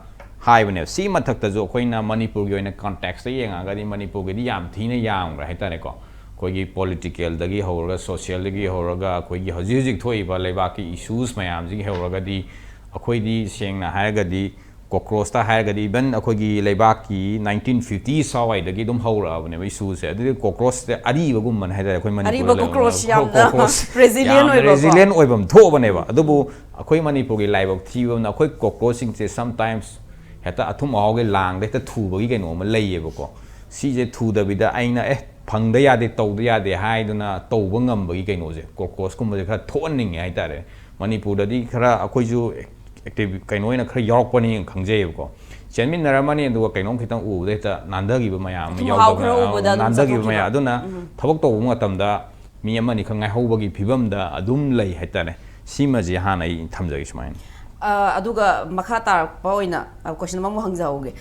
ꯍꯥꯏꯕꯅꯦꯕ꯫ ꯁꯤ ꯃꯊꯛꯇꯁꯨ ꯑꯩꯈꯣꯏꯅ ꯃꯅꯤꯄꯨꯔꯒꯤ ꯑꯣꯏꯅ ꯀꯟꯇꯦꯛꯁꯇ ꯌꯦꯡꯉꯛꯑꯒꯗꯤ ꯃꯅꯤꯄꯨꯔꯒꯤꯗꯤ ꯌꯥꯝ ꯊꯤꯅ ꯌꯥꯝꯈ꯭ꯔꯦ ꯍꯥꯏꯇꯥꯔꯦꯀꯣ꯫ ꯑꯩꯈꯣꯏꯒꯤ ꯄꯣꯂꯤꯇꯤꯀꯦꯜꯗꯒꯤ ꯍꯧꯔꯒ, ꯁꯣꯁꯤꯌꯦꯜꯗꯒꯤ ꯍꯧꯔꯒ, ꯑꯩꯈꯣꯏꯒꯤ ꯍꯧꯖꯤꯛ ꯍꯧꯖꯤꯛ ꯊꯣꯛꯏꯕ ꯂꯩꯕꯥꯛꯀꯤ ꯏꯁꯨꯁ ꯃꯌꯥꯝꯁꯤꯒꯤ ꯍꯧꯔꯒꯗꯤ, ꯑꯩꯈꯣꯏꯗꯤ ꯁꯦꯡꯅ ꯍꯥꯏꯔꯒꯗꯤ ꯀꯣꯀ꯭ꯔꯣꯁꯇ ꯍꯥꯏꯔꯒꯗꯤ, ꯏꯚꯟ ꯑꯩꯈꯣꯏꯒꯤ ꯂꯩꯕꯥꯛꯀꯤ ꯅꯥꯏꯟꯇꯤꯟ ꯐꯤꯐꯇꯤ ꯁ꯭ꯋꯥꯏꯗꯒꯤ ꯑꯗꯨꯝ ꯍꯧꯔꯛꯑꯕꯅꯦꯕ ꯏꯁꯨꯁꯦ꯫ ꯑꯗꯨꯗꯤ ꯀꯣꯀ꯭ꯔꯣꯁꯁꯦ ꯑꯔꯤꯕꯒꯨꯝꯕꯅꯦ ꯍꯥꯏꯇꯥꯔꯦ ꯑꯩꯈꯣꯏ ꯃꯅꯤꯄꯨꯔꯗ ꯑꯔꯤꯕ ꯂꯩꯕ ꯀꯣꯀ꯭ꯔꯣꯁ ꯌꯥꯝꯅ ꯀꯣꯀ꯭ꯔꯣꯁ resilient ꯌꯥꯝꯅ ꯑꯣꯏꯕꯀꯣ꯫ ꯔꯦꯖꯤꯂꯤꯌꯦꯟ ꯑꯣꯏꯕ ꯑꯃ ꯊꯣꯛꯑꯕꯅꯦꯕ꯫ ꯑꯗꯨꯕꯨ ꯑꯩꯈꯣꯏ ꯃꯅꯤꯄꯨꯔꯒꯤ ꯂꯥꯏꯕꯛ ꯊꯤꯕ ꯑꯃꯅ, ꯑꯩꯈꯣꯏ ꯀꯣꯀ꯭ꯔꯣꯁꯁꯤꯡꯁꯦ ꯁꯝꯇꯥꯏꯝꯁ ꯍꯦꯛꯇ ꯑꯊꯨꯝ ꯑꯍꯥꯎꯒꯤ ꯂꯥꯡꯗ ꯍꯦꯛꯇ ꯊꯨꯕꯒꯤ ꯀꯩꯅꯣ ꯑꯃ ꯂꯩꯌꯦꯕꯀꯣ꯫ ꯁꯤꯁꯦ ꯊꯨꯗꯕꯤꯗ ꯑꯩꯅ, "ꯑꯦ, ꯐꯪꯗ ꯌꯥꯗꯦ, ꯇꯧꯗ ꯌꯥꯗꯦ" ꯍꯥꯏꯗꯨꯅ ꯇꯧꯕ ꯉꯝꯕꯒꯤ ꯀꯩꯅꯣꯁꯦ, ꯀꯣꯀ꯭ꯔꯣꯁꯀꯨꯝꯕꯁꯦ ꯈꯔ ꯊꯣꯛꯍꯟꯅꯤꯡꯉꯦ ꯍꯥꯏꯇꯥꯔꯦ꯫ ꯃꯅꯤꯄꯨꯔꯗꯗꯤ ꯈꯔ ꯑꯩꯈꯣꯏꯁꯨ ꯑꯦꯛꯇꯤꯚ ꯀꯩꯅꯣ ꯑꯣꯏꯅ ꯈꯔ ꯌꯥꯎꯔꯛꯄꯅꯤ ꯈꯪꯖꯩꯌꯦꯕꯀꯣ꯫ ꯆꯦꯟꯃꯤꯟꯅꯔꯝꯃꯅꯤ, ꯑꯗꯨꯒ ꯀꯩꯅꯣꯝ ꯈꯤꯇꯪ ꯎꯕꯗ ꯍꯦꯛꯇ ꯅꯥꯟꯊꯈꯤꯕ ꯃꯌꯥꯝ ꯑꯃ ꯊꯨꯝ ꯍꯥꯎ ꯌꯥꯎꯗꯕ, ꯈꯔ ꯎꯕꯗ ꯑꯗꯨꯝ ꯅꯥꯟꯊꯈꯤꯕ ꯆꯠꯊꯣꯛꯈꯤꯕ꯫ ꯃꯌꯥꯝ꯫ ꯑꯗꯨꯅ ꯊꯕꯛ ꯇꯧꯕ ꯃꯇꯝꯗ ꯃꯤ ꯑꯃꯅꯤ ꯈꯛ ꯉꯥꯏꯍꯧꯕꯒꯤ ꯐꯤꯕꯝꯗ ꯑꯗꯨꯝ ꯂꯩ ꯍꯥꯏꯇꯥꯔꯦ꯫ ꯁꯤꯃꯁꯦ ꯍꯥꯟꯅ ꯑꯩ ꯊꯝꯖꯒꯦ ꯁꯨꯃꯥꯏꯅ꯫ ꯑ, ꯑꯗꯨꯒ ꯃꯈꯥ ꯇꯥꯔꯛꯄ ꯑꯣꯏꯅ, ꯑ, ꯀꯣꯏꯁꯟ ꯑꯃꯃꯨꯛ ꯍꯪꯖꯍꯧꯒꯦ꯫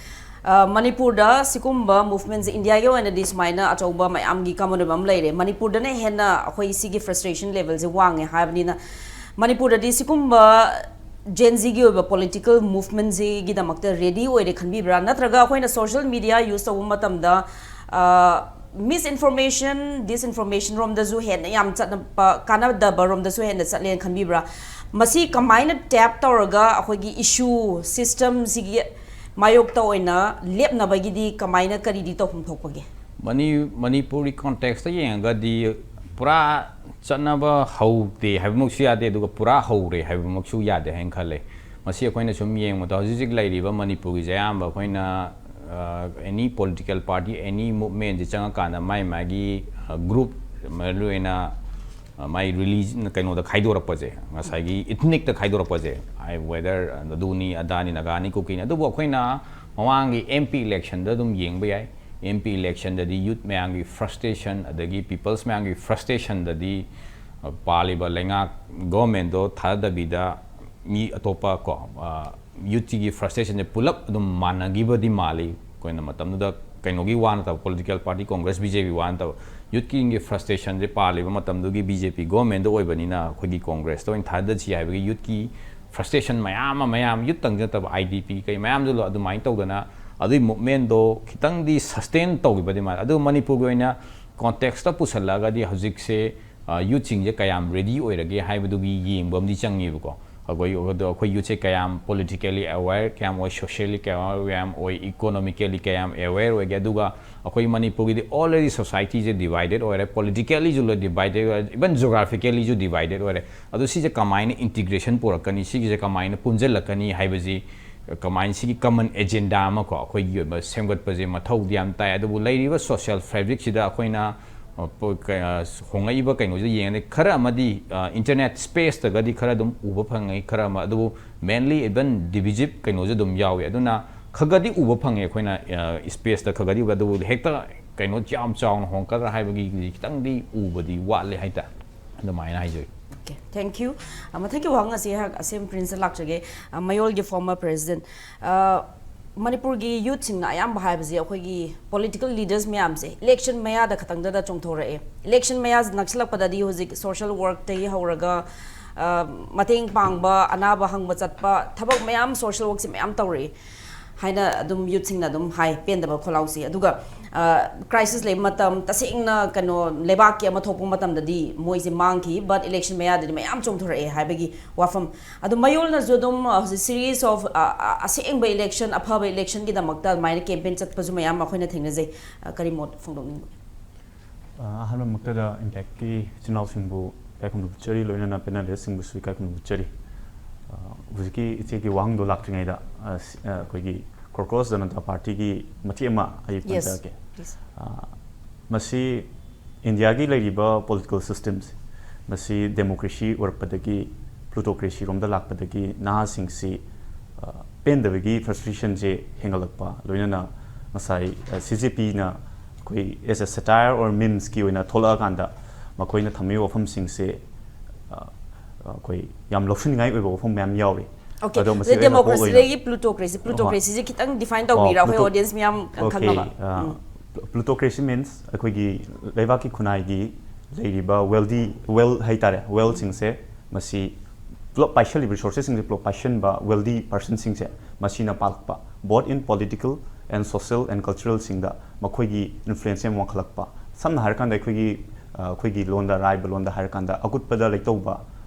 ꯑ, ꯃꯅꯤꯄꯨꯔꯗ ꯁꯤꯒꯨꯝꯕ ꯃꯨꯚꯃꯦꯟꯁꯦ ꯏꯟꯗꯤꯌꯥꯒꯤ ꯑꯣꯏꯅꯗꯤ ꯁꯨꯃꯥꯏꯅ ꯑꯆꯧꯕ ꯃꯌꯥꯝꯒꯤ ꯀꯃꯟ ꯑꯣꯏꯕ ꯑꯃ ꯂꯩꯔꯦ꯫ ꯃꯅꯤꯄꯨꯔꯗꯅ ꯍꯦꯟꯅ ꯑꯩꯈꯣꯏ ꯁꯤꯒꯤ ꯐ꯭ꯔꯁꯇ꯭ꯔꯦꯁꯟ ꯂꯦꯚꯦꯜꯁꯦ ꯋꯥꯡꯉꯦ ꯍꯥꯏꯕꯅꯤꯅ, ꯃꯅꯤꯄꯨꯔꯗꯗꯤ ꯁꯤꯒꯨꯝꯕ ꯖꯦꯟ ꯖꯤꯒꯤ ꯑꯣꯏꯕ ꯄꯣꯂꯤꯇꯤꯀꯦꯜ ꯃꯨꯚꯃꯦꯟꯁꯤꯒꯤꯗꯃꯛꯇ ꯔꯦꯗꯤ ꯑꯣꯏꯔꯦ ꯈꯟꯕꯤꯕ꯭ꯔꯥ? ꯅꯠꯇ꯭ꯔꯒ ꯑꯩꯈꯣꯏꯅ ꯁꯣꯁꯤꯌꯦꯜ ꯃꯤꯗꯤꯌꯥ ꯌꯨꯁ ꯇꯧꯕ ꯃꯇꯝꯗ, ꯑ, ꯃꯤꯁꯏꯟꯐꯣꯔꯃꯦꯁꯟ, ꯗꯤꯁꯏꯟꯐꯣꯔꯃꯦꯁꯟ ꯔꯣꯝꯗꯁꯨ ꯍꯦꯟꯅ ꯌꯥꯝ ꯆꯠꯅꯕ, ꯀꯥꯟꯅꯗꯕ ꯔꯣꯝꯗꯁꯨ ꯍꯦꯟꯅ ꯆꯠꯂꯦꯅ ꯈꯟꯕꯤꯕ꯭ꯔꯥ? ꯃꯁꯤ ꯀꯃꯥꯏꯅ ꯇꯦꯞ ꯇꯧꯔꯒ ꯑꯩꯈꯣꯏꯒꯤ ꯏꯁꯨ ꯁꯤꯁꯇꯝꯁꯤꯒꯤ ꯃꯥꯌꯣꯛꯇ ꯑꯣꯏꯅ ꯂꯦꯞꯅꯕꯒꯤꯗꯤ ꯀꯃꯥꯏꯅ, ꯀꯔꯤꯗꯤ ꯇꯧꯐꯝ ꯊꯣꯛꯄꯒꯦ? ꯃꯅꯤ-, ꯃꯅꯤꯄꯨꯔꯒꯤ ꯀꯣꯟꯇꯦꯛꯁꯇ ꯌꯦꯡꯉꯒꯗꯤ ꯄꯨꯔꯥ ꯆꯠꯅꯕ ꯍꯧꯗꯦ ꯍꯥꯏꯕꯃꯛꯁꯨ ꯌꯥꯗꯦ, ꯑꯗꯨꯒ ꯄꯨꯔꯥ ꯍꯧꯔꯦ ꯍꯥꯏꯕꯃꯛꯁꯨ ꯌꯥꯗꯦ ꯍꯥꯏꯅ ꯈꯜꯂꯦ꯫ ꯃꯁꯤ ꯑꯩꯈꯣꯏꯅ ꯁꯨꯝ ꯌꯦꯡꯕꯗ ꯍꯧꯖꯤꯛ ꯍꯧꯖꯤꯛ ꯂꯩꯔꯤꯕ ꯃꯅꯤꯄꯨꯔꯒꯤꯁꯦ ꯑꯌꯥꯝꯕ ꯑꯩꯈꯣꯏꯅ ꯑꯦꯅꯤ ꯄꯣꯂꯤꯇꯤꯀꯦꯜ ꯄꯥꯔꯇꯤ, ꯑꯦꯅꯤ ꯃꯨꯞꯃꯦꯟꯁꯦ ꯆꯪꯉꯀꯥꯟꯗ ꯃꯥꯏ ꯃꯥꯒꯤ ꯒ꯭ꯔꯨꯞ, ꯃꯔꯨꯑꯣꯏꯅ ꯃꯥꯏ ꯔꯤꯂꯤꯖꯟ, ꯀꯩꯅꯣꯗ ꯈꯥꯏꯗꯣꯔꯛꯄꯁꯦ, ꯉꯁꯥꯏꯒꯤ ꯏꯊꯅꯤꯛꯇ ꯈꯥꯏꯗꯣꯔꯛꯄꯁꯦ, ꯑꯩ ꯋꯦꯗꯔ ꯑꯗꯨꯅꯤ ꯑꯗꯥꯅꯤ ꯅꯥꯒꯥꯅꯤ ꯀꯨꯀꯤꯅꯤ, ꯑꯗꯨꯕꯨ ꯑꯩꯈꯣꯏꯅ ꯃꯃꯥꯡꯒꯤ ꯑꯦꯝ ꯄꯤ ꯏꯂꯦꯛꯁꯟꯗ ꯑꯗꯨꯝ ꯌꯦꯡꯕ ꯌꯥꯏ꯫ ꯑꯦꯝ ꯄꯤ ꯏꯂꯦꯛꯁꯟꯗꯗꯤ ꯌꯨꯠ ꯃꯌꯥꯝꯒꯤ ꯐ꯭ꯔꯁꯇ꯭ꯔꯦꯁꯟ, ꯑꯗꯒꯤ ꯄꯤꯄꯜꯁ ꯃꯌꯥꯝꯒꯤ ꯐ꯭ꯔꯁꯇ꯭ꯔꯦꯁꯟꯗꯗꯤ ꯄꯥꯜꯂꯤꯕ ꯂꯩꯉꯥꯛ ꯒꯣꯔꯃꯦꯟꯗꯣ ꯊꯥꯗꯗꯕꯤꯗ ꯃꯤ ꯑꯇꯣꯞꯄ ꯀꯣ, ꯌꯨꯠꯁꯤꯒꯤ ꯐ꯭ꯔꯁꯇ꯭ꯔꯦꯁꯟꯁꯦ ꯄꯨꯂꯞ ꯑꯗꯨꯝ ꯃꯥꯟꯅꯈꯤꯕꯗꯤ ꯃꯥꯜꯂꯤ꯫ ꯑꯩꯈꯣꯏꯅ ꯃꯇꯝꯗꯨꯗ ꯀꯩꯅꯣꯒꯤ ꯋꯥ ꯅꯠꯇꯕ, political party Congress, B J P ꯋꯥ ꯅꯠꯇꯕ, ꯌꯨꯠꯀꯤꯒꯤ ꯐ꯭ꯔꯁꯇ꯭ꯔꯦꯁꯟꯁꯦ ꯄꯥꯜꯂꯤꯕ ꯃꯇꯝꯗꯨꯒꯤ ꯕꯤ ꯖꯦ ꯄꯤ ꯒꯣꯔꯃꯦꯟꯗ ꯑꯣꯏꯕꯅꯤꯅ ꯑꯩꯈꯣꯏꯒꯤ ꯀꯣꯡꯒ꯭ꯔꯦꯁꯇ ꯑꯣꯏꯅ ꯊꯥꯗꯁꯤ ꯍꯥꯏꯕꯒꯤ ꯌꯨꯠꯀꯤ ꯐ꯭ꯔꯁꯇ꯭ꯔꯦꯁꯟ ꯃꯌꯥꯝ ꯑꯃ, ꯃꯌꯥꯝ ꯌꯨꯠꯇꯪꯁꯨ ꯅꯠꯇꯕ ꯑꯥꯏ ꯗꯤ ꯄꯤ ꯀꯩ ꯃꯌꯥꯝꯗꯨ ꯑꯗꯨꯃꯥꯏꯅ ꯇꯧꯗꯅ ꯑꯗꯨꯒꯤ ꯃꯨꯞꯃꯦꯟꯗꯣ ꯈꯤꯇꯪꯗꯤ ꯁꯁꯇꯦꯟ ꯇꯧꯈꯤꯕꯗꯤ ꯃꯥꯜꯂꯦ꯫ ꯑꯗꯨ ꯃꯅꯤꯄꯨꯔꯒꯤ ꯑꯣꯏꯅ ꯀꯣꯟꯇꯦꯛꯁꯇ ꯄꯨꯁꯜꯂꯛꯑꯒꯗꯤ ꯍꯧꯖꯤꯛꯁꯦ ꯌꯨꯠꯁꯤꯡꯁꯦ ꯀꯌꯥꯝ ꯔꯦꯗꯤ ꯑꯣꯏꯔꯒꯦ ꯍꯥꯏꯕꯗꯨꯒꯤ ꯌꯦꯡꯕ ꯑꯃꯗꯤ ꯆꯪꯉꯦꯕꯀꯣ꯫ ꯑꯩꯈꯣꯏ, ꯑꯗꯣ ꯑꯩꯈꯣꯏ ꯌꯨꯠꯁꯦ ꯀꯌꯥꯝ ꯄꯣꯂꯤꯇꯤꯀꯦꯂꯤ ꯑꯦꯋꯦꯌꯔ ꯀꯌꯥꯝ ꯑꯣꯏ, ꯁꯣꯁꯤꯌꯦꯜꯂꯤ ꯀꯌꯥꯝ ꯑꯣꯏ, ꯏꯀꯣꯅꯣꯃꯤꯀꯦꯂꯤ ꯀꯌꯥꯝ ꯑꯦꯋꯦꯌꯔ ꯑꯣꯏꯒꯦ, ꯑꯗꯨꯒ ꯑꯩꯈꯣꯏ ꯃꯅꯤꯄꯨꯔꯒꯤꯗꯤ ꯑꯣꯜꯔꯦꯗꯤ ꯁꯣꯁꯥꯏꯇꯤꯁꯦ ꯗꯤꯚꯥꯏꯗꯦꯠ ꯑꯣꯏꯔꯦ, ꯄꯣꯂꯤꯇꯤꯀꯦꯂꯤꯁꯨ ꯂꯣꯏ ꯗꯤꯚꯥꯏꯗꯦꯠ ꯑꯣꯏꯔꯦ, ꯏꯚꯟ ꯖꯣꯒ꯭ꯔꯥꯐꯤꯀꯦꯂꯤꯁꯨ ꯗꯤꯚꯥꯏꯗꯦꯠ ꯑꯣꯏꯔꯦ꯫ ꯑꯗꯣ ꯁꯤꯁꯦ ꯀꯃꯥꯏꯅ ꯏꯟꯇꯤꯒ꯭ꯔꯦꯁꯟ ꯄꯨꯔꯛꯀꯅꯤ, ꯁꯤꯒꯤꯁꯦ ꯀꯃꯥꯏꯅ ꯄꯨꯟꯁꯤꯜꯂꯛꯀꯅꯤ ꯍꯥꯏꯕꯁꯤ, ꯀꯃꯥꯏꯅ ꯁꯤꯒꯤ ꯀꯃꯟ ꯑꯦꯖꯦꯟꯗꯥ ꯑꯃ ꯀꯣ ꯑꯩꯈꯣꯏꯒꯤ ꯑꯣꯏꯕ ꯁꯦꯝꯒꯠꯄꯁꯦ ꯃꯊꯧꯗꯤ ꯌꯥꯝ ꯇꯥꯏ꯫ ꯑꯗꯨꯕꯨ ꯂꯩꯔꯤꯕ ꯁꯣꯁꯤꯌꯦꯜ ꯐꯦꯕ꯭ꯔꯤꯛꯁꯤꯗ ꯑꯩꯈꯣꯏꯅ ꯑ, ꯄ-, ꯀ-, ꯑ, ꯍꯣꯡꯉꯛꯏꯕ ꯀꯩꯅꯣꯁꯦ ꯌꯦꯡꯉꯗꯤ ꯈꯔ ꯑꯃꯗꯤ, ꯑ, ꯏꯟꯇꯔꯅꯦꯠ ꯁ꯭ꯄꯦꯁꯇꯒꯗꯤ ꯈꯔ ꯑꯗꯨꯝ ꯎꯕ ꯐꯪꯉꯤ, ꯈꯔ ꯑꯃ, ꯑꯗꯨꯕꯨ ꯃꯦꯟꯂꯤ ꯏꯚꯟ ꯗꯤꯚꯤꯖꯤꯞ ꯀꯩꯅꯣꯁꯨ ꯑꯗꯨꯝ ꯌꯥꯎꯏ꯫ ꯑꯗꯨꯅ ꯈꯔꯒꯗꯤ ꯎꯕ ꯐꯪꯉꯦ ꯑꯩꯈꯣꯏꯅ, ꯑ, ꯁ꯭ꯄꯦꯁꯇ ꯈꯔꯒꯗꯤ ꯎꯕ, ꯑꯗꯨꯕꯨ ꯍꯦꯛꯇ ꯀꯩꯅꯣ ꯌꯥꯝ ꯆꯥꯎꯅ ꯍꯣꯡꯉꯛꯀꯗ꯭ꯔꯥ ꯍꯥꯏꯕꯒꯤ ꯈꯤꯇꯪꯗꯤ ꯎꯕꯗꯤ ꯋꯥꯠꯂꯦ ꯍꯥꯏꯇꯥꯔꯦ꯫ ꯑꯗꯨꯃꯥꯏꯅ ꯍꯥꯏꯖꯒꯦ꯫ Okay, thank you. ꯑ, ꯃꯊꯪꯒꯤ ꯋꯥꯍꯪ ꯑꯁꯤ ꯑꯩꯍꯥꯛ ꯑꯁꯦꯝ ꯄ꯭ꯔꯤꯟꯁꯇ ꯂꯥꯛꯆꯒꯦ꯫ ꯑ, ꯃꯌꯣꯜꯒꯤ former president, ꯑ, ꯃꯅꯤꯄꯨꯔꯒꯤ ꯌꯨꯠꯁꯤꯡꯅ ꯑꯌꯥꯝꯕ ꯍꯥꯏꯕꯁꯤ ꯑꯩꯈꯣꯏꯒꯤ ꯄꯣꯂꯤꯇꯤꯀꯦꯜ ꯂꯤꯗꯔꯁ ꯃꯌꯥꯝꯁꯦ ꯏꯂꯦꯛꯁꯟ ꯃꯌꯥꯗ ꯈꯛꯇꯪꯗꯗ ꯆꯣꯡꯊꯣꯔꯛꯑꯦ꯫ ꯏꯂꯦꯛꯁꯟ ꯃꯌꯥ ꯅꯛꯁꯤꯜꯂꯛꯄꯗꯗꯤ ꯍꯧꯖꯤꯛ ꯁꯣꯁꯤꯌꯦꯜ ꯋꯥꯔꯛꯇꯒꯤ ꯍꯧꯔꯒ, ꯑ, ꯃꯇꯦꯡ ꯄꯥꯡꯕ, ꯑꯅꯥꯕ ꯍꯪꯕ ꯆꯠꯄ, ꯊꯕꯛ ꯃꯌꯥꯝ, ꯁꯣꯁꯤꯌꯦꯜ ꯋꯥꯔꯛꯁꯦ ꯃꯌꯥꯝ ꯇꯧꯔꯛꯏ ꯍꯥꯏꯅ ꯑꯗꯨꯝ ꯌꯨꯠꯁꯤꯡꯅ ꯑꯗꯨꯝ ꯍꯥꯏ, ꯄꯦꯟꯗꯕ ꯈꯣꯜꯂꯥꯎꯁꯤ꯫ ꯑꯗꯨꯒ, ꯑ, ꯀ꯭ꯔꯥꯏꯁꯤꯁ ꯂꯩꯕ ꯃꯇꯝ, ꯇꯁꯦꯡꯅ ꯀꯩꯅꯣ ꯂꯩꯕꯥꯛꯀꯤ ꯑꯃ ꯊꯣꯛꯄ ꯃꯇꯝꯗꯗꯤ ꯃꯣꯏꯁꯦ ꯃꯥꯡꯈꯤ, but ꯏꯂꯦꯛꯁꯟ ꯃꯌꯥꯗꯗꯤ ꯃꯌꯥꯝ ꯆꯣꯡꯊꯣꯔꯛꯑꯦ ꯍꯥꯏꯕꯒꯤ ꯋꯥꯐꯝ꯫ ꯑꯗꯣ ꯃꯌꯣꯜꯅꯁꯨ ꯑꯗꯨꯝ, ꯑ, ꯍꯧꯖꯤꯛ series of, ꯑ, ꯑ, ꯑꯁꯦꯡꯕ ꯏꯂꯦꯛꯁꯟ, ꯑꯐꯕ ꯏꯂꯦꯛꯁꯟꯒꯤꯗꯃꯛꯇ ꯑꯗꯨꯃꯥꯏꯅ ꯀꯦꯝꯄꯦꯟ ꯆꯠꯄꯁꯨ ꯃꯌꯥꯝ ꯑꯩꯈꯣꯏꯅ ꯊꯦꯡꯅꯖꯩ꯫ ꯑ, ꯀꯔꯤ ꯃꯣꯠ ꯐꯣꯡꯗꯣꯛꯅꯤꯡꯕ? ꯑ, ꯑꯍꯥꯟꯕꯃꯛꯇꯗ ꯏꯝꯄꯦꯛꯀꯤ ꯏꯆꯤꯟ ꯏꯅꯥꯎꯁꯤꯡꯕꯨ ꯏꯀꯥꯏ ꯈꯨꯝꯅꯕ ꯎꯠꯆꯔꯤ, ꯂꯣꯏꯅꯅ ꯄꯦꯅꯦꯂꯤꯁꯁꯤꯡꯕꯨꯁꯨ ꯏꯀꯥꯏ ꯈꯨꯝꯅꯕ ꯎꯠꯆꯔꯤ꯫ ꯑ, ꯍꯧꯖꯤꯛꯀꯤ ꯏꯆꯦꯒꯤ ꯋꯥꯍꯪꯗꯣ ꯂꯥꯛꯇ꯭ꯔꯤꯉꯩꯗ, ꯑ, ꯁꯤ-, ꯑ, ꯑꯩꯈꯣꯏꯒꯤ ꯀ꯭ꯔꯣꯀꯣꯁ ꯖꯅꯇꯥ ꯄꯥꯔꯇꯤꯒꯤ ꯃꯇꯦꯛ ꯑꯃ ꯑꯩ Yes, ꯄꯟꯖꯔꯛꯀꯦ꯫ please. ꯑ, ꯃꯁꯤ ꯏꯟꯗꯤꯌꯥꯒꯤ ꯂꯩꯔꯤꯕ ꯄꯣꯂꯤꯇꯤꯀꯦꯜ ꯁꯤꯁꯇꯦꯝꯁꯦ, ꯃꯁꯤ ꯗꯦꯃꯣꯀ꯭ꯔꯦꯁꯤ ꯑꯣꯏꯔꯛꯄꯗꯒꯤ ꯄ꯭ꯂꯨꯇꯣꯀ꯭ꯔꯦꯁꯤꯔꯣꯝꯗ ꯂꯥꯛꯄꯗꯒꯤ ꯅꯍꯥꯁꯤꯡꯁꯤ, ꯑ, ꯄꯦꯟꯗꯕꯒꯤ ꯐ꯭ꯔꯁꯇ꯭ꯔꯦꯁꯟꯁꯦ ꯍꯦꯟꯒꯠꯂꯛꯄ, ꯂꯣꯏꯅꯅ ꯉꯁꯥꯏ, ꯑ, ꯁꯤ ꯖꯦ ꯄꯤꯅ ꯑꯩꯈꯣꯏ as a satire or ꯃꯤꯝꯁꯀꯤ ꯑꯣꯏꯅ ꯊꯣꯛꯂꯛꯑꯀꯥꯟꯗ ꯃꯈꯣꯏꯅ ꯊꯝꯃꯤꯕ ꯋꯥꯐꯝꯁꯤꯡꯁꯦ, ꯑ, ꯑꯩꯈꯣꯏ ꯌꯥꯝ ꯂꯧꯁꯤꯟꯅꯤꯡꯉꯥꯏ ꯑꯣꯏꯕ ꯋꯥꯐꯝ ꯃꯌꯥꯝ ꯌꯥꯎꯔꯤ꯫ Okay, ꯑꯗꯣ ꯃꯁꯤ ꯑꯗ ꯑꯩꯅ ꯍꯣꯜ ꯑꯣꯏꯅ ꯗꯦꯃꯣꯀ꯭ꯔꯦꯁꯤꯗꯒꯤ ꯄ꯭ꯂꯨꯇꯣꯀ꯭ꯔꯦꯁꯤ, ꯍꯣꯏ꯫ ꯄ꯭ꯂꯨꯇꯣꯀ꯭ꯔꯦꯁꯤꯁꯦ ꯈꯤꯇꯪ ꯗꯤꯐꯥꯏꯟ ꯑꯣ, ꯇꯧꯕꯤꯔ, ꯑꯩꯈꯣꯏ ꯄ꯭ꯂꯨꯇꯣ-, ꯑꯣꯗꯤꯌꯟꯁ ꯃꯌꯥꯝ okay, ꯈꯪꯅꯕ꯫ ꯑ, ꯎꯝ꯫ ꯄ꯭ꯂꯨ-, ꯄ꯭ꯂꯨꯇꯣꯀ꯭ꯔꯦꯁꯤ ꯃꯤꯟꯁ ꯑꯩꯈꯣꯏꯒꯤ ꯂꯩꯕꯥꯛꯀꯤ ꯈꯨꯟꯅꯥꯏꯒꯤ ꯂꯩꯔꯤꯕ ꯋꯦꯜꯗꯤ, ꯋꯦꯜ ꯍꯥꯏꯇꯥꯔꯦ, ꯋꯦꯜꯁꯤꯡꯁꯦ ꯃꯁꯤ ꯄꯨꯂꯞ ꯄꯥꯏꯁꯜꯂꯤꯕ ꯔꯤꯁꯣꯔꯁꯦꯁꯁꯤꯡꯁꯦ ꯄꯨꯂꯞ ꯄꯥꯏꯁꯟꯕ ꯋꯦꯜꯗꯤ ꯄꯔꯁꯟꯁꯤꯡꯁꯦ ꯃꯁꯤꯅ ꯄꯥꯜꯂꯛꯄ, both in political and social and culturalꯁꯤꯡꯗ ꯃꯈꯣꯏꯒꯤ ꯏꯟꯐ꯭ꯂꯨꯌꯦꯟꯁ ꯌꯥꯝ ꯋꯥꯡꯈꯠꯂꯛꯄ꯫ ꯁꯝꯅ ꯍꯥꯏꯔꯀꯥꯟꯗ ꯑꯩꯈꯣꯏꯒꯤ, ꯑ, ꯑꯩꯈꯣꯏꯒꯤ ꯂꯣꯟꯗ, ꯑꯔꯥꯏꯕ ꯂꯣꯟꯗ ꯍꯥꯏꯔꯀꯥꯟꯗ ꯑꯀꯨꯠꯄꯗ ꯂꯩꯇꯧꯕ,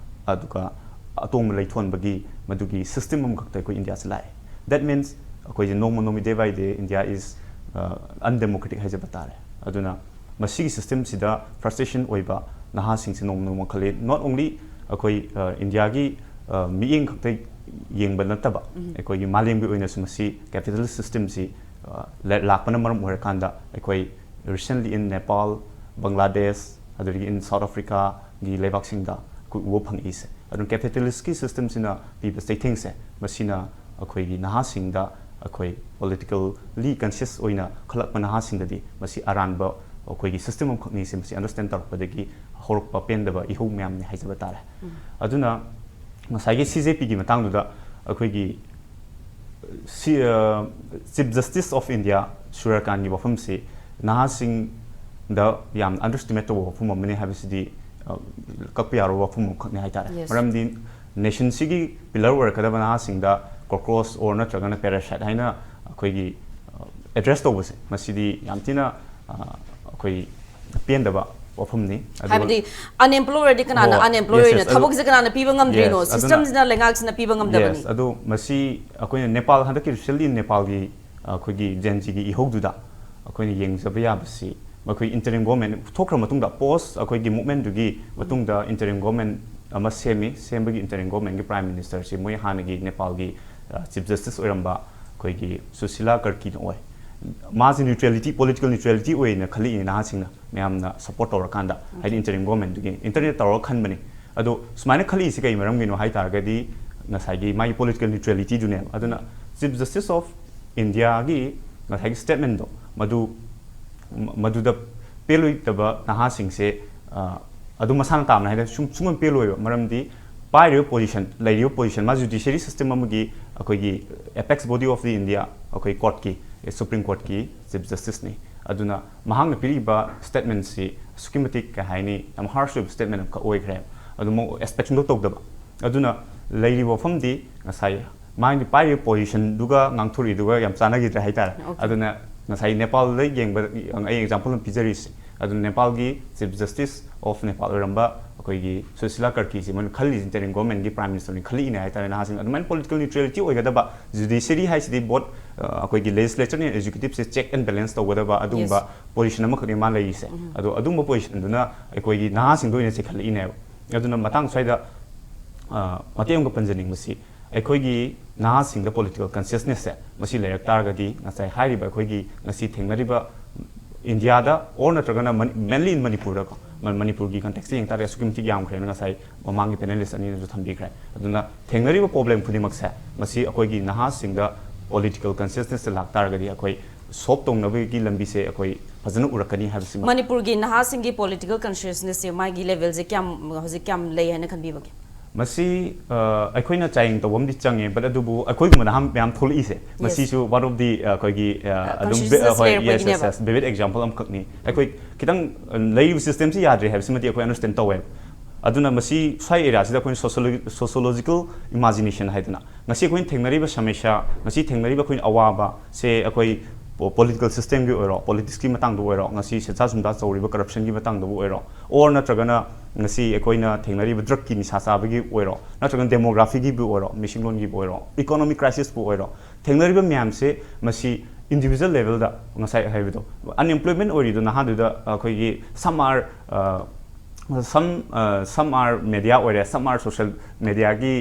ꯑꯗꯨꯒ ꯑꯇꯣꯡꯕ ꯂꯩꯊꯣꯟꯕꯒꯤ ꯃꯗꯨꯒꯤ ꯁꯤꯁꯇꯦꯝ ꯑꯃꯈꯛꯇ ꯑꯩꯈꯣꯏ ꯏꯟꯗꯤꯌꯥꯁꯦ ꯂꯥꯛꯑꯦ꯫ That means ꯑꯩꯈꯣꯏꯁꯦ ꯅꯣꯡꯃ ꯅꯣꯡꯃꯒꯤ day by day India is, ꯑ, undemocratic ꯍꯥꯏꯖꯕ ꯇꯥꯔꯦ꯫ ꯑꯗꯨꯅ ꯃꯁꯤꯒꯤ ꯁꯤꯁꯇꯦꯝꯁꯤꯗ ꯐ꯭ꯔꯁꯇ꯭ꯔꯦꯁꯟ ꯑꯣꯏꯕ ꯅꯍꯥꯁꯤꯡꯁꯦ ꯅꯣꯡꯃ ꯅꯣꯡꯃ ꯋꯥꯡꯈꯠꯂꯤ꯫ Not only ꯑꯩꯈꯣꯏ, ꯑ, ꯏꯟꯗꯤꯌꯥꯒꯤ, ꯑ, ꯃꯤꯠꯌꯦꯡ ꯈꯛꯇ ꯌꯦꯡꯕ ꯅꯠꯇꯕ, ꯎꯝ꯫ ꯑꯩꯈꯣꯏꯒꯤ ꯃꯥꯂꯦꯝꯒꯤ ꯑꯣꯏꯅꯁꯨ ꯃꯁꯤ ꯀꯦꯄꯤꯇꯦꯂꯤꯁ ꯁꯤꯁꯇꯦꯝꯁꯤ, ꯑ, ꯂ-, ꯂꯥꯛꯄꯅ ꯃꯔꯝ ꯑꯣꯏꯔꯀꯥꯟꯗ ꯑꯩꯈꯣꯏ recently in Nepal, ꯕꯪꯒ꯭ꯂꯥꯗꯦꯁ, ꯑꯗꯨꯗꯒꯤ in South Africaꯒꯤ ꯂꯩꯕꯥꯛꯁꯤꯡꯗ ꯑꯩꯈꯣꯏ ꯎꯕ ꯐꯪꯉꯛꯏꯁꯦ꯫ ꯑꯗꯨꯅ ꯀꯦꯄꯤꯇꯦꯂꯤꯁꯀꯤ ꯁꯤꯁꯇꯦꯝꯁꯤꯅ ꯄꯤꯕ ꯆꯩꯊꯦꯡꯁꯦ, ꯃꯁꯤꯅ ꯑꯩꯈꯣꯏꯒꯤ ꯅꯍꯥꯁꯤꯡꯗ ꯑꯩꯈꯣꯏ ꯄꯣꯂꯤꯇꯤꯀꯦꯜꯂꯤ ꯀꯟꯁꯤꯌꯁ ꯑꯣꯏꯅ ꯈꯜꯂꯛꯄ ꯅꯍꯥꯁꯤꯡꯗꯗꯤ ꯃꯁꯤ ꯑꯔꯥꯟꯕ ꯑꯩꯈꯣꯏꯒꯤ ꯁꯤꯁꯇꯦꯝ ꯑꯃꯈꯛꯅꯤ ꯁꯦ, ꯃꯁꯤ ꯑꯟꯗꯔꯁꯇꯦꯟ ꯇꯧꯔꯛꯄꯗꯒꯤ ꯍꯧꯔꯛꯄ ꯄꯦꯟꯗꯕ ꯏꯍꯧ ꯃꯌꯥꯝꯅꯤ ꯍꯥꯏꯖꯕ ꯇꯥꯔꯦ꯫ ꯎꯝ꯫ ꯑꯗꯨꯅ ꯉꯁꯥꯏꯒꯤ ꯁꯤ ꯖꯦ ꯄꯤꯒꯤ ꯃꯇꯥꯡꯗꯨꯗ ꯑꯩꯈꯣꯏꯒꯤ ꯁꯤ-, ꯑ, Chief Justice of India ꯁꯨꯔꯖꯀꯥꯟꯒꯤ ꯋꯥꯐꯝꯁꯤ ꯅꯍꯥꯁꯤꯡꯗ ꯌꯥꯝ ꯑꯟꯗꯔꯁꯇꯤꯃꯦꯠ ꯇꯧꯕ ꯋꯥꯐꯝ ꯑꯃꯅꯤ ꯍꯥꯏꯕꯁꯤꯗꯤ, ꯑ, ꯀꯛꯄ ꯌꯥꯔꯣꯏ ꯋꯥꯐꯝ ꯑꯃꯈꯛꯅꯤ ꯍꯥꯏꯇꯥꯔꯦ꯫ Yes. ꯃꯔꯝꯗꯤ ꯅꯦꯁꯟꯁꯤꯒꯤ ꯄꯤꯂꯔ ꯑꯣꯏꯔꯛꯀꯗꯕ ꯅꯍꯥꯁꯤꯡꯗ ꯀ꯭ꯔꯣꯀ꯭ꯔꯣꯁ ꯑꯣꯔ ꯅꯠꯇ꯭ꯔꯒꯅ ꯄꯦꯔꯥꯁꯥꯏꯠ ꯍꯥꯏꯅ ꯑꯩꯈꯣꯏꯒꯤ, ꯑ, ꯑꯦꯗ꯭ꯔꯦꯁ ꯇꯧꯕꯁꯦ, ꯃꯁꯤꯗꯤ ꯌꯥꯝ ꯊꯤꯅ, ꯑ, ꯑꯩꯈꯣꯏ ꯄꯦꯟꯗꯕ ꯋꯥꯐꯝꯅꯤ꯫ ꯑꯗꯨꯒ ꯍꯥꯏꯕꯗꯤ, ꯑꯟꯑꯦꯝꯄ꯭ꯂꯣꯏ ꯑꯣꯏꯔꯗꯤ ꯀꯅꯥꯅ ꯍꯣꯏ, ꯑꯟꯑꯦꯝꯄ꯭ꯂꯣꯏ yes, ꯑꯣꯏꯅ yes, ꯑꯗꯨ ꯊꯕꯛꯁꯦ ꯀꯅꯥꯅ ꯄꯤꯕ ꯉꯝꯗ꯭ꯔꯤꯅꯣ? Yes, ꯑꯗꯨꯅ ꯁꯤꯁꯇꯦꯝꯁꯤꯅ, ꯂꯩꯉꯥꯛꯁꯤꯅ ꯄꯤꯕ ꯉꯝꯗꯕꯅꯤ꯫ Yes, ꯑꯗꯨ ꯃꯁꯤ ꯑꯩꯈꯣꯏꯅ ꯅꯦꯄꯥꯜ, ꯍꯟꯗꯛꯀꯤ recently ꯅꯦꯄꯥꯜꯒꯤ, ꯑ, ꯑꯩꯈꯣꯏꯒꯤ ꯖꯦꯟ ꯖꯤꯒꯤ ꯏꯍꯧꯗꯨꯗ ꯑꯩꯈꯣꯏꯅ ꯌꯦꯡꯖꯕ ꯌꯥꯕꯁꯤ, ꯃꯈꯣꯏ interim government ꯊꯣꯛꯈ꯭ꯔ ꯃꯇꯨꯡꯗ, post ꯑꯩꯈꯣꯏꯒꯤ movementꯗꯨꯒꯤ ꯃꯇꯨꯡꯗ interim government ꯑꯃ ꯁꯦꯝꯃꯤ꯫ ꯁꯦꯝꯕꯒꯤ interim governmentꯀꯤ prime ministerꯁꯤ ꯃꯣꯏ ꯍꯥꯟꯅꯒꯤ ꯅꯦꯄꯥꯜꯒꯤ chief justice ꯑꯣꯏꯔꯝꯕ ꯑꯩꯈꯣꯏꯒꯤ ꯁꯨꯁꯤꯂꯥ ꯀꯔꯀꯤꯅ ꯑꯣꯏ꯫ ꯃꯥꯁꯤ neutrality, political neutrality ꯑꯣꯏꯅ ꯈꯜꯂꯛꯏꯅꯦ ꯅꯍꯥꯁꯤꯡꯅ ꯃꯌꯥꯝꯅ support ꯇꯧꯔꯀꯥꯟꯗ, ꯍꯥꯏꯗꯤ interim governmentꯗꯨꯒꯤ internet ꯇꯧꯔꯒ ꯈꯟꯕꯅꯤ꯫ ꯑꯗꯣ ꯁꯨꯃꯥꯏꯅ ꯈꯜꯂꯛꯏꯁꯤ ꯀꯩ ꯃꯔꯝꯒꯤꯅꯣ ꯍꯥꯏ ꯇꯥꯔꯒꯗꯤ, ꯉꯁꯥꯏꯒꯤ ꯃꯥꯒꯤ political neutralityꯗꯨꯅꯦꯕ꯫ ꯑꯗꯨꯅ chief justice of Indiaꯒꯤ ꯉꯁꯥꯏꯒꯤ statementꯗꯣ ꯃꯗꯨ ꯃꯗꯨꯗ ꯄꯦꯜꯂꯣꯏꯗꯕ ꯅꯍꯥꯁꯤꯡꯁꯦ ꯑꯗꯨꯝ ꯃꯁꯥꯅ ꯇꯥꯕꯅꯦ ꯍꯥꯏꯗꯅ ꯁꯨꯝ ꯁꯨꯡꯄꯦꯟ ꯄꯦꯜꯂꯣꯏꯕ꯫ ꯃꯔꯝꯗꯤ ꯄꯥꯏꯔꯤꯕ position, ꯂꯩꯔꯤꯕ position, ꯃꯥ judiciary system ꯑꯃꯒꯤ ꯑꯩꯈꯣꯏꯒꯤ apex body of the India, ꯑꯩꯈꯣꯏ courtꯀꯤ, Supreme Courtꯀꯤ chief justiceꯅꯤ꯫ ꯑꯗꯨꯅ ꯃꯍꯥꯛꯅ ꯄꯤꯔꯤꯕ statementꯁꯤ ꯑꯁꯨꯛꯀꯤ ꯃꯇꯤꯛ, ꯀꯩ ꯍꯥꯏꯅꯤ, ꯌꯥꯝ harsh ꯑꯣꯏꯕ statement ꯑꯃꯈꯛ ꯑꯣꯏꯈ꯭ꯔꯦ꯫ ꯑꯗꯨ ꯃꯑꯣꯡ expect ꯁꯨꯡꯇꯧ ꯇꯧꯗꯕ꯫ ꯑꯗꯨꯅ ꯂꯩꯔꯤꯕ ꯋꯥꯐꯝꯗꯤ ꯉꯁꯥꯏ ꯃꯥꯒꯤ ꯄꯥꯏꯔꯤꯕ positionꯗꯨꯒ ꯉꯥꯡꯊꯣꯔꯛꯏꯗꯨꯒ ꯌꯥꯝ ꯆꯥꯟꯅꯈꯤꯗ꯭ꯔꯦ ꯍꯥꯏꯇꯥꯔꯦ꯫ ꯑꯗꯨꯅ ꯉꯁꯥꯏ ꯅꯦꯄꯥꯜꯗ ꯌꯦꯡꯕ, ꯑꯩ example ꯑꯃ ꯄꯤꯖꯔꯤꯁꯦ꯫ ꯑꯗꯨꯅ ꯅꯦꯄꯥꯜꯒꯤ chief justice of ꯅꯦꯄꯥꯜ ꯑꯣꯏꯔꯝꯕ ꯑꯩꯈꯣꯏꯒꯤ ꯁꯨꯁꯤꯂꯥ ꯀꯔꯀꯤꯁꯤ ꯃꯣꯏꯅ ꯈꯜꯂꯤꯁꯦ, interim governmentꯀꯤ prime ministerꯅꯤ ꯈꯜꯂꯛꯏꯅꯦ ꯍꯥꯏꯇꯥꯔꯦ꯫ ꯅꯍꯥꯁꯤꯡ ꯑꯗꯨꯃꯥꯏꯅ political neutrality ꯑꯣꯏꯒꯗꯕ, judiciary ꯍꯥꯏꯁꯤꯗꯤ both ꯑꯩꯈꯣꯏꯒꯤ legislatureꯅꯦ, executiveꯁꯦ check and balance ꯇꯧꯒꯗꯕ ꯑꯗꯨꯒꯨꯝꯕ position ꯑꯃꯈꯛꯅꯤ ꯃꯥ ꯂꯩꯔꯤꯁꯦ꯫ ꯑꯗꯣ ꯑꯗꯨꯝꯕ positionꯗꯨꯅ ꯑꯩꯈꯣꯏꯒꯤ ꯅꯍꯥꯁꯤꯡꯗ ꯑꯣꯏꯅ ꯆꯤꯡꯈꯠꯂꯛꯏꯅꯦꯕ꯫ ꯑꯗꯨꯅ ꯃꯇꯥꯡ ꯁ꯭ꯋꯥꯏꯗ ꯃꯇꯦꯛ ꯑꯃꯒ ꯄꯟꯖꯅꯤꯡꯕꯁꯤ, ꯑꯩꯈꯣꯏꯒꯤ ꯅꯍꯥꯁꯤꯡꯗ political consciousnessꯁꯦ ꯃꯁꯤ ꯂꯩꯔꯛ ꯇꯥꯔꯒꯗꯤ, ꯉꯁꯥꯏ ꯍꯥꯏꯔꯤꯕ ꯑꯩꯈꯣꯏꯒꯤ ꯉꯁꯤ ꯊꯦꯡꯅꯔꯤꯕ ꯏꯟꯗꯤꯌꯥꯗ, or ꯅꯠꯇ꯭ꯔꯒꯅ mainly in ꯃꯅꯤꯄꯨꯔꯗꯀꯣ, ꯃꯅꯤꯄꯨꯔꯒꯤ contextꯇ ꯌꯦꯡ ꯇꯥꯔꯒꯗꯤ ꯑꯁꯨꯛꯀꯤ ꯃꯇꯤꯛ ꯌꯥꯝꯈ꯭ꯔꯦꯅ ꯉꯁꯥꯏ ꯃꯃꯥꯡꯒꯤ panelist ꯑꯅꯤꯅꯁꯨ ꯊꯝꯕꯤꯈ꯭ꯔꯦ꯫ ꯑꯗꯨꯅ ꯊꯦꯡꯅꯔꯤꯕ problem ꯈꯨꯗꯤꯡꯃꯛꯁꯦ ꯃꯁꯤ ꯑꯩꯈꯣꯏꯒꯤ ꯅꯍꯥꯁꯤꯡꯗ political consciousnessꯁꯦ ꯂꯥꯛ ꯇꯥꯔꯒꯗꯤ ꯑꯩꯈꯣꯏ solve ꯇꯧꯅꯕꯒꯤ ꯂꯝꯕꯤꯁꯦ ꯑꯩꯈꯣꯏ ꯐꯖꯅ ꯎꯔꯛꯀꯅꯤ ꯍꯥꯏꯕꯁꯤꯃ꯫ ꯃꯅꯤꯄꯨꯔꯒꯤ ꯅꯍꯥꯁꯤꯡꯒꯤ political consciousnessꯁꯦ ꯃꯥꯒꯤ levelꯁꯦ ꯀꯌꯥꯝ, ꯍꯧꯖꯤꯛ ꯀꯌꯥꯝ ꯂꯩ ꯍꯥꯏꯅ ꯈꯟꯕꯤꯕꯒꯦ? ꯃꯁꯤ ꯑꯩꯈꯣꯏꯅ ꯆꯥꯡꯌꯦꯡ ꯇꯧꯕ ꯑꯃꯗꯤ ꯆꯪꯉꯦ, but ꯑꯗꯨꯕꯨ ꯑꯩꯈꯣꯏꯒꯨꯝꯕ ꯅꯍꯥ ꯃꯌꯥꯝ ꯊꯣꯛꯂꯛꯏꯁꯦ, ꯃꯁꯤꯁꯨ one of the ꯑꯩꯈꯣꯏꯒꯤ ꯑꯗꯨꯝ consciousness ꯍꯣꯏ, yes, yes, ꯂꯩꯔꯛꯄꯒꯤꯅꯦꯕ꯫ Yes, vivid example ꯑꯃꯈꯛꯅꯤ꯫ ꯑꯩꯈꯣꯏ ꯈꯤꯇꯪ ꯂꯩꯔꯤꯕ systemꯁꯤ ꯌꯥꯗ꯭ꯔꯦ ꯍꯥꯏꯕꯁꯤꯃꯗꯤ ꯑꯩꯈꯣꯏ understand ꯇꯧꯋꯦ꯫ ꯑꯗꯨꯅ ꯃꯁꯤ ꯁ꯭ꯋꯥꯏ areaꯁꯤꯗ ꯑꯩꯈꯣꯏꯅ sociological imagination ꯍꯥꯏꯗꯅ, ꯉꯁꯤ ꯑꯩꯈꯣꯏꯅ ꯊꯦꯡꯅꯔꯤꯕ ꯁꯃꯁ꯭ꯌꯥ, ꯉꯁꯤ ꯊꯦꯡꯅꯔꯤꯕ ꯑꯩꯈꯣꯏꯅ ꯑꯋꯥꯕ ꯁꯦ, ꯑꯩꯈꯣꯏ political systemꯒꯤ ꯑꯣꯏꯔꯣ, politicsꯀꯤ ꯃꯇꯥꯡꯗ ꯑꯣꯏꯔꯣ, ꯉꯁꯤ ꯁꯦꯟꯖꯥ ꯊꯨꯝꯖꯥ ꯇꯧꯔꯤꯕ corruptionꯒꯤ ꯃꯇꯥꯡꯗꯕꯨ ꯑꯣꯏꯔꯣ, or ꯅꯠꯇ꯭ꯔꯒꯅ ꯉꯁꯤ ꯑꯩꯈꯣꯏꯅ ꯊꯦꯡꯅꯔꯤꯕ drugꯀꯤ ꯅꯤꯁꯥ ꯆꯥꯕꯒꯤ ꯑꯣꯏꯔꯣ, ꯅꯠꯇ꯭ꯔꯒꯅ demographyꯒꯤꯕꯨ ꯑꯣꯏꯔꯣ, ꯃꯤꯁꯤꯡꯂꯣꯟꯒꯤꯕꯨ ꯑꯣꯏꯔꯣ, economic crisisꯄꯨ ꯑꯣꯏꯔꯣ, ꯊꯦꯡꯅꯔꯤꯕ ꯃꯌꯥꯝꯁꯦ ꯃꯁꯤ individual levelꯗ ꯉꯁꯥꯏ ꯍꯥꯏꯕꯗꯣ, unemployment ꯑꯣꯏꯔꯤꯗꯣ ꯅꯍꯥꯗꯨꯗ ꯑꯩꯈꯣꯏꯒꯤ some are, some some are media ꯑꯣꯏꯔꯦ, some are social mediaꯒꯤ,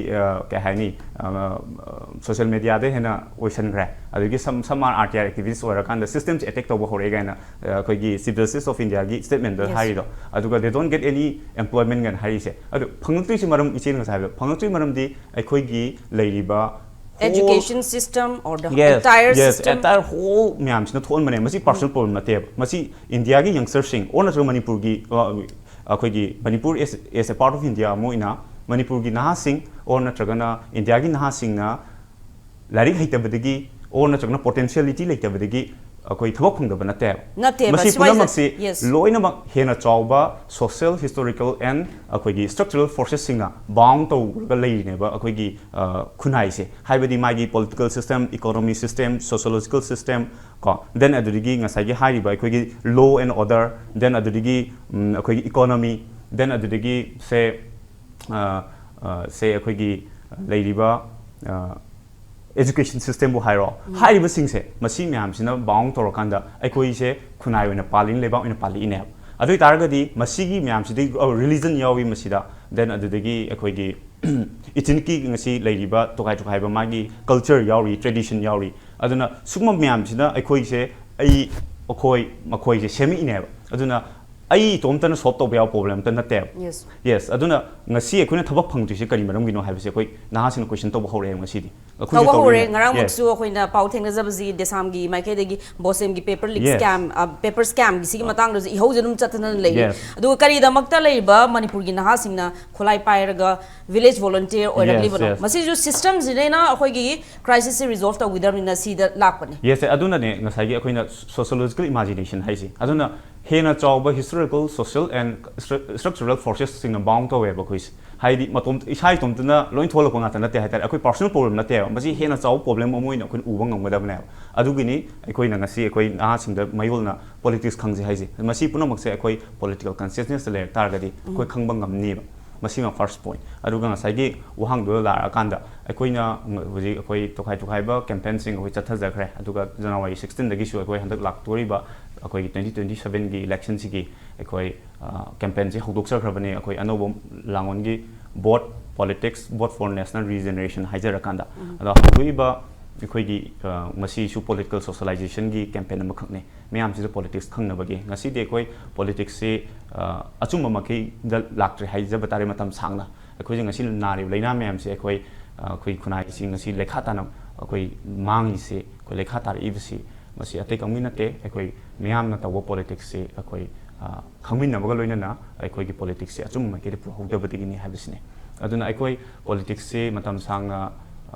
ꯀꯩ ꯍꯥꯏꯅꯤ, social mediaꯗ ꯍꯦꯟꯅ ꯑꯣꯏꯁꯟꯈ꯭ꯔꯦ꯫ ꯑꯗꯒꯤ some some are R T I activist ꯑꯣꯏꯔꯀꯥꯟꯗ systemꯁꯦ attack ꯇꯧꯕ ꯍꯧꯔꯛꯑꯦ ꯀꯥꯏꯅ ꯑꯩꯈꯣꯏꯒꯤ Chief Justice of Indiaꯒꯤ statementꯗ ꯍꯥꯏꯔꯤꯗꯣ꯫ ꯑꯗꯨꯒ they don't get any employment ꯀꯥꯏꯅ ꯍꯥꯏꯔꯤꯁꯦ꯫ ꯑꯗꯨ ꯐꯪꯉꯛꯇ꯭ꯔꯤꯁꯤ ꯃꯔꯝ, ꯏꯆꯦꯅ ꯉꯁꯥꯏ ꯍꯥꯏꯕꯗꯣ, ꯐꯪꯉꯛꯇ꯭ꯔꯤ ꯃꯔꯝꯗꯤ ꯑꯩꯈꯣꯏꯒꯤ ꯂꯩꯔꯤꯕ whole, education system or the yes, entire yes, system. Entire whole ꯃꯌꯥꯝꯁꯤꯅ ꯊꯣꯛꯍꯟꯕꯅꯦ꯫ ꯃꯁꯤ personal problem ꯅꯠꯇꯦꯕ꯫ ꯃꯁꯤ ꯏꯟꯗꯤꯌꯥꯒꯤ youngsterꯁꯤꯡ or ꯅꯠꯇ꯭ꯔꯒ ꯃꯅꯤꯄꯨꯔꯒꯤ, ꯑꯩꯈꯣꯏꯒꯤ Manipur as, as a part of India ꯑꯃ ꯑꯣꯏꯅ ꯃꯅꯤꯄꯨꯔꯒꯤ ꯅꯍꯥꯁꯤꯡ or ꯅꯠꯇ꯭ꯔꯒꯅ ꯏꯟꯗꯤꯌꯥꯒꯤ ꯅꯍꯥꯁꯤꯡꯅ ꯂꯥꯏꯔꯤꯛ ꯍꯩꯇꯕꯗꯒꯤ or ꯅꯠꯇ꯭ꯔꯒꯅ potentiality ꯂꯩꯇꯕꯗꯒꯤ ꯑꯩꯈꯣꯏ ꯊꯕꯛ ꯐꯪꯗꯕ ꯅꯠꯇꯦꯕ꯫ ꯅꯠꯇꯦꯕ, ꯃꯁꯤ ꯁꯤꯋꯥꯏꯁꯦ, ꯄꯨꯝꯅꯃꯛꯁꯤ yes. ꯂꯣꯏꯅꯃꯛ ꯍꯦꯟꯅ ꯆꯥꯎꯕ social, historical and ꯑꯩꯈꯣꯏꯒꯤ structural forcesꯁꯤꯡꯅ bound ꯇꯧꯔꯒ ꯂꯩꯔꯤꯅꯦꯕ ꯑꯩꯈꯣꯏꯒꯤ, ꯑ, ꯈꯨꯟꯅꯥꯏꯁꯦ꯫ ꯍꯥꯏꯕꯗꯤ ꯃꯥꯒꯤ political system, economy system, sociological system, ꯀꯣ, then ꯑꯗꯨꯗꯒꯤ ꯉꯁꯥꯏꯒꯤ ꯍꯥꯏꯔꯤꯕ ꯑꯩꯈꯣꯏꯒꯤ law and order, then ꯑꯗꯨꯗꯒꯤ, ꯎꯝ, ꯑꯩꯈꯣꯏꯒꯤ economy, then ꯑꯗꯨꯗꯒꯤ say, ꯑ, ꯑ, say ꯑꯩꯈꯣꯏꯒꯤ ꯂꯩꯔꯤꯕ, ꯑ, education systemꯕꯨ ꯍꯥꯏꯔꯣ, ꯍꯥꯏꯔꯤꯕꯁꯤꯡꯁꯦ, ꯃꯁꯤ ꯃꯌꯥꯝꯁꯤꯅ bound ꯇꯧꯔꯀꯥꯟꯗ ꯑꯩꯈꯣꯏꯁꯦ ꯈꯨꯟꯅꯥꯏ ꯑꯣꯏꯅ ꯄꯥꯜꯂꯤꯅꯤ, ꯂꯩꯕꯥꯛ ꯑꯣꯏꯅ ꯄꯥꯜꯂꯛꯏꯅꯦꯕ꯫ ꯑꯗꯨ ꯑꯣꯏꯇꯥꯔꯒꯗꯤ ꯃꯁꯤꯒꯤ ꯃꯌꯥꯝꯁꯤꯗꯒꯤ, ꯑ, religion ꯌꯥꯎꯏ ꯃꯁꯤꯗ, then ꯑꯗꯨꯗꯒꯤ ꯑꯩꯈꯣꯏꯒꯤ ethnicꯀꯤ ꯉꯁꯤ ꯂꯩꯔꯤꯕ ꯇꯣꯈꯥꯏ ꯇꯣꯈꯥꯏꯕ ꯃꯥꯒꯤ culture ꯌꯥꯎꯔꯤ, tradition ꯌꯥꯎꯔꯤ꯫ ꯑꯗꯨꯅ ꯁꯤꯒꯨꯝꯕ ꯃꯌꯥꯝꯁꯤꯅ ꯑꯩꯈꯣꯏꯁꯦ, ꯑꯩ, ꯑꯩꯈꯣꯏ, ꯃꯈꯣꯏꯁꯦ ꯁꯦꯝꯃꯛꯏꯅꯦꯕ꯫ ꯑꯗꯨꯅ ꯑꯩ ꯏꯇꯣꯝꯇꯅ solve ꯇꯧꯕ ꯌꯥꯕ problem ꯑꯝꯇ ꯅꯠꯇꯦꯕ꯫ Yes. Yes, ꯑꯗꯨꯅ ꯉꯁꯤ ꯑꯩꯈꯣꯏꯅ ꯊꯕꯛ ꯐꯪꯗ꯭ꯔꯤꯁꯦ ꯀꯔꯤ ꯃꯔꯝꯒꯤꯅꯣ ꯍꯥꯏꯕꯁꯦ ꯑꯩꯈꯣꯏ ꯅꯍꯥꯁꯤꯡꯅ question ꯇꯧꯕ ꯍꯧꯔꯛꯑꯦꯕ ꯉꯁꯤꯗꯤ꯫ ꯑꯩꯈꯣꯏꯁꯨ ꯇꯧꯕ ꯍꯧꯔꯦ꯫ ꯇꯧꯔꯤꯅꯦ꯫ ꯉꯔꯥꯡꯃꯛꯁꯨ Yes. ꯑꯩꯈꯣꯏꯅ ꯄꯥꯎ ꯊꯦꯡꯅꯖꯕꯁꯤ ꯗꯦꯁꯥꯝꯒꯤ ꯃꯥꯏꯀꯩꯗꯒꯤ ꯕꯣꯁꯦꯝꯒꯤ paper leak Yes. scam, ꯑ, paper scamꯒꯤ ꯁꯤꯒꯤ ꯃꯇꯥꯡꯗꯁꯨ ꯏꯍꯧꯁꯦ ꯑꯗꯨꯝ ꯆꯠꯇꯅ ꯂꯩꯔꯦ꯫ Yes. ꯑꯗꯨꯒ ꯀꯔꯤꯗꯃꯛꯇ ꯂꯩꯔꯤꯕ ꯃꯅꯤꯄꯨꯔꯒꯤ ꯅꯍꯥꯁꯤꯡꯅ ꯈꯨꯠꯂꯥꯏ ꯄꯥꯏꯔꯒ village volunteer ꯑꯣꯏꯔꯛꯂꯤꯕꯅꯣ? Yes, yes. ꯃꯁꯤꯁꯨ systemꯁꯤꯅ ꯑꯩꯈꯣꯏꯒꯤ crisisꯁꯤ resolve ꯇꯧꯈꯤꯗꯕꯅꯤꯅ ꯁꯤꯗ ꯂꯥꯛꯄꯅꯤ꯫ Yes, ꯑꯗꯨꯅꯅꯦ ꯉꯁꯥꯏꯒꯤ ꯑꯩꯈꯣꯏꯅ sociological imagination ꯍꯥꯏꯁꯦ꯫ ꯑꯗꯨꯅ ꯍꯦꯟꯅ ꯆꯥꯎꯕ historical, social and stru-, structural forcesꯁꯤꯡꯅ bound ꯇꯧꯋꯦꯕ ꯑꯩꯈꯣꯏꯁꯦ꯫ ꯍꯥꯏꯗꯤ ꯃꯇꯣꯝ-, ꯏꯁꯥ ꯏꯇꯣꯝꯇꯅ ꯂꯣꯏ ꯊꯣꯛꯂꯛꯄ ꯉꯥꯛꯇ ꯅꯠꯇꯦ ꯍꯥꯏꯇꯥꯔꯦ꯫ ꯑꯩꯈꯣꯏ personal problem ꯅꯠꯇꯦꯕ꯫ ꯃꯁꯤ ꯍꯦꯟꯅ ꯆꯥꯎꯕ problem ꯑꯃ ꯑꯣꯏꯅ ꯑꯩꯈꯣꯏꯅ ꯎꯕ ꯉꯝꯒꯗꯕꯅꯦꯕ꯫ ꯑꯗꯨꯒꯤꯅꯤ ꯑꯩꯈꯣꯏꯅ ꯉꯁꯤ ꯑꯩꯈꯣꯏ ꯅꯍꯥꯁꯤꯡꯗ ꯃꯌꯣꯜꯅ politics ꯈꯪꯁꯦ ꯍꯥꯏꯁꯦ꯫ ꯃꯁꯤ ꯄꯨꯝꯅꯃꯛꯁꯦ ꯑꯩꯈꯣꯏ political consciousnessꯇ ꯂꯩꯔꯛ ꯇꯥꯔꯒꯗꯤ ꯑꯩꯈꯣꯏ ꯈꯪꯕ ꯉꯝꯅꯤꯕ꯫ ꯃꯁꯤꯃ first point꯫ ꯑꯗꯨꯒ ꯉꯁꯥꯏꯒꯤ ꯋꯥꯍꯪꯗꯨꯗ ꯂꯥꯛꯑꯀꯥꯟꯗ, ꯑꯩꯈꯣꯏꯅ ꯍꯧꯖꯤꯛ ꯑꯩꯈꯣꯏ ꯇꯣꯈꯥꯏ ꯇꯣꯈꯥꯏꯕ ꯀꯦꯝꯄꯦꯟꯁꯤꯡ ꯑꯩꯈꯣꯏ ꯆꯠꯊꯖꯈ꯭ꯔꯦ꯫ ꯑꯗꯨꯒ ꯖꯅꯋꯥꯔꯤ ꯁꯤꯛꯁꯇꯤꯟꯗꯒꯤꯁꯨ ꯑꯩꯈꯣꯏ ꯍꯟꯗꯛ ꯂꯥꯛꯇꯣꯔꯤꯕ ꯑꯩꯈꯣꯏꯒꯤ ꯇ꯭ꯋꯦꯟꯇꯤ ꯇ꯭ꯋꯦꯟꯇꯤ ꯁꯕꯦꯟꯒꯤ ꯏꯂꯦꯛꯁꯟꯁꯤꯒꯤ ꯑꯩꯈꯣꯏ ꯀꯦꯝꯄꯦꯟꯁꯤ ꯍꯧꯗꯣꯛꯆꯈ꯭ꯔꯕꯅꯤ꯫ ꯑꯩꯈꯣꯏ ꯑꯅꯧꯕ ꯂꯥꯡꯑꯣꯟꯒꯤ Vote Politics, Vote for National Regeneration ꯍꯥꯏꯖꯔꯀꯥꯟꯗ, ꯑꯗꯣ ꯍꯧꯗꯣꯛꯏꯕ ꯑꯩꯈꯣꯏꯒꯤ ꯃꯁꯤꯁꯨ ꯄꯣꯂꯤꯇꯤꯀꯦꯜ ꯁꯣꯁꯤꯌꯦꯂꯥꯏꯖꯦꯁꯟꯒꯤ ꯀꯦꯝꯄꯦꯟ ꯑꯃꯈꯛꯅꯤ꯫ ꯃꯌꯥꯝꯁꯤꯗ ꯄꯣꯂꯤꯇꯤꯛꯁ ꯈꯪꯅꯕꯒꯤ꯫ ꯉꯁꯤꯗꯤ ꯑꯩꯈꯣꯏ ꯄꯣꯂꯤꯇꯤꯛꯁꯁꯤ ꯑꯆꯨꯝꯕ ꯃꯥꯏꯀꯩꯗ ꯂꯥꯛꯇ꯭ꯔꯦ ꯍꯥꯏꯖꯕ ꯇꯥꯔꯦ꯫ ꯃꯇꯝ ꯁꯥꯡꯅ ꯑꯩꯈꯣꯏꯁꯦ ꯉꯁꯤ ꯅꯥꯔꯤꯕ ꯂꯥꯏꯅꯥ ꯃꯌꯥꯝꯁꯦ, ꯑꯩꯈꯣꯏ ꯑꯩꯈꯣꯏ ꯈꯨꯟꯅꯥꯏꯁꯤ ꯉꯁꯤ ꯂꯩꯈꯥ ꯇꯥꯅ ꯑꯩꯈꯣꯏ ꯃꯥꯡꯉꯤꯁꯤ, ꯑꯩꯈꯣꯏ ꯂꯩꯈꯥ ꯇꯥꯔꯛꯏꯕꯁꯤ, ꯃꯁꯤ ꯑꯇꯩ ꯀꯪꯃꯤ ꯅꯠꯇꯦ꯫ ꯑꯩꯈꯣꯏ ꯃꯤꯌꯥꯝꯅ ꯇꯧꯕ ꯄꯣꯂꯤꯇꯤꯛꯁꯁꯤ ꯑꯩꯈꯣꯏ ꯈꯪꯃꯤꯟꯅꯕꯒ ꯂꯣꯏꯅꯅ ꯑꯩꯈꯣꯏꯒꯤ ꯄꯣꯂꯤꯇꯤꯛꯁꯁꯤ ꯑꯆꯨꯝꯕ ꯃꯥꯏꯀꯩꯗ ꯄꯨꯍꯧꯗꯕꯗꯒꯤꯅꯤ ꯍꯥꯏꯕꯁꯤꯅꯤ꯫ ꯑꯗꯨꯅ ꯑꯩꯈꯣꯏ ꯄꯣꯂꯤꯇꯤꯛꯁꯁꯤ ꯃꯇꯝ ꯁꯥꯡꯅ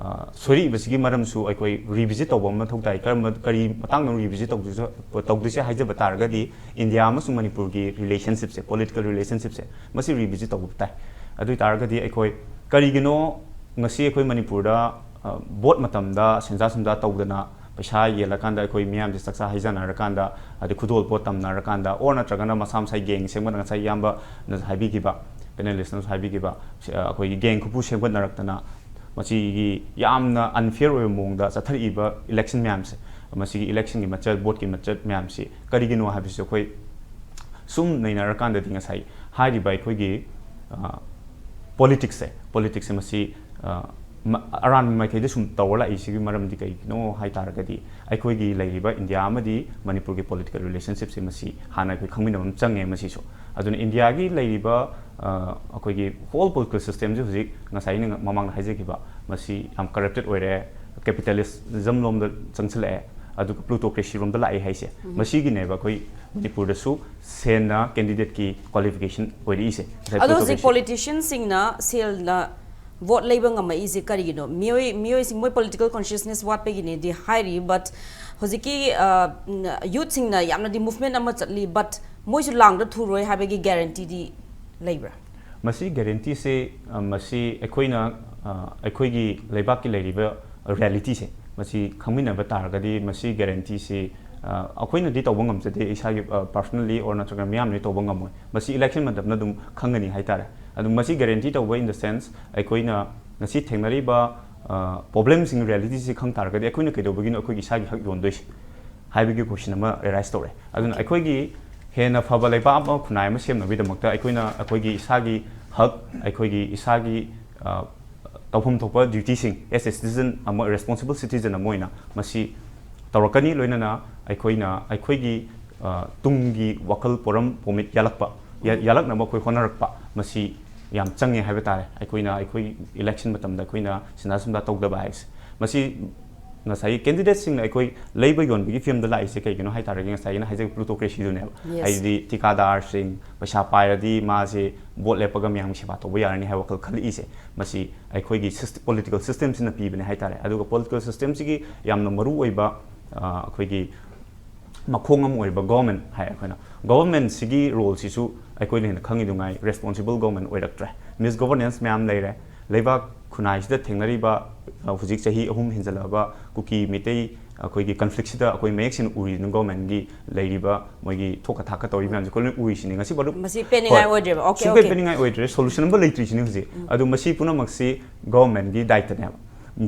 ꯁꯣꯏꯔꯛꯏꯕꯁꯤꯒꯤ ꯃꯔꯝꯁꯨ ꯑꯩꯈꯣꯏ ꯔꯤꯚꯤꯖꯤꯠ ꯇꯧꯕ ꯑꯃ ꯃꯊꯧ ꯇꯥꯏ꯫ ꯀꯔꯝꯕ, ꯀꯔꯤ ꯃꯇꯥꯡꯗ ꯔꯤꯚꯤꯖꯤꯠ ꯇꯧꯗꯣꯏꯁꯦ, ꯇꯧꯗꯣꯏꯁꯦ ꯍꯥꯏꯖꯕ ꯇꯥꯔꯒꯗꯤ, ꯏꯟꯗꯤꯌꯥ ꯑꯃꯁꯨꯡ ꯃꯅꯤꯄꯨꯔꯒꯤ ꯔꯤꯂꯦꯁꯟꯁꯤꯞꯁꯦ, ꯄꯣꯂꯤꯇꯤꯀꯦꯜ ꯔꯤꯂꯦꯁꯟꯁꯤꯞꯁꯦ, ꯃꯁꯤ ꯔꯤꯚꯤꯖꯤꯠ ꯇꯧꯕ ꯇꯥꯏ꯫ ꯑꯗꯨ ꯑꯣꯏ ꯇꯥꯔꯒꯗꯤ ꯑꯩꯈꯣꯏ ꯀꯔꯤꯒꯤꯅꯣ ꯉꯁꯤ ꯑꯩꯈꯣꯏ ꯃꯅꯤꯄꯨꯔꯗ ꯚꯣꯠ ꯃꯇꯝꯗ ꯁꯦꯟꯖꯥ ꯁꯦꯟꯖꯥ ꯇꯧꯗꯅ, ꯄꯩꯁꯥ ꯌꯦꯜꯂꯀꯥꯟꯗ ꯑꯩꯈꯣꯏ ꯃꯤꯌꯥꯝꯁꯦ ꯆꯥꯛꯆꯥ ꯍꯩꯖꯥꯟꯅꯔꯀꯥꯟꯗ, ꯑꯗꯩ ꯈꯨꯗꯣꯜꯄꯣꯠ ꯇꯝꯅꯔꯀꯥꯟꯗ, ꯑꯣꯔ ꯅꯠꯇ꯭ꯔꯒꯅ ꯃꯁꯥ ꯃꯁꯥꯒꯤ ꯒꯦꯡ ꯁꯦꯝꯒꯠꯅ, ꯉꯁꯥꯏ ꯏꯌꯥꯝꯕꯅꯁꯨ ꯍꯥꯏꯕꯤꯈꯤꯕ, ꯄꯦꯅꯦꯂꯤꯁꯅꯁꯨ ꯍꯥꯏꯕꯤꯈꯤꯕ, ꯑꯩꯈꯣꯏꯒꯤ ꯒꯦꯡ ꯈꯨꯄꯨ ꯁꯦꯝꯒꯠꯅꯔꯛꯇꯅ, ꯃꯁꯤꯒꯤ ꯌꯥꯝꯅ ꯑꯟꯐꯤꯌꯔ ꯑꯣꯏꯕ ꯃꯑꯣꯡꯗ ꯆꯠꯊꯔꯛꯏꯕ ꯏꯂꯦꯛꯁꯟ ꯃꯌꯥꯝꯁꯦ, ꯃꯁꯤꯒꯤ ꯏꯂꯦꯛꯁꯟꯒꯤ ꯃꯆꯠ, ꯚꯣꯠꯀꯤ ꯃꯆꯠ ꯃꯌꯥꯝꯁꯤ ꯀꯔꯤꯒꯤꯅꯣ ꯍꯥꯏꯕꯁꯤ ꯑꯩꯈꯣꯏ ꯁꯨꯝ ꯅꯩꯅꯔꯀꯥꯟꯗꯗꯤ, ꯉꯁꯥꯏ ꯍꯥꯏꯔꯤꯕ ꯑꯩꯈꯣꯏꯒꯤ ꯄꯣꯂꯤꯇꯤꯛꯁꯁꯦ, ꯄꯣꯂꯤꯇꯤꯛꯁꯁꯦ ꯃꯁꯤ ꯑꯔꯥꯟꯕ ꯃꯥꯏꯀꯩꯗ ꯁꯨꯝ ꯇꯧꯔ ꯂꯥꯛꯏꯁꯤꯒꯤ ꯃꯔꯝꯗꯤ ꯀꯩꯒꯤꯅꯣ ꯍꯥꯏ ꯇꯥꯔꯒꯗꯤ, ꯑꯩꯈꯣꯏꯒꯤ ꯂꯩꯔꯤꯕ ꯏꯟꯗꯤꯌꯥ ꯑꯃꯗꯤ ꯃꯅꯤꯄꯨꯔꯒꯤ ꯄꯣꯂꯤꯇꯤꯀꯦꯜ ꯔꯤꯂꯦꯁꯟꯁꯤꯞꯁꯦ ꯃꯁꯤ ꯍꯥꯟꯅ ꯑꯩꯈꯣꯏ ꯈꯪꯃꯤꯟꯅꯕ ꯑꯃ ꯆꯪꯉꯦ꯫ ꯃꯁꯤꯁꯨ ꯑꯗꯨꯅ ꯏꯟꯗꯤꯌꯥꯒꯤ ꯂꯩꯔꯤꯕ ꯑꯩꯈꯣꯏꯒꯤ ꯍꯣꯜ ꯄꯣꯂꯤꯇꯤꯀꯦꯜ ꯁꯤꯁꯇꯦꯝꯁꯦ ꯍꯧꯖꯤꯛ ꯉꯁꯥꯏ ꯑꯩꯅ ꯃꯃꯥꯡꯗ ꯍꯥꯏꯖꯈꯤꯕ, ꯃꯁꯤ ꯌꯥꯝ ꯀꯔꯞꯇꯦꯠ ꯑꯣꯏꯔꯦ, ꯀꯦꯄꯤꯇꯦꯂꯤꯖꯝ ꯂꯣꯝꯗ ꯆꯪꯁꯤꯜꯂꯛꯑꯦ, ꯑꯗꯨꯒ ꯄ꯭ꯂꯨꯇꯣꯀ꯭ꯔꯦꯁꯤ ꯔꯣꯝꯗ ꯂꯥꯛꯑꯦ ꯍꯥꯏꯁꯦ꯫ ꯃꯁꯤꯒꯤꯅꯦꯕ ꯑꯩꯈꯣꯏ ꯃꯅꯤꯄꯨꯔꯗꯁꯨ ꯁꯦꯟꯅ ꯀꯦꯟꯗꯤꯗꯦꯠꯀꯤ ꯀ꯭ꯋꯥꯂꯤꯐꯤꯀꯦꯁꯟ ꯑꯣꯏꯔꯛꯏꯁꯦ꯫ ꯉꯁꯥꯏ ꯑꯗꯣ ꯍꯧꯖꯤꯛ plutocracy ꯄꯣꯂꯤꯇꯤꯁꯤꯌꯟꯁꯤꯡꯅ ꯁꯦꯜꯅ ꯚꯣꯠ ꯂꯩꯕ ꯉꯝꯃꯛꯏꯁꯦ ꯀꯔꯤꯒꯤꯅꯣ? ꯃꯤꯑꯣꯏ, ꯃꯤꯑꯣꯏꯁꯤꯡ, ꯃꯣꯏ ꯄꯣꯂꯤꯇꯤꯀꯦꯜ ꯀꯣꯟꯁꯤꯌꯁꯅꯦꯁ ꯋꯥꯠꯄꯒꯤꯅꯦꯗꯤ ꯍꯥꯏꯔꯤ, ꯕꯠ ꯍꯧꯖꯤꯛꯀꯤ ꯌꯨꯠꯁꯤꯡꯅ ꯌꯥꯝꯅꯗꯤ ꯃꯨꯚꯃꯦꯟ ꯑꯃ ꯆꯠꯂꯤ, ꯕꯠ ꯃꯣꯏꯁꯨ ꯂꯥꯡꯗ ꯊꯨꯔꯣꯏ ꯍꯥꯏꯕꯒꯤ ꯒꯦꯔꯦꯟꯇꯤꯗꯤ ꯂꯩꯕ꯭ꯔꯥ? ꯃꯁꯤ ꯒꯦꯔꯦꯟꯇꯤꯁꯦ, ꯃꯁꯤ ꯑꯩꯈꯣꯏꯅ, ꯑꯩꯈꯣꯏꯒꯤ ꯂꯩꯕꯥꯛꯀꯤ ꯂꯩꯔꯤꯕ ꯔꯤꯌꯦꯂꯤꯇꯤꯁꯦ, ꯃꯁꯤ ꯈꯪꯃꯤꯟꯅꯕ ꯇꯥꯔꯒꯗꯤ, ꯃꯁꯤ ꯒꯦꯔꯦꯟꯇꯤꯁꯤ ꯑꯩꯈꯣꯏꯅꯗꯤ ꯇꯧꯕ ꯉꯝꯖꯗꯦ, ꯏꯁꯥꯒꯤ ꯄꯥꯔꯁꯣꯅꯦꯜꯂꯤ ꯑꯣꯔ ꯅꯠꯇ꯭ꯔꯒ ꯃꯤꯌꯥꯝꯅꯗꯤ ꯇꯧꯕ ꯉꯝꯃꯣꯏ꯫ ꯃꯁꯤ ꯏꯂꯦꯛꯁꯟ ꯃꯇꯝꯗ ꯑꯗꯨꯝ ꯈꯪꯒꯅꯤ ꯍꯥꯏꯇꯥꯔꯦ꯫ ꯑꯗꯨ ꯃꯁꯤ guarantee ꯇꯧꯕ in the sense, ꯑꯩꯈꯣꯏꯅ ꯉꯁꯤ ꯊꯦꯡꯅꯔꯤꯕ problemꯁꯤꯡ, realityꯁꯤ ꯈꯪ ꯇꯥꯔꯒꯗꯤ ꯑꯩꯈꯣꯏꯅ ꯀꯩꯗꯧꯕꯒꯤꯅꯣ ꯑꯩꯈꯣꯏꯒꯤ ꯏꯁꯥꯒꯤ ꯍꯛ ꯌꯣꯟꯗꯣꯏꯁꯦ ꯍꯥꯏꯕꯒꯤ question ꯑꯃ arise ꯇꯧꯔꯦ꯫ ꯑꯗꯨꯅ ꯑꯩꯈꯣꯏꯒꯤ ꯍꯦꯟꯅ ꯐꯕ ꯂꯩꯕꯥꯛ ꯑꯃ, ꯈꯨꯟꯅꯥꯏ ꯑꯃ ꯁꯦꯝꯅꯕꯒꯤꯗꯃꯛꯇ ꯑꯩꯈꯣꯏꯅ ꯑꯩꯈꯣꯏꯒꯤ ꯏꯁꯥꯒꯤ ꯍꯛ, ꯑꯩꯈꯣꯏꯒꯤ ꯏꯁꯥꯒꯤ ꯇꯧꯐꯝ ꯊꯣꯛꯄ dutyꯁꯤꯡ as a citizen ꯑꯃ, responsible citizen ꯑꯃ ꯑꯣꯏꯅ ꯃꯁꯤ ꯇꯧꯔꯛꯀꯅꯤ꯫ ꯂꯣꯏꯅꯅ ꯑꯩꯈꯣꯏꯅ ꯑꯩꯈꯣꯏꯒꯤ ꯇꯨꯡꯒꯤ ꯋꯥꯈꯜ ꯄꯣꯔꯝ ꯄꯣꯃꯤꯠ ꯌꯥꯂꯛꯄ, ꯌꯥꯂꯛꯅꯕ ꯑꯩꯈꯣꯏ ꯍꯣꯠꯅꯔꯛꯄ, ꯃꯁꯤ ꯌꯥꯝ ꯆꯪꯉꯦ ꯍꯥꯏꯕ ꯇꯥꯔꯦ꯫ ꯑꯩꯈꯣꯏꯅ ꯑꯩꯈꯣꯏ election ꯃꯇꯝꯗ ꯑꯩꯈꯣꯏꯅ ꯁꯤꯟꯗꯥ ꯁꯨꯝꯗꯥ ꯇꯧꯗꯕ ꯍꯥꯏꯁꯦ, ꯃꯁꯤ ꯉꯁꯥꯏꯒꯤ candidateꯁꯤꯡꯅ ꯑꯩꯈꯣꯏ ꯂꯩꯕ ꯌꯣꯟꯕꯒꯤ ꯐꯤꯕꯝꯗ ꯂꯥꯛꯏꯁꯦ ꯀꯩꯒꯤꯅꯣ ꯍꯥꯏ ꯇꯥꯔꯒꯗꯤ, ꯉꯁꯥꯏꯒꯤ ꯑꯩꯅ ꯍꯥꯏꯖꯈꯤꯕ plutocracyꯗꯨꯅꯦꯕ꯫ Yes. ꯍꯥꯏꯗꯤ ꯊꯤꯀꯥꯗꯥꯔꯁꯤꯡ ꯄꯩꯁꯥ ꯄꯥꯏꯔꯗꯤ ꯃꯥꯁꯦ vote ꯂꯦꯞꯄꯒ ꯃꯌꯥꯝꯒꯤ ꯁꯦꯕꯥ ꯇꯧꯕ ꯌꯥꯔꯅꯤ ꯍꯥꯏꯕ ꯋꯥꯈꯜ ꯈꯜꯂꯛꯏꯁꯦ, ꯃꯁꯤ ꯑꯩꯈꯣꯏꯒꯤ system, political systemꯁꯤꯅ ꯄꯤꯕꯅꯦ ꯍꯥꯏ ꯇꯥꯔꯦ꯫ ꯑꯗꯨꯒ political systemꯁꯤꯒꯤ ꯌꯥꯝꯅ ꯃꯔꯨ ꯑꯣꯏꯕ ꯑꯩꯈꯣꯏꯒꯤ ꯃꯈꯣꯡ ꯑꯃ ꯑꯣꯏꯔꯤꯕ government ꯍꯥꯏ ꯑꯩꯈꯣꯏꯅ, governmentꯁꯤꯒꯤ roleꯁꯤꯁꯨ ꯑꯩꯈꯣꯏꯅ ꯍꯦꯟꯅ ꯈꯪꯉꯤꯗꯨꯉꯥꯏ responsible government ꯑꯣꯏꯔꯛꯇ꯭ꯔꯦ꯫ Misgovernance ꯃꯌꯥꯝ ꯂꯩꯔꯦ꯫ ꯂꯩꯕꯥꯛ ꯈꯨꯟꯅꯥꯏꯁꯤꯗ ꯊꯦꯡꯅꯔꯤꯕ ꯍꯧꯖꯤꯛ ꯆꯍꯤ ꯑꯍꯨꯝ ꯍꯦꯟꯖꯜꯂꯛꯑꯕ ꯀꯨꯀꯤ ꯃꯤꯇꯩ ꯑꯩꯈꯣꯏꯒꯤ conflictꯁꯤꯗ ꯑꯩꯈꯣꯏ ꯃꯌꯦꯛ ꯁꯦꯡꯅ ꯎꯔꯤꯗꯨꯅ governmentꯒꯤ ꯂꯩꯔꯤꯕ ꯃꯣꯏꯒꯤ ꯊꯣꯛꯀ ꯊꯥꯛꯀ ꯇꯧꯔꯤ ꯃꯌꯥꯝꯁꯦ ꯑꯩꯈꯣꯏ ꯂꯣꯏ ꯎꯔꯤꯁꯤꯅꯤ꯫ ꯉꯁꯤ ꯐꯥꯎꯗ ꯃꯁꯤ ꯄꯦꯟꯅꯤꯡꯉꯥꯏ ꯍꯣꯏ꯫ ꯑꯣꯏꯗ꯭ꯔꯦꯕ꯫ Okay, ꯁꯨꯡꯄꯦꯟ okay꯫ ꯄꯦꯟꯅꯤꯡꯉꯥꯏ ꯑꯣꯏꯗ꯭ꯔꯦ꯫ Solution ꯑꯃ ꯂꯩꯇ꯭ꯔꯤꯁꯤꯅꯤ ꯍꯧꯖꯤꯛ꯫ ꯎꯝ꯫ ꯑꯗꯨ ꯃꯁꯤ ꯄꯨꯝꯅꯃꯛꯁꯤ governmentꯒꯤ ꯗꯥꯏꯇꯅꯦꯕ꯫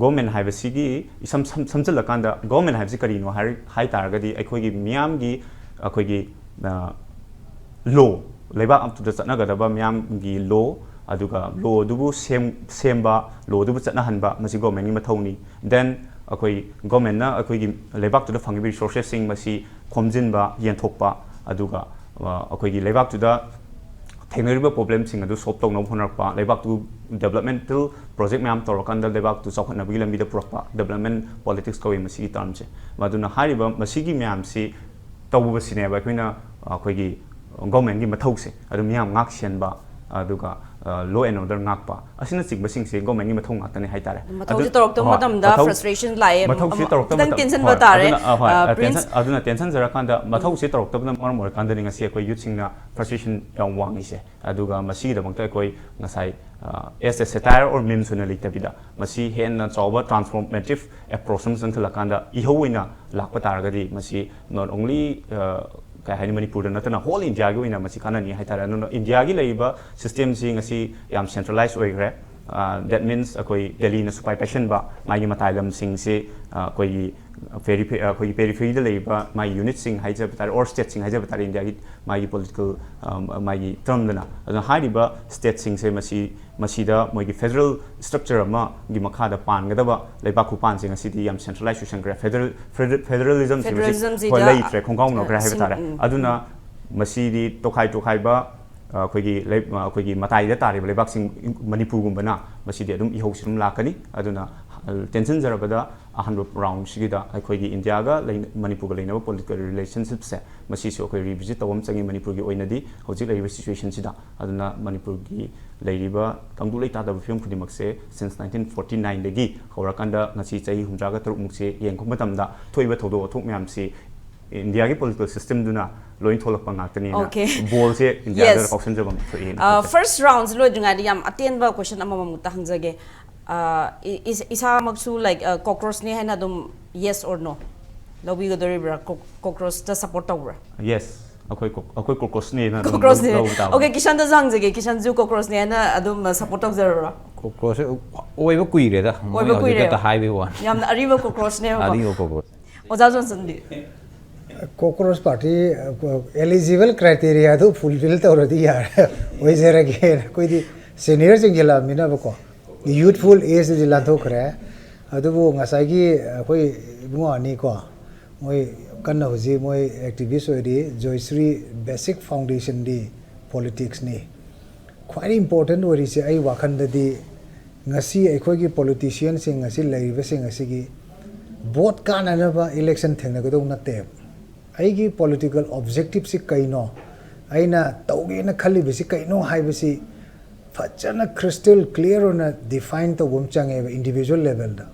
Government ꯍꯥꯏꯕꯁꯤꯒꯤ ꯏꯁꯝ ꯁꯝ-, ꯁꯝꯖꯤꯜꯂꯀꯥꯟꯗ government ꯍꯥꯏꯕꯁꯤ ꯀꯔꯤꯅꯣ ꯍꯥꯏ, ꯍꯥꯏ ꯇꯥꯔꯒꯗꯤ ꯑꯩꯈꯣꯏꯒꯤ ꯃꯤꯌꯥꯝꯒꯤ ꯑꯩꯈꯣꯏꯒꯤ law, ꯂꯩꯕꯥꯛ ꯑꯗꯨꯗ ꯆꯠꯅꯒꯗꯕ ꯃꯤꯌꯥꯝꯒꯤ law, ꯑꯗꯨꯒ law ꯑꯗꯨꯕꯨ ꯁꯦꯝ-, ꯁꯦꯝꯕ, law ꯑꯗꯨꯕꯨ ꯆꯠꯅꯍꯟꯕ, ꯃꯁꯤ governmentꯒꯤ ꯃꯊꯧꯅꯤ꯫ Then ꯑꯩꯈꯣꯏ governmentꯅ ꯑꯩꯈꯣꯏꯒꯤ ꯂꯩꯕꯥꯛꯇꯨꯗ ꯐꯪꯉꯤꯕ resourcesꯁꯤꯡ ꯃꯁꯤ ꯈꯣꯝꯖꯤꯟꯕ, ꯌꯦꯟꯊꯣꯛꯄ, ꯑꯗꯨꯒ ꯑꯩꯈꯣꯏꯒꯤ ꯂꯩꯕꯥꯛꯇꯨꯗ ꯊꯦꯡꯅꯔꯤꯕ problemꯁꯤꯡ ꯑꯗꯨ solve ꯇꯧꯅꯕ ꯍꯣꯠꯅꯔꯛꯄ, ꯂꯩꯕꯥꯛꯇꯨ developmental project ꯃꯌꯥꯝ ꯇꯧꯔꯀꯥꯟꯗ ꯂꯩꯕꯥꯛꯇꯨ ꯆꯥꯎꯈꯠꯅꯕꯒꯤ ꯂꯝꯕꯤꯗ ꯄꯨꯔꯛꯄ, development politics ꯀꯧꯏ ꯃꯁꯤꯒꯤ termꯁꯦ꯫ ꯃꯗꯨꯅ ꯍꯥꯏꯔꯤꯕ ꯃꯁꯤꯒꯤ ꯃꯌꯥꯝꯁꯤ ꯇꯧꯕꯁꯤꯅꯦꯕ ꯑꯩꯈꯣꯏꯅ, ꯑꯩꯈꯣꯏꯒꯤ governmentꯒꯤ ꯃꯊꯧꯁꯦ꯫ ꯑꯗꯨ ꯃꯤꯌꯥꯝ ꯉꯥꯛ ꯁꯦꯟꯕ, ꯑꯗꯨꯒ law and order ꯉꯥꯛꯄ, ꯑꯁꯤꯅꯆꯤꯡꯕꯁꯤꯡꯁꯦ governmentꯒꯤ ꯃꯊꯧ ꯉꯥꯛꯇꯅꯦ ꯍꯥꯏꯇꯥꯔꯦ꯫ ꯃꯊꯧꯁꯦ ꯑꯗꯨ ꯇꯧꯔꯛꯇꯕ ꯍꯣꯏ, ꯃꯇꯝꯗ ꯃꯊꯧ-, frustrationꯁꯨ ꯂꯥꯛꯑꯦ꯫ ꯃꯊꯧꯁꯦ ꯑꯃ-, ꯇꯧꯔꯛꯇꯕ ꯈꯤꯇꯪ ꯃꯇꯝ-, ꯇꯦꯟꯁꯤꯟꯕ ꯍꯣꯏ, ꯇꯥꯔꯦ꯫ ꯑꯗꯨꯅ, ꯑ, ꯍꯣꯏ, ꯑ, ꯇꯦꯟꯁꯟ-, Prince꯫ ꯑꯗꯨꯅ ꯇꯦꯟꯁꯟꯖꯔꯀꯥꯟꯗ ꯃꯊꯧꯁꯦ ꯇꯧꯔꯛꯇꯕꯅ ꯃꯔꯝ ꯑꯣꯏꯔꯀꯥꯟꯗꯅꯤ ꯉꯁꯤ ꯑꯩꯈꯣꯏ youthꯁꯤꯡꯅ frustration ꯌꯥꯝ ꯋꯥꯡꯉꯤꯁꯦ꯫ ꯑꯗꯨꯒ ꯃꯁꯤꯒꯤꯗꯃꯛꯇ ꯑꯩꯈꯣꯏ ꯉꯁꯥꯏ, ꯑ, as a satire or memes ꯑꯣꯏꯅ ꯂꯩꯇꯕꯤꯗ, ꯃꯁꯤ ꯍꯦꯟꯅ ꯆꯥꯎꯕ transformative approach ꯑꯃ ꯆꯪꯁꯤꯜꯂꯀꯥꯟꯗ ꯏꯍꯧ ꯑꯣꯏꯅ ꯂꯥꯛꯄ ꯇꯥꯔꯒꯗꯤ, ꯃꯁꯤ not only, ꯑ, ꯀꯩ ꯍꯥꯏꯅꯤ, ꯃꯅꯤꯄꯨꯔꯗ ꯅꯠꯇꯅ ꯍꯣꯜ ꯏꯟꯗꯤꯌꯥꯒꯤ ꯑꯣꯏꯅ ꯃꯁꯤ ꯀꯥꯟꯅꯅꯤ ꯍꯥꯏꯇꯥꯔꯦ꯫ ꯑꯗꯨꯅ ꯏꯟꯗꯤꯌꯥꯒꯤ ꯂꯩꯔꯤꯕ ꯁꯤꯁꯇꯦꯝꯁꯤ ꯉꯁꯤ ꯌꯥꯝ ꯁꯦꯟꯇ꯭ꯔꯦꯂꯥꯏꯁ ꯑꯣꯏꯈ꯭ꯔꯦ꯫ ꯗꯦꯠ ꯃꯤꯟꯁ ꯑꯩꯈꯣꯏ ꯗꯦꯜꯂꯤꯅ ꯁꯨꯄꯥꯏ ꯄꯥꯏꯁꯟꯕ, ꯃꯥꯒꯤ ꯃꯇꯥꯏ ꯂꯝꯁꯤꯡꯁꯤ ꯑꯩꯈꯣꯏꯒꯤ ꯄꯦꯔꯤꯐꯦ ꯑꯩꯈꯣꯏꯒꯤ ꯄꯦꯔꯤꯐꯦꯔꯤꯗ ꯂꯩꯔꯤꯕ ꯃꯥꯒꯤ ꯌꯨꯅꯤꯠꯁꯤꯡ ꯍꯥꯏꯖꯕ ꯇꯥꯔꯦ, ꯑꯣꯔ ꯁ꯭ꯇꯦꯠꯁꯤꯡ ꯍꯥꯏꯖꯕ ꯇꯥꯔꯦ, ꯏꯟꯗꯤꯌꯥꯒꯤ ꯃꯥꯒꯤ ꯄꯣꯂꯤꯇꯤꯀꯦꯜ ꯃꯥꯒꯤ ꯇꯔꯝꯗꯅ꯫ ꯑꯗꯨꯅ ꯍꯥꯏꯔꯤꯕ ꯁ꯭ꯇꯦꯠꯁꯤꯡꯁꯦ ꯃꯁꯤ ꯃꯁꯤꯗ ꯃꯣꯏꯒꯤ ꯐꯦꯗꯔꯦꯜ ꯁ꯭ꯇ꯭ꯔꯛꯆꯔ ꯑꯃꯒꯤ ꯃꯈꯥꯗ ꯄꯥꯟꯒꯗꯕ ꯂꯩꯕꯥꯛ ꯈꯨꯄꯥꯟꯁꯦ ꯉꯁꯤꯗꯤ ꯌꯥꯝ ꯁꯦꯟꯇ꯭ꯔꯦꯂꯥꯏꯁ ꯑꯣꯏꯁꯟꯈ꯭ꯔꯦ꯫ ꯐꯦꯗꯔꯦꯜ ꯐꯦꯗꯔꯦꯂꯤꯖꯝꯁꯦ ꯃꯁꯤ ꯐꯦꯗꯔꯦꯂꯤꯖꯝꯁꯤꯗ, ꯍꯣꯏ, ꯂꯩꯇ꯭ꯔꯦ, ꯈꯣꯡꯒꯥꯎꯅꯈ꯭ꯔꯦ ꯑ, ꯍꯥꯏꯕ ꯁꯤꯡ-, ꯇꯥꯔꯦ꯫ ꯎꯝ꯫ ꯑꯗꯨꯅ ꯃꯁꯤꯗꯤ ꯇꯣꯈꯥꯏ ꯇꯣꯈꯥꯏꯕ, ꯑ, ꯑꯩꯈꯣꯏꯒꯤ ꯂꯩ-, ꯑ, ꯑꯩꯈꯣꯏꯒꯤ ꯃꯇꯥꯏꯗ ꯇꯥꯔꯤꯕ ꯂꯩꯕꯥꯛꯁꯤꯡ, ꯃꯅꯤꯄꯨꯔꯒꯨꯝꯕꯅ ꯃꯁꯤꯗꯤ ꯑꯗꯨꯝ ꯏꯍꯧꯁꯤ ꯑꯗꯨꯝ ꯂꯥꯛꯀꯅꯤ꯫ ꯑꯗꯨꯅ, ꯑ, ꯇꯦꯟꯁꯤꯟꯖꯔꯕꯗ ꯑꯍꯥꯟꯕ ꯔꯥꯎꯟꯁꯤꯒꯤꯗ ꯑꯩꯈꯣꯏꯒꯤ ꯏꯟꯗꯤꯌꯥꯒ ꯂꯩ-, ꯃꯅꯤꯄꯨꯔꯒ ꯂꯩꯅꯕ ꯄꯣꯂꯤꯇꯤꯀꯦꯜ ꯔꯤꯂꯦꯁꯟꯁꯤꯞꯁꯦ ꯃꯁꯤꯁꯨ ꯑꯩꯈꯣꯏ ꯔꯤꯚꯤꯖꯤꯠ ꯇꯧꯕ ꯑꯃ ꯆꯪꯉꯤ ꯃꯅꯤꯄꯨꯔꯒꯤ ꯑꯣꯏꯅꯗꯤ ꯍꯧꯖꯤꯛ ꯂꯩꯔꯤꯕ ꯁꯤꯆꯨꯋꯦꯁꯟꯁꯤꯗ꯫ ꯑꯗꯨꯅ ꯃꯅꯤꯄꯨꯔꯒꯤ ꯂꯩꯔꯤꯕ ꯇꯪꯗꯨ ꯂꯩꯇꯥꯗꯕ ꯐꯤꯕꯝ ꯈꯨꯗꯤꯡꯃꯛꯁꯦ ꯁꯤꯟꯁ ꯅꯥꯏꯟꯇꯤꯟ ꯐꯣꯔꯇꯤ ꯅꯥꯏꯟꯗꯒꯤ ꯍꯧꯔꯀꯥꯟꯗ ꯉꯁꯤ ꯆꯍꯤ ꯍꯨꯝꯗ꯭ꯔꯥꯒ ꯇꯔꯨꯛꯃꯨꯛꯁꯦ ꯌꯦꯡꯉꯛꯄ ꯃꯇꯝꯗ ꯊꯣꯛꯏꯕ ꯊꯧꯗꯣꯛ ꯋꯥꯊꯣꯛ ꯃꯌꯥꯝꯁꯤ ꯏꯟꯗꯤꯌꯥꯒꯤ ꯄꯣꯂꯤꯇꯤꯀꯦꯜ ꯁꯤꯁꯇꯦꯝꯗꯨꯅ ꯂꯣꯏ ꯊꯣꯛꯂꯛꯄ ꯉꯥꯛꯇꯅꯤꯅ Okay. ꯕꯣꯜꯁꯦ ꯏꯟꯗꯤꯌꯥꯗ Yes. ꯀꯥꯎꯁꯟꯖꯕ ꯑꯃ ꯊꯣꯛꯑꯦꯅ ꯑ, ꯈꯟꯖꯩ꯫ ꯐꯥꯔꯁ ꯔꯥꯎꯟꯁꯦ ꯂꯣꯏꯗ꯭ꯔꯤꯉꯩꯗ ꯌꯥꯝ ꯑꯇꯦꯟꯕ ꯀꯣꯏꯁꯟ ꯑꯃꯃꯝꯇ ꯍꯪꯖꯒꯦ꯫ ꯑ, ꯏ-, ꯏꯁ-, ꯏꯁꯥꯃꯛꯁꯨ, ꯂꯥꯏꯛ, ꯑ, ꯀꯣꯀ꯭ꯔꯣꯁꯅꯦ ꯍꯥꯏꯅ ꯑꯗꯨꯝ yes or no ꯂꯧꯕꯤꯒꯗꯣꯔꯤꯕ꯭ꯔꯥ? ꯀꯣ-, ꯀꯣꯀ꯭ꯔꯣꯁꯇ ꯁꯞꯄꯣꯔꯠ ꯇꯧꯕ꯭ꯔꯥ? Yes, ꯑꯩꯈꯣꯏ ꯀꯣ-, ꯑꯩꯈꯣꯏ ꯀꯣꯀ꯭ꯔꯣꯁꯅꯦꯅ ꯑꯗꯨꯝ ꯀꯣꯀ꯭ꯔꯣꯁꯅꯦ꯫ ꯂꯧꯕ ꯇꯥꯕꯅꯤ꯫ Okay, ꯀꯤꯁꯟꯗꯁꯨ ꯍꯪꯖꯒꯦ, ꯀꯤꯁꯟꯁꯨ ꯀꯣꯀ꯭ꯔꯣꯁꯅꯦ ꯍꯥꯏꯅ ꯑꯗꯨꯝ ꯁꯞꯄꯣꯔꯠ ꯇꯧꯖꯔꯕ꯭ꯔꯥ? ꯀꯣꯀ꯭ꯔꯣꯁꯁꯦ ꯑꯣꯏꯕ ꯀꯨꯏꯔꯦꯗ, ꯃꯣꯏ ꯑꯣꯏꯕ ꯍꯧꯖꯤꯛ ꯀꯨꯏꯔꯦ꯫ ꯈꯛꯇ ꯍꯥꯏꯕꯒꯤ ꯋꯥꯅꯤ꯫ ꯌꯥꯝꯅ ꯑꯔꯤꯕ ꯀꯣꯀ꯭ꯔꯣꯁꯅꯦꯕꯀꯣ꯫ ꯑꯔꯤꯕ ꯀꯣꯀ꯭ꯔꯣꯁ꯫ ꯑꯣꯖꯥ ꯖꯣꯟꯁꯟꯗꯤ? ꯀꯣꯀ꯭ꯔꯣꯁ ꯄꯥꯔꯇꯤ, ꯑ, eligible criteria ꯑꯗꯨ fulfill ꯇꯧꯔꯗꯤ ꯌꯥꯔꯦ, ꯑꯣꯏꯖꯔꯒꯦꯅ꯫ ꯑꯩꯈꯣꯏꯗꯤ ꯁꯦꯅꯤꯌꯔ ꯆꯤꯡꯁꯤꯜꯂꯛꯑꯃꯤꯅꯕꯀꯣ, ꯌꯨꯠꯐꯨꯜ ꯑꯦꯖꯇꯗꯤ ꯂꯥꯟꯊꯣꯛꯈ꯭ꯔꯦ꯫ ꯑꯗꯨꯕꯨ ꯉꯁꯥꯏꯒꯤ ꯑꯩꯈꯣꯏ ꯏꯕꯨꯡꯉꯣ ꯑꯅꯤꯀꯣ, ꯃꯣꯏ ꯀꯟꯅ ꯍꯧꯖꯤꯛ ꯃꯣꯏ ꯑꯦꯛꯇꯤꯚꯤꯁ ꯑꯣꯏꯔꯤ꯫ ꯖꯣꯏꯁ꯭ꯔꯤ, ꯕꯦꯁꯤꯛ ꯐꯥꯎꯟꯗꯦꯁꯟꯗꯤ ꯄꯣꯂꯤꯇꯤꯛꯁꯅꯤ꯫ ꯈ꯭ꯋꯥꯏꯗꯒꯤ ꯏꯝꯄꯣꯔꯇꯦꯟ ꯑꯣꯏꯔꯤꯁꯦ ꯑꯩ ꯋꯥꯈꯜꯗꯗꯤ ꯉꯁꯤ ꯑꯩꯈꯣꯏꯒꯤ ꯄꯣꯂꯤꯇꯤꯁꯤꯌꯟꯁꯤꯡ ꯑꯁꯤ, ꯂꯩꯔꯤꯕꯁꯤꯡ ꯑꯁꯤꯒꯤ ꯚꯣꯠ ꯀꯥꯟꯅꯅꯕ ꯏꯂꯦꯛꯁꯟ ꯊꯦꯡꯅꯒꯗꯧ ꯅꯠꯇꯦꯕ꯫ ꯑꯩꯒꯤ ꯄꯣꯂꯤꯇꯤꯀꯦꯜ ꯑꯣꯕꯖꯦꯛꯇꯤꯞꯁꯤ ꯀꯩꯅꯣ, ꯑꯩꯅ ꯇꯧꯒꯦꯅ ꯈꯜꯂꯤꯕꯁꯤ ꯀꯩꯅꯣ ꯍꯥꯏꯕꯁꯤ ꯐꯖꯅ ꯀ꯭ꯔꯤꯁꯇꯦꯜ ꯀ꯭ꯂꯤꯌꯥꯔ ꯑꯣꯏꯅ ꯗꯤꯐꯥꯏꯟ ꯇꯧꯕ ꯑꯃ ꯆꯪꯉꯦꯕ ꯏꯟꯗꯤꯚꯤꯖꯨꯋꯦꯜ ꯂꯦꯚꯦꯜꯗ꯫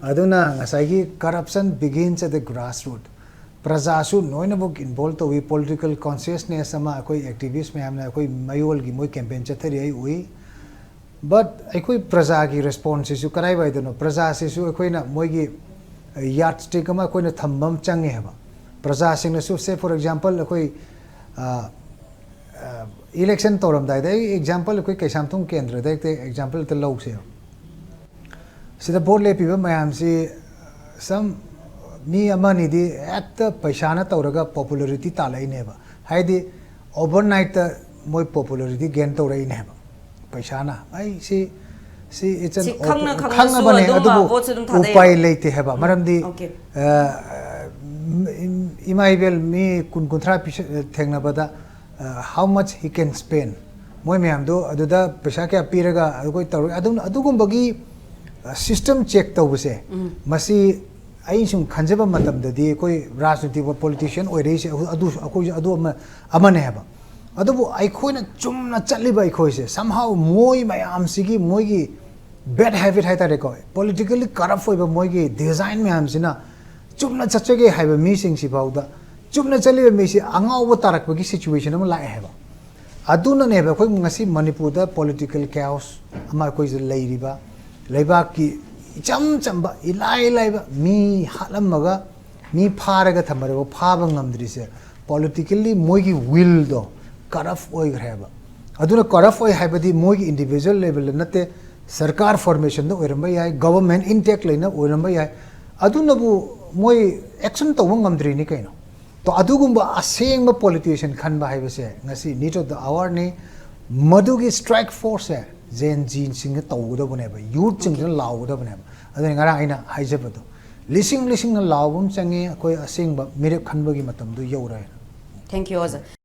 ꯑꯗꯨꯅ ꯉꯁꯥꯏꯒꯤ corruption begins at the grassroot, ꯄ꯭ꯔꯖꯥꯁꯨ ꯂꯣꯏꯅꯃꯛ ꯏꯟꯚꯣꯜꯕ ꯇꯧꯏ꯫ ꯄꯣꯂꯤꯇꯤꯀꯦꯜ ꯀꯣꯟꯁꯤꯌꯁꯅꯦꯁ ꯑꯃ ꯑꯩꯈꯣꯏ ꯑꯦꯛꯇꯤꯚꯤꯁ꯭ꯠ ꯃꯌꯥꯝꯅ ꯑꯩꯈꯣꯏ ꯃꯌꯣꯜꯒꯤ ꯃꯣꯏ ꯀꯦꯝꯄꯦꯟ ꯆꯠꯊꯔꯤ ꯑꯩ ꯎꯏ꯫ ꯕꯠ ꯑꯩꯈꯣꯏ ꯄ꯭ꯔꯖꯥꯒꯤ ꯔꯦꯁꯄꯣꯟꯁꯁꯤꯁꯨ ꯀꯗꯥꯏꯋꯥꯏꯗꯅꯣ? ꯄ꯭ꯔꯖꯥꯁꯤꯁꯨ ꯑꯩꯈꯣꯏꯅ ꯃꯣꯏꯒꯤ ꯌꯥꯔꯠ ꯁ꯭ꯇꯤꯛ ꯑꯃ ꯑꯩꯈꯣꯏꯅ ꯊꯝꯕ ꯑꯃ ꯆꯪꯉꯦ ꯍꯥꯏꯕ꯫ ꯄ꯭ꯔꯖꯥꯁꯤꯡꯅꯁꯨ, say for example, ꯑꯩꯈꯣꯏ ꯏꯂꯦꯛꯁꯟ ꯇꯧꯔꯝꯗꯥꯏꯗ, ꯑꯩ ꯑꯦꯛꯖꯥꯝꯄꯜ ꯑꯩꯈꯣꯏ ꯀꯩꯁꯥꯝꯊꯣꯡ ꯀꯦꯟꯗ꯭ꯔꯗ ꯍꯦꯛꯇ ꯑꯦꯛꯖꯥꯝꯄꯜ ꯍꯦꯛꯇ ꯂꯧꯁꯦꯕ꯫ ꯁꯤꯗ ꯚꯣꯠ ꯂꯦꯞꯄꯤꯕ ꯃꯌꯥꯝꯁꯤ ꯁꯝ ꯃꯤ ꯑꯃꯅꯤꯗꯤ ꯍꯦꯛꯇ ꯄꯩꯁꯥꯅ ꯇꯧꯔꯒ ꯄꯣꯄꯨꯂꯔꯤꯇꯤ ꯇꯥꯜꯂꯛꯏꯅꯦꯕ꯫ ꯍꯥꯏꯗꯤ ꯑꯣꯚꯔꯅꯥꯏꯠꯇ ꯃꯣꯏ ꯄꯣꯄꯨꯂꯔꯤꯇꯤ ꯒꯦꯟ ꯇꯧꯔꯛꯏꯅꯦꯕ꯫ ꯄꯩꯁꯥꯅ ꯑꯩ ꯁꯤ ꯁꯤ it's an ꯁꯤ ꯈꯪꯅ open- ꯈꯪꯅꯁꯨ ꯈꯪꯉꯕꯅꯦ, ꯑꯗꯨꯝ ꯑꯗꯨꯕꯨ ꯚꯣꯠꯁꯦ ꯑꯗꯨꯝ ꯊꯥꯗꯩꯌꯦꯕ꯫ ꯎꯄꯥꯏ ꯂꯩꯇꯦ ꯍꯥꯏꯕ꯫ ꯎꯝ, ꯃꯔꯝꯗꯤ okay. ꯑ, ꯏꯃꯥ ꯏꯕꯦꯜ ꯃꯤ ꯀꯨꯟ ꯀꯨꯟꯊ꯭ꯔꯥ ꯄꯤꯁ- ꯊꯦꯡꯅꯕꯗ, ꯑ, how much he can spend, ꯃꯣꯏ ꯃꯌꯥꯝꯗꯣ ꯑꯗꯨꯗ ꯄꯩꯁꯥ ꯀꯌꯥ ꯄꯤꯔꯒ ꯑꯩꯈꯣꯏ ꯇꯧꯔ ꯑꯗꯨꯝ ꯑꯗꯨꯒꯨꯝꯕꯒꯤ ꯁꯤꯁꯇꯦꯝ ꯆꯦꯛ ꯇꯧꯕꯁꯦ, ꯎꯝ꯫ ꯃꯁꯤ ꯑꯩ ꯁꯨꯝ ꯈꯟꯖꯕ ꯃꯇꯝꯗꯗꯤ ꯑꯩꯈꯣꯏ ꯔꯥꯖꯅꯤꯇꯤ ꯄꯣꯂꯤꯇꯤꯁꯤꯌꯥꯟ ꯑꯣꯏꯔꯛꯏꯁꯦ ꯑꯗꯨ ꯑꯩꯈꯣꯏꯁꯨ ꯑꯗꯨ ꯑꯃ ꯑꯃꯅꯦ ꯍꯥꯏꯕ꯫ ꯑꯗꯨꯕꯨ ꯑꯩꯈꯣꯏꯅ ꯆꯨꯝꯅ ꯆꯠꯂꯤꯕ ꯑꯩꯈꯣꯏꯁꯦ somehow ꯃꯣꯏ ꯃꯌꯥꯝꯁꯤꯒꯤ ꯃꯣꯏꯒꯤ ꯕꯦꯠ ꯍꯦꯕꯤꯠ ꯍꯥꯏꯇꯥꯔꯦꯀꯣ, ꯄꯣꯂꯤꯇꯤꯀꯦꯜꯂꯤ ꯀꯔꯞ ꯑꯣꯏꯕ ꯃꯣꯏꯒꯤ ꯗꯤꯖꯥꯏꯟ ꯃꯌꯥꯝꯁꯤꯅ ꯆꯨꯝꯅ ꯆꯠꯆꯒꯦ ꯍꯥꯏꯕ ꯃꯤꯁꯤꯡꯁꯤ ꯐꯥꯎꯗ ꯆꯨꯝꯅ ꯆꯠꯂꯤꯕ ꯃꯤꯁꯤ ꯑꯉꯥꯎꯕ ꯇꯥꯔꯛꯄꯒꯤ ꯁꯤꯆꯨꯋꯦꯁꯟ ꯑꯃ ꯂꯥꯛꯑꯦ ꯍꯥꯏꯕ꯫ ꯑꯗꯨꯅꯅꯦꯕ ꯑꯩꯈꯣꯏ ꯉꯁꯤ ꯃꯅꯤꯄꯨꯔꯗ ꯄꯣꯂꯤꯇꯤꯀꯦꯜ ꯀꯦꯑꯣꯁ ꯑꯃ ꯑꯩꯈꯣꯏꯁꯦ ꯂꯩꯔꯤꯕ, ꯂꯩꯕꯥꯛꯀꯤ ꯏꯆꯝ ꯆꯝꯕ ꯏꯂꯥꯏ ꯂꯥꯏꯕ ꯃꯤ ꯍꯥꯠꯂꯝꯃꯒ ꯃꯤ ꯐꯥꯔꯒ ꯊꯝꯃꯔꯒ ꯐꯥꯕ ꯉꯝꯗ꯭ꯔꯤꯁꯦ ꯄꯣꯂꯤꯇꯤꯀꯦꯜꯂꯤ ꯃꯣꯏꯒꯤ ꯋꯤꯜꯗꯣ ꯀꯔꯞ ꯑꯣꯏꯈ꯭ꯔꯦꯕ꯫ ꯑꯗꯨꯅ ꯀꯔꯞ ꯑꯣꯏ ꯍꯥꯏꯕꯗꯤ ꯃꯣꯏꯒꯤ ꯏꯟꯗꯤꯕꯤꯖꯨꯋꯦꯜ ꯂꯦꯕꯦꯜꯗ ꯅꯠꯇꯦ, ꯁꯔꯀꯥꯔ ꯐꯣꯔꯃꯦꯁꯟꯗ ꯑꯣꯏꯔꯝꯕ ꯌꯥꯏ, ꯒꯚꯔꯟꯃꯦꯟ ꯏꯟꯇꯦꯛ ꯂꯩꯅ ꯑꯣꯏꯔꯝꯕ ꯌꯥꯏ, ꯑꯗꯨꯅꯕꯨ ꯃꯣꯏ ꯑꯦꯛꯁꯟ ꯇꯧꯕ ꯉꯝꯗ꯭ꯔꯤꯅꯤ ꯀꯩꯅꯣ꯫ ꯇꯣ ꯑꯗꯨꯒꯨꯝꯕ ꯑꯁꯦꯡꯕ ꯄꯣꯂꯤꯇꯤꯁꯤꯌꯟ ꯈꯟꯕ ꯍꯥꯏꯕꯁꯦ ꯉꯁꯤ need of the hourꯅꯤ꯫ ꯃꯗꯨꯒꯤ ꯁ꯭ꯇ꯭ꯔꯥꯏꯛ ꯐꯣꯔꯁꯁꯦ ꯖꯦꯟ ꯖꯤꯁꯤꯡꯅ ꯇꯧꯒꯗꯕꯅꯦꯕ, ꯌꯨꯠꯁꯤꯡꯁꯤꯅ ꯂꯥꯎꯒꯗꯕꯅꯦꯕ꯫ ꯑꯗꯨꯅ ꯉꯔꯥꯡ ꯑꯩꯅ ꯍꯥꯏꯖꯕꯗꯣ ꯂꯤꯁꯤꯡ ꯂꯤꯁꯤꯡꯅ ꯂꯥꯎꯕ ꯑꯃ ꯆꯪꯉꯤ, ꯑꯩꯈꯣꯏ ꯑꯁꯦꯡꯕ ꯃꯤꯔꯦꯞ ꯈꯟꯕꯒꯤ ꯃꯇꯝꯗꯨ ꯌꯧꯔꯦ꯫ Thank you, ꯑꯣꯖꯥ꯫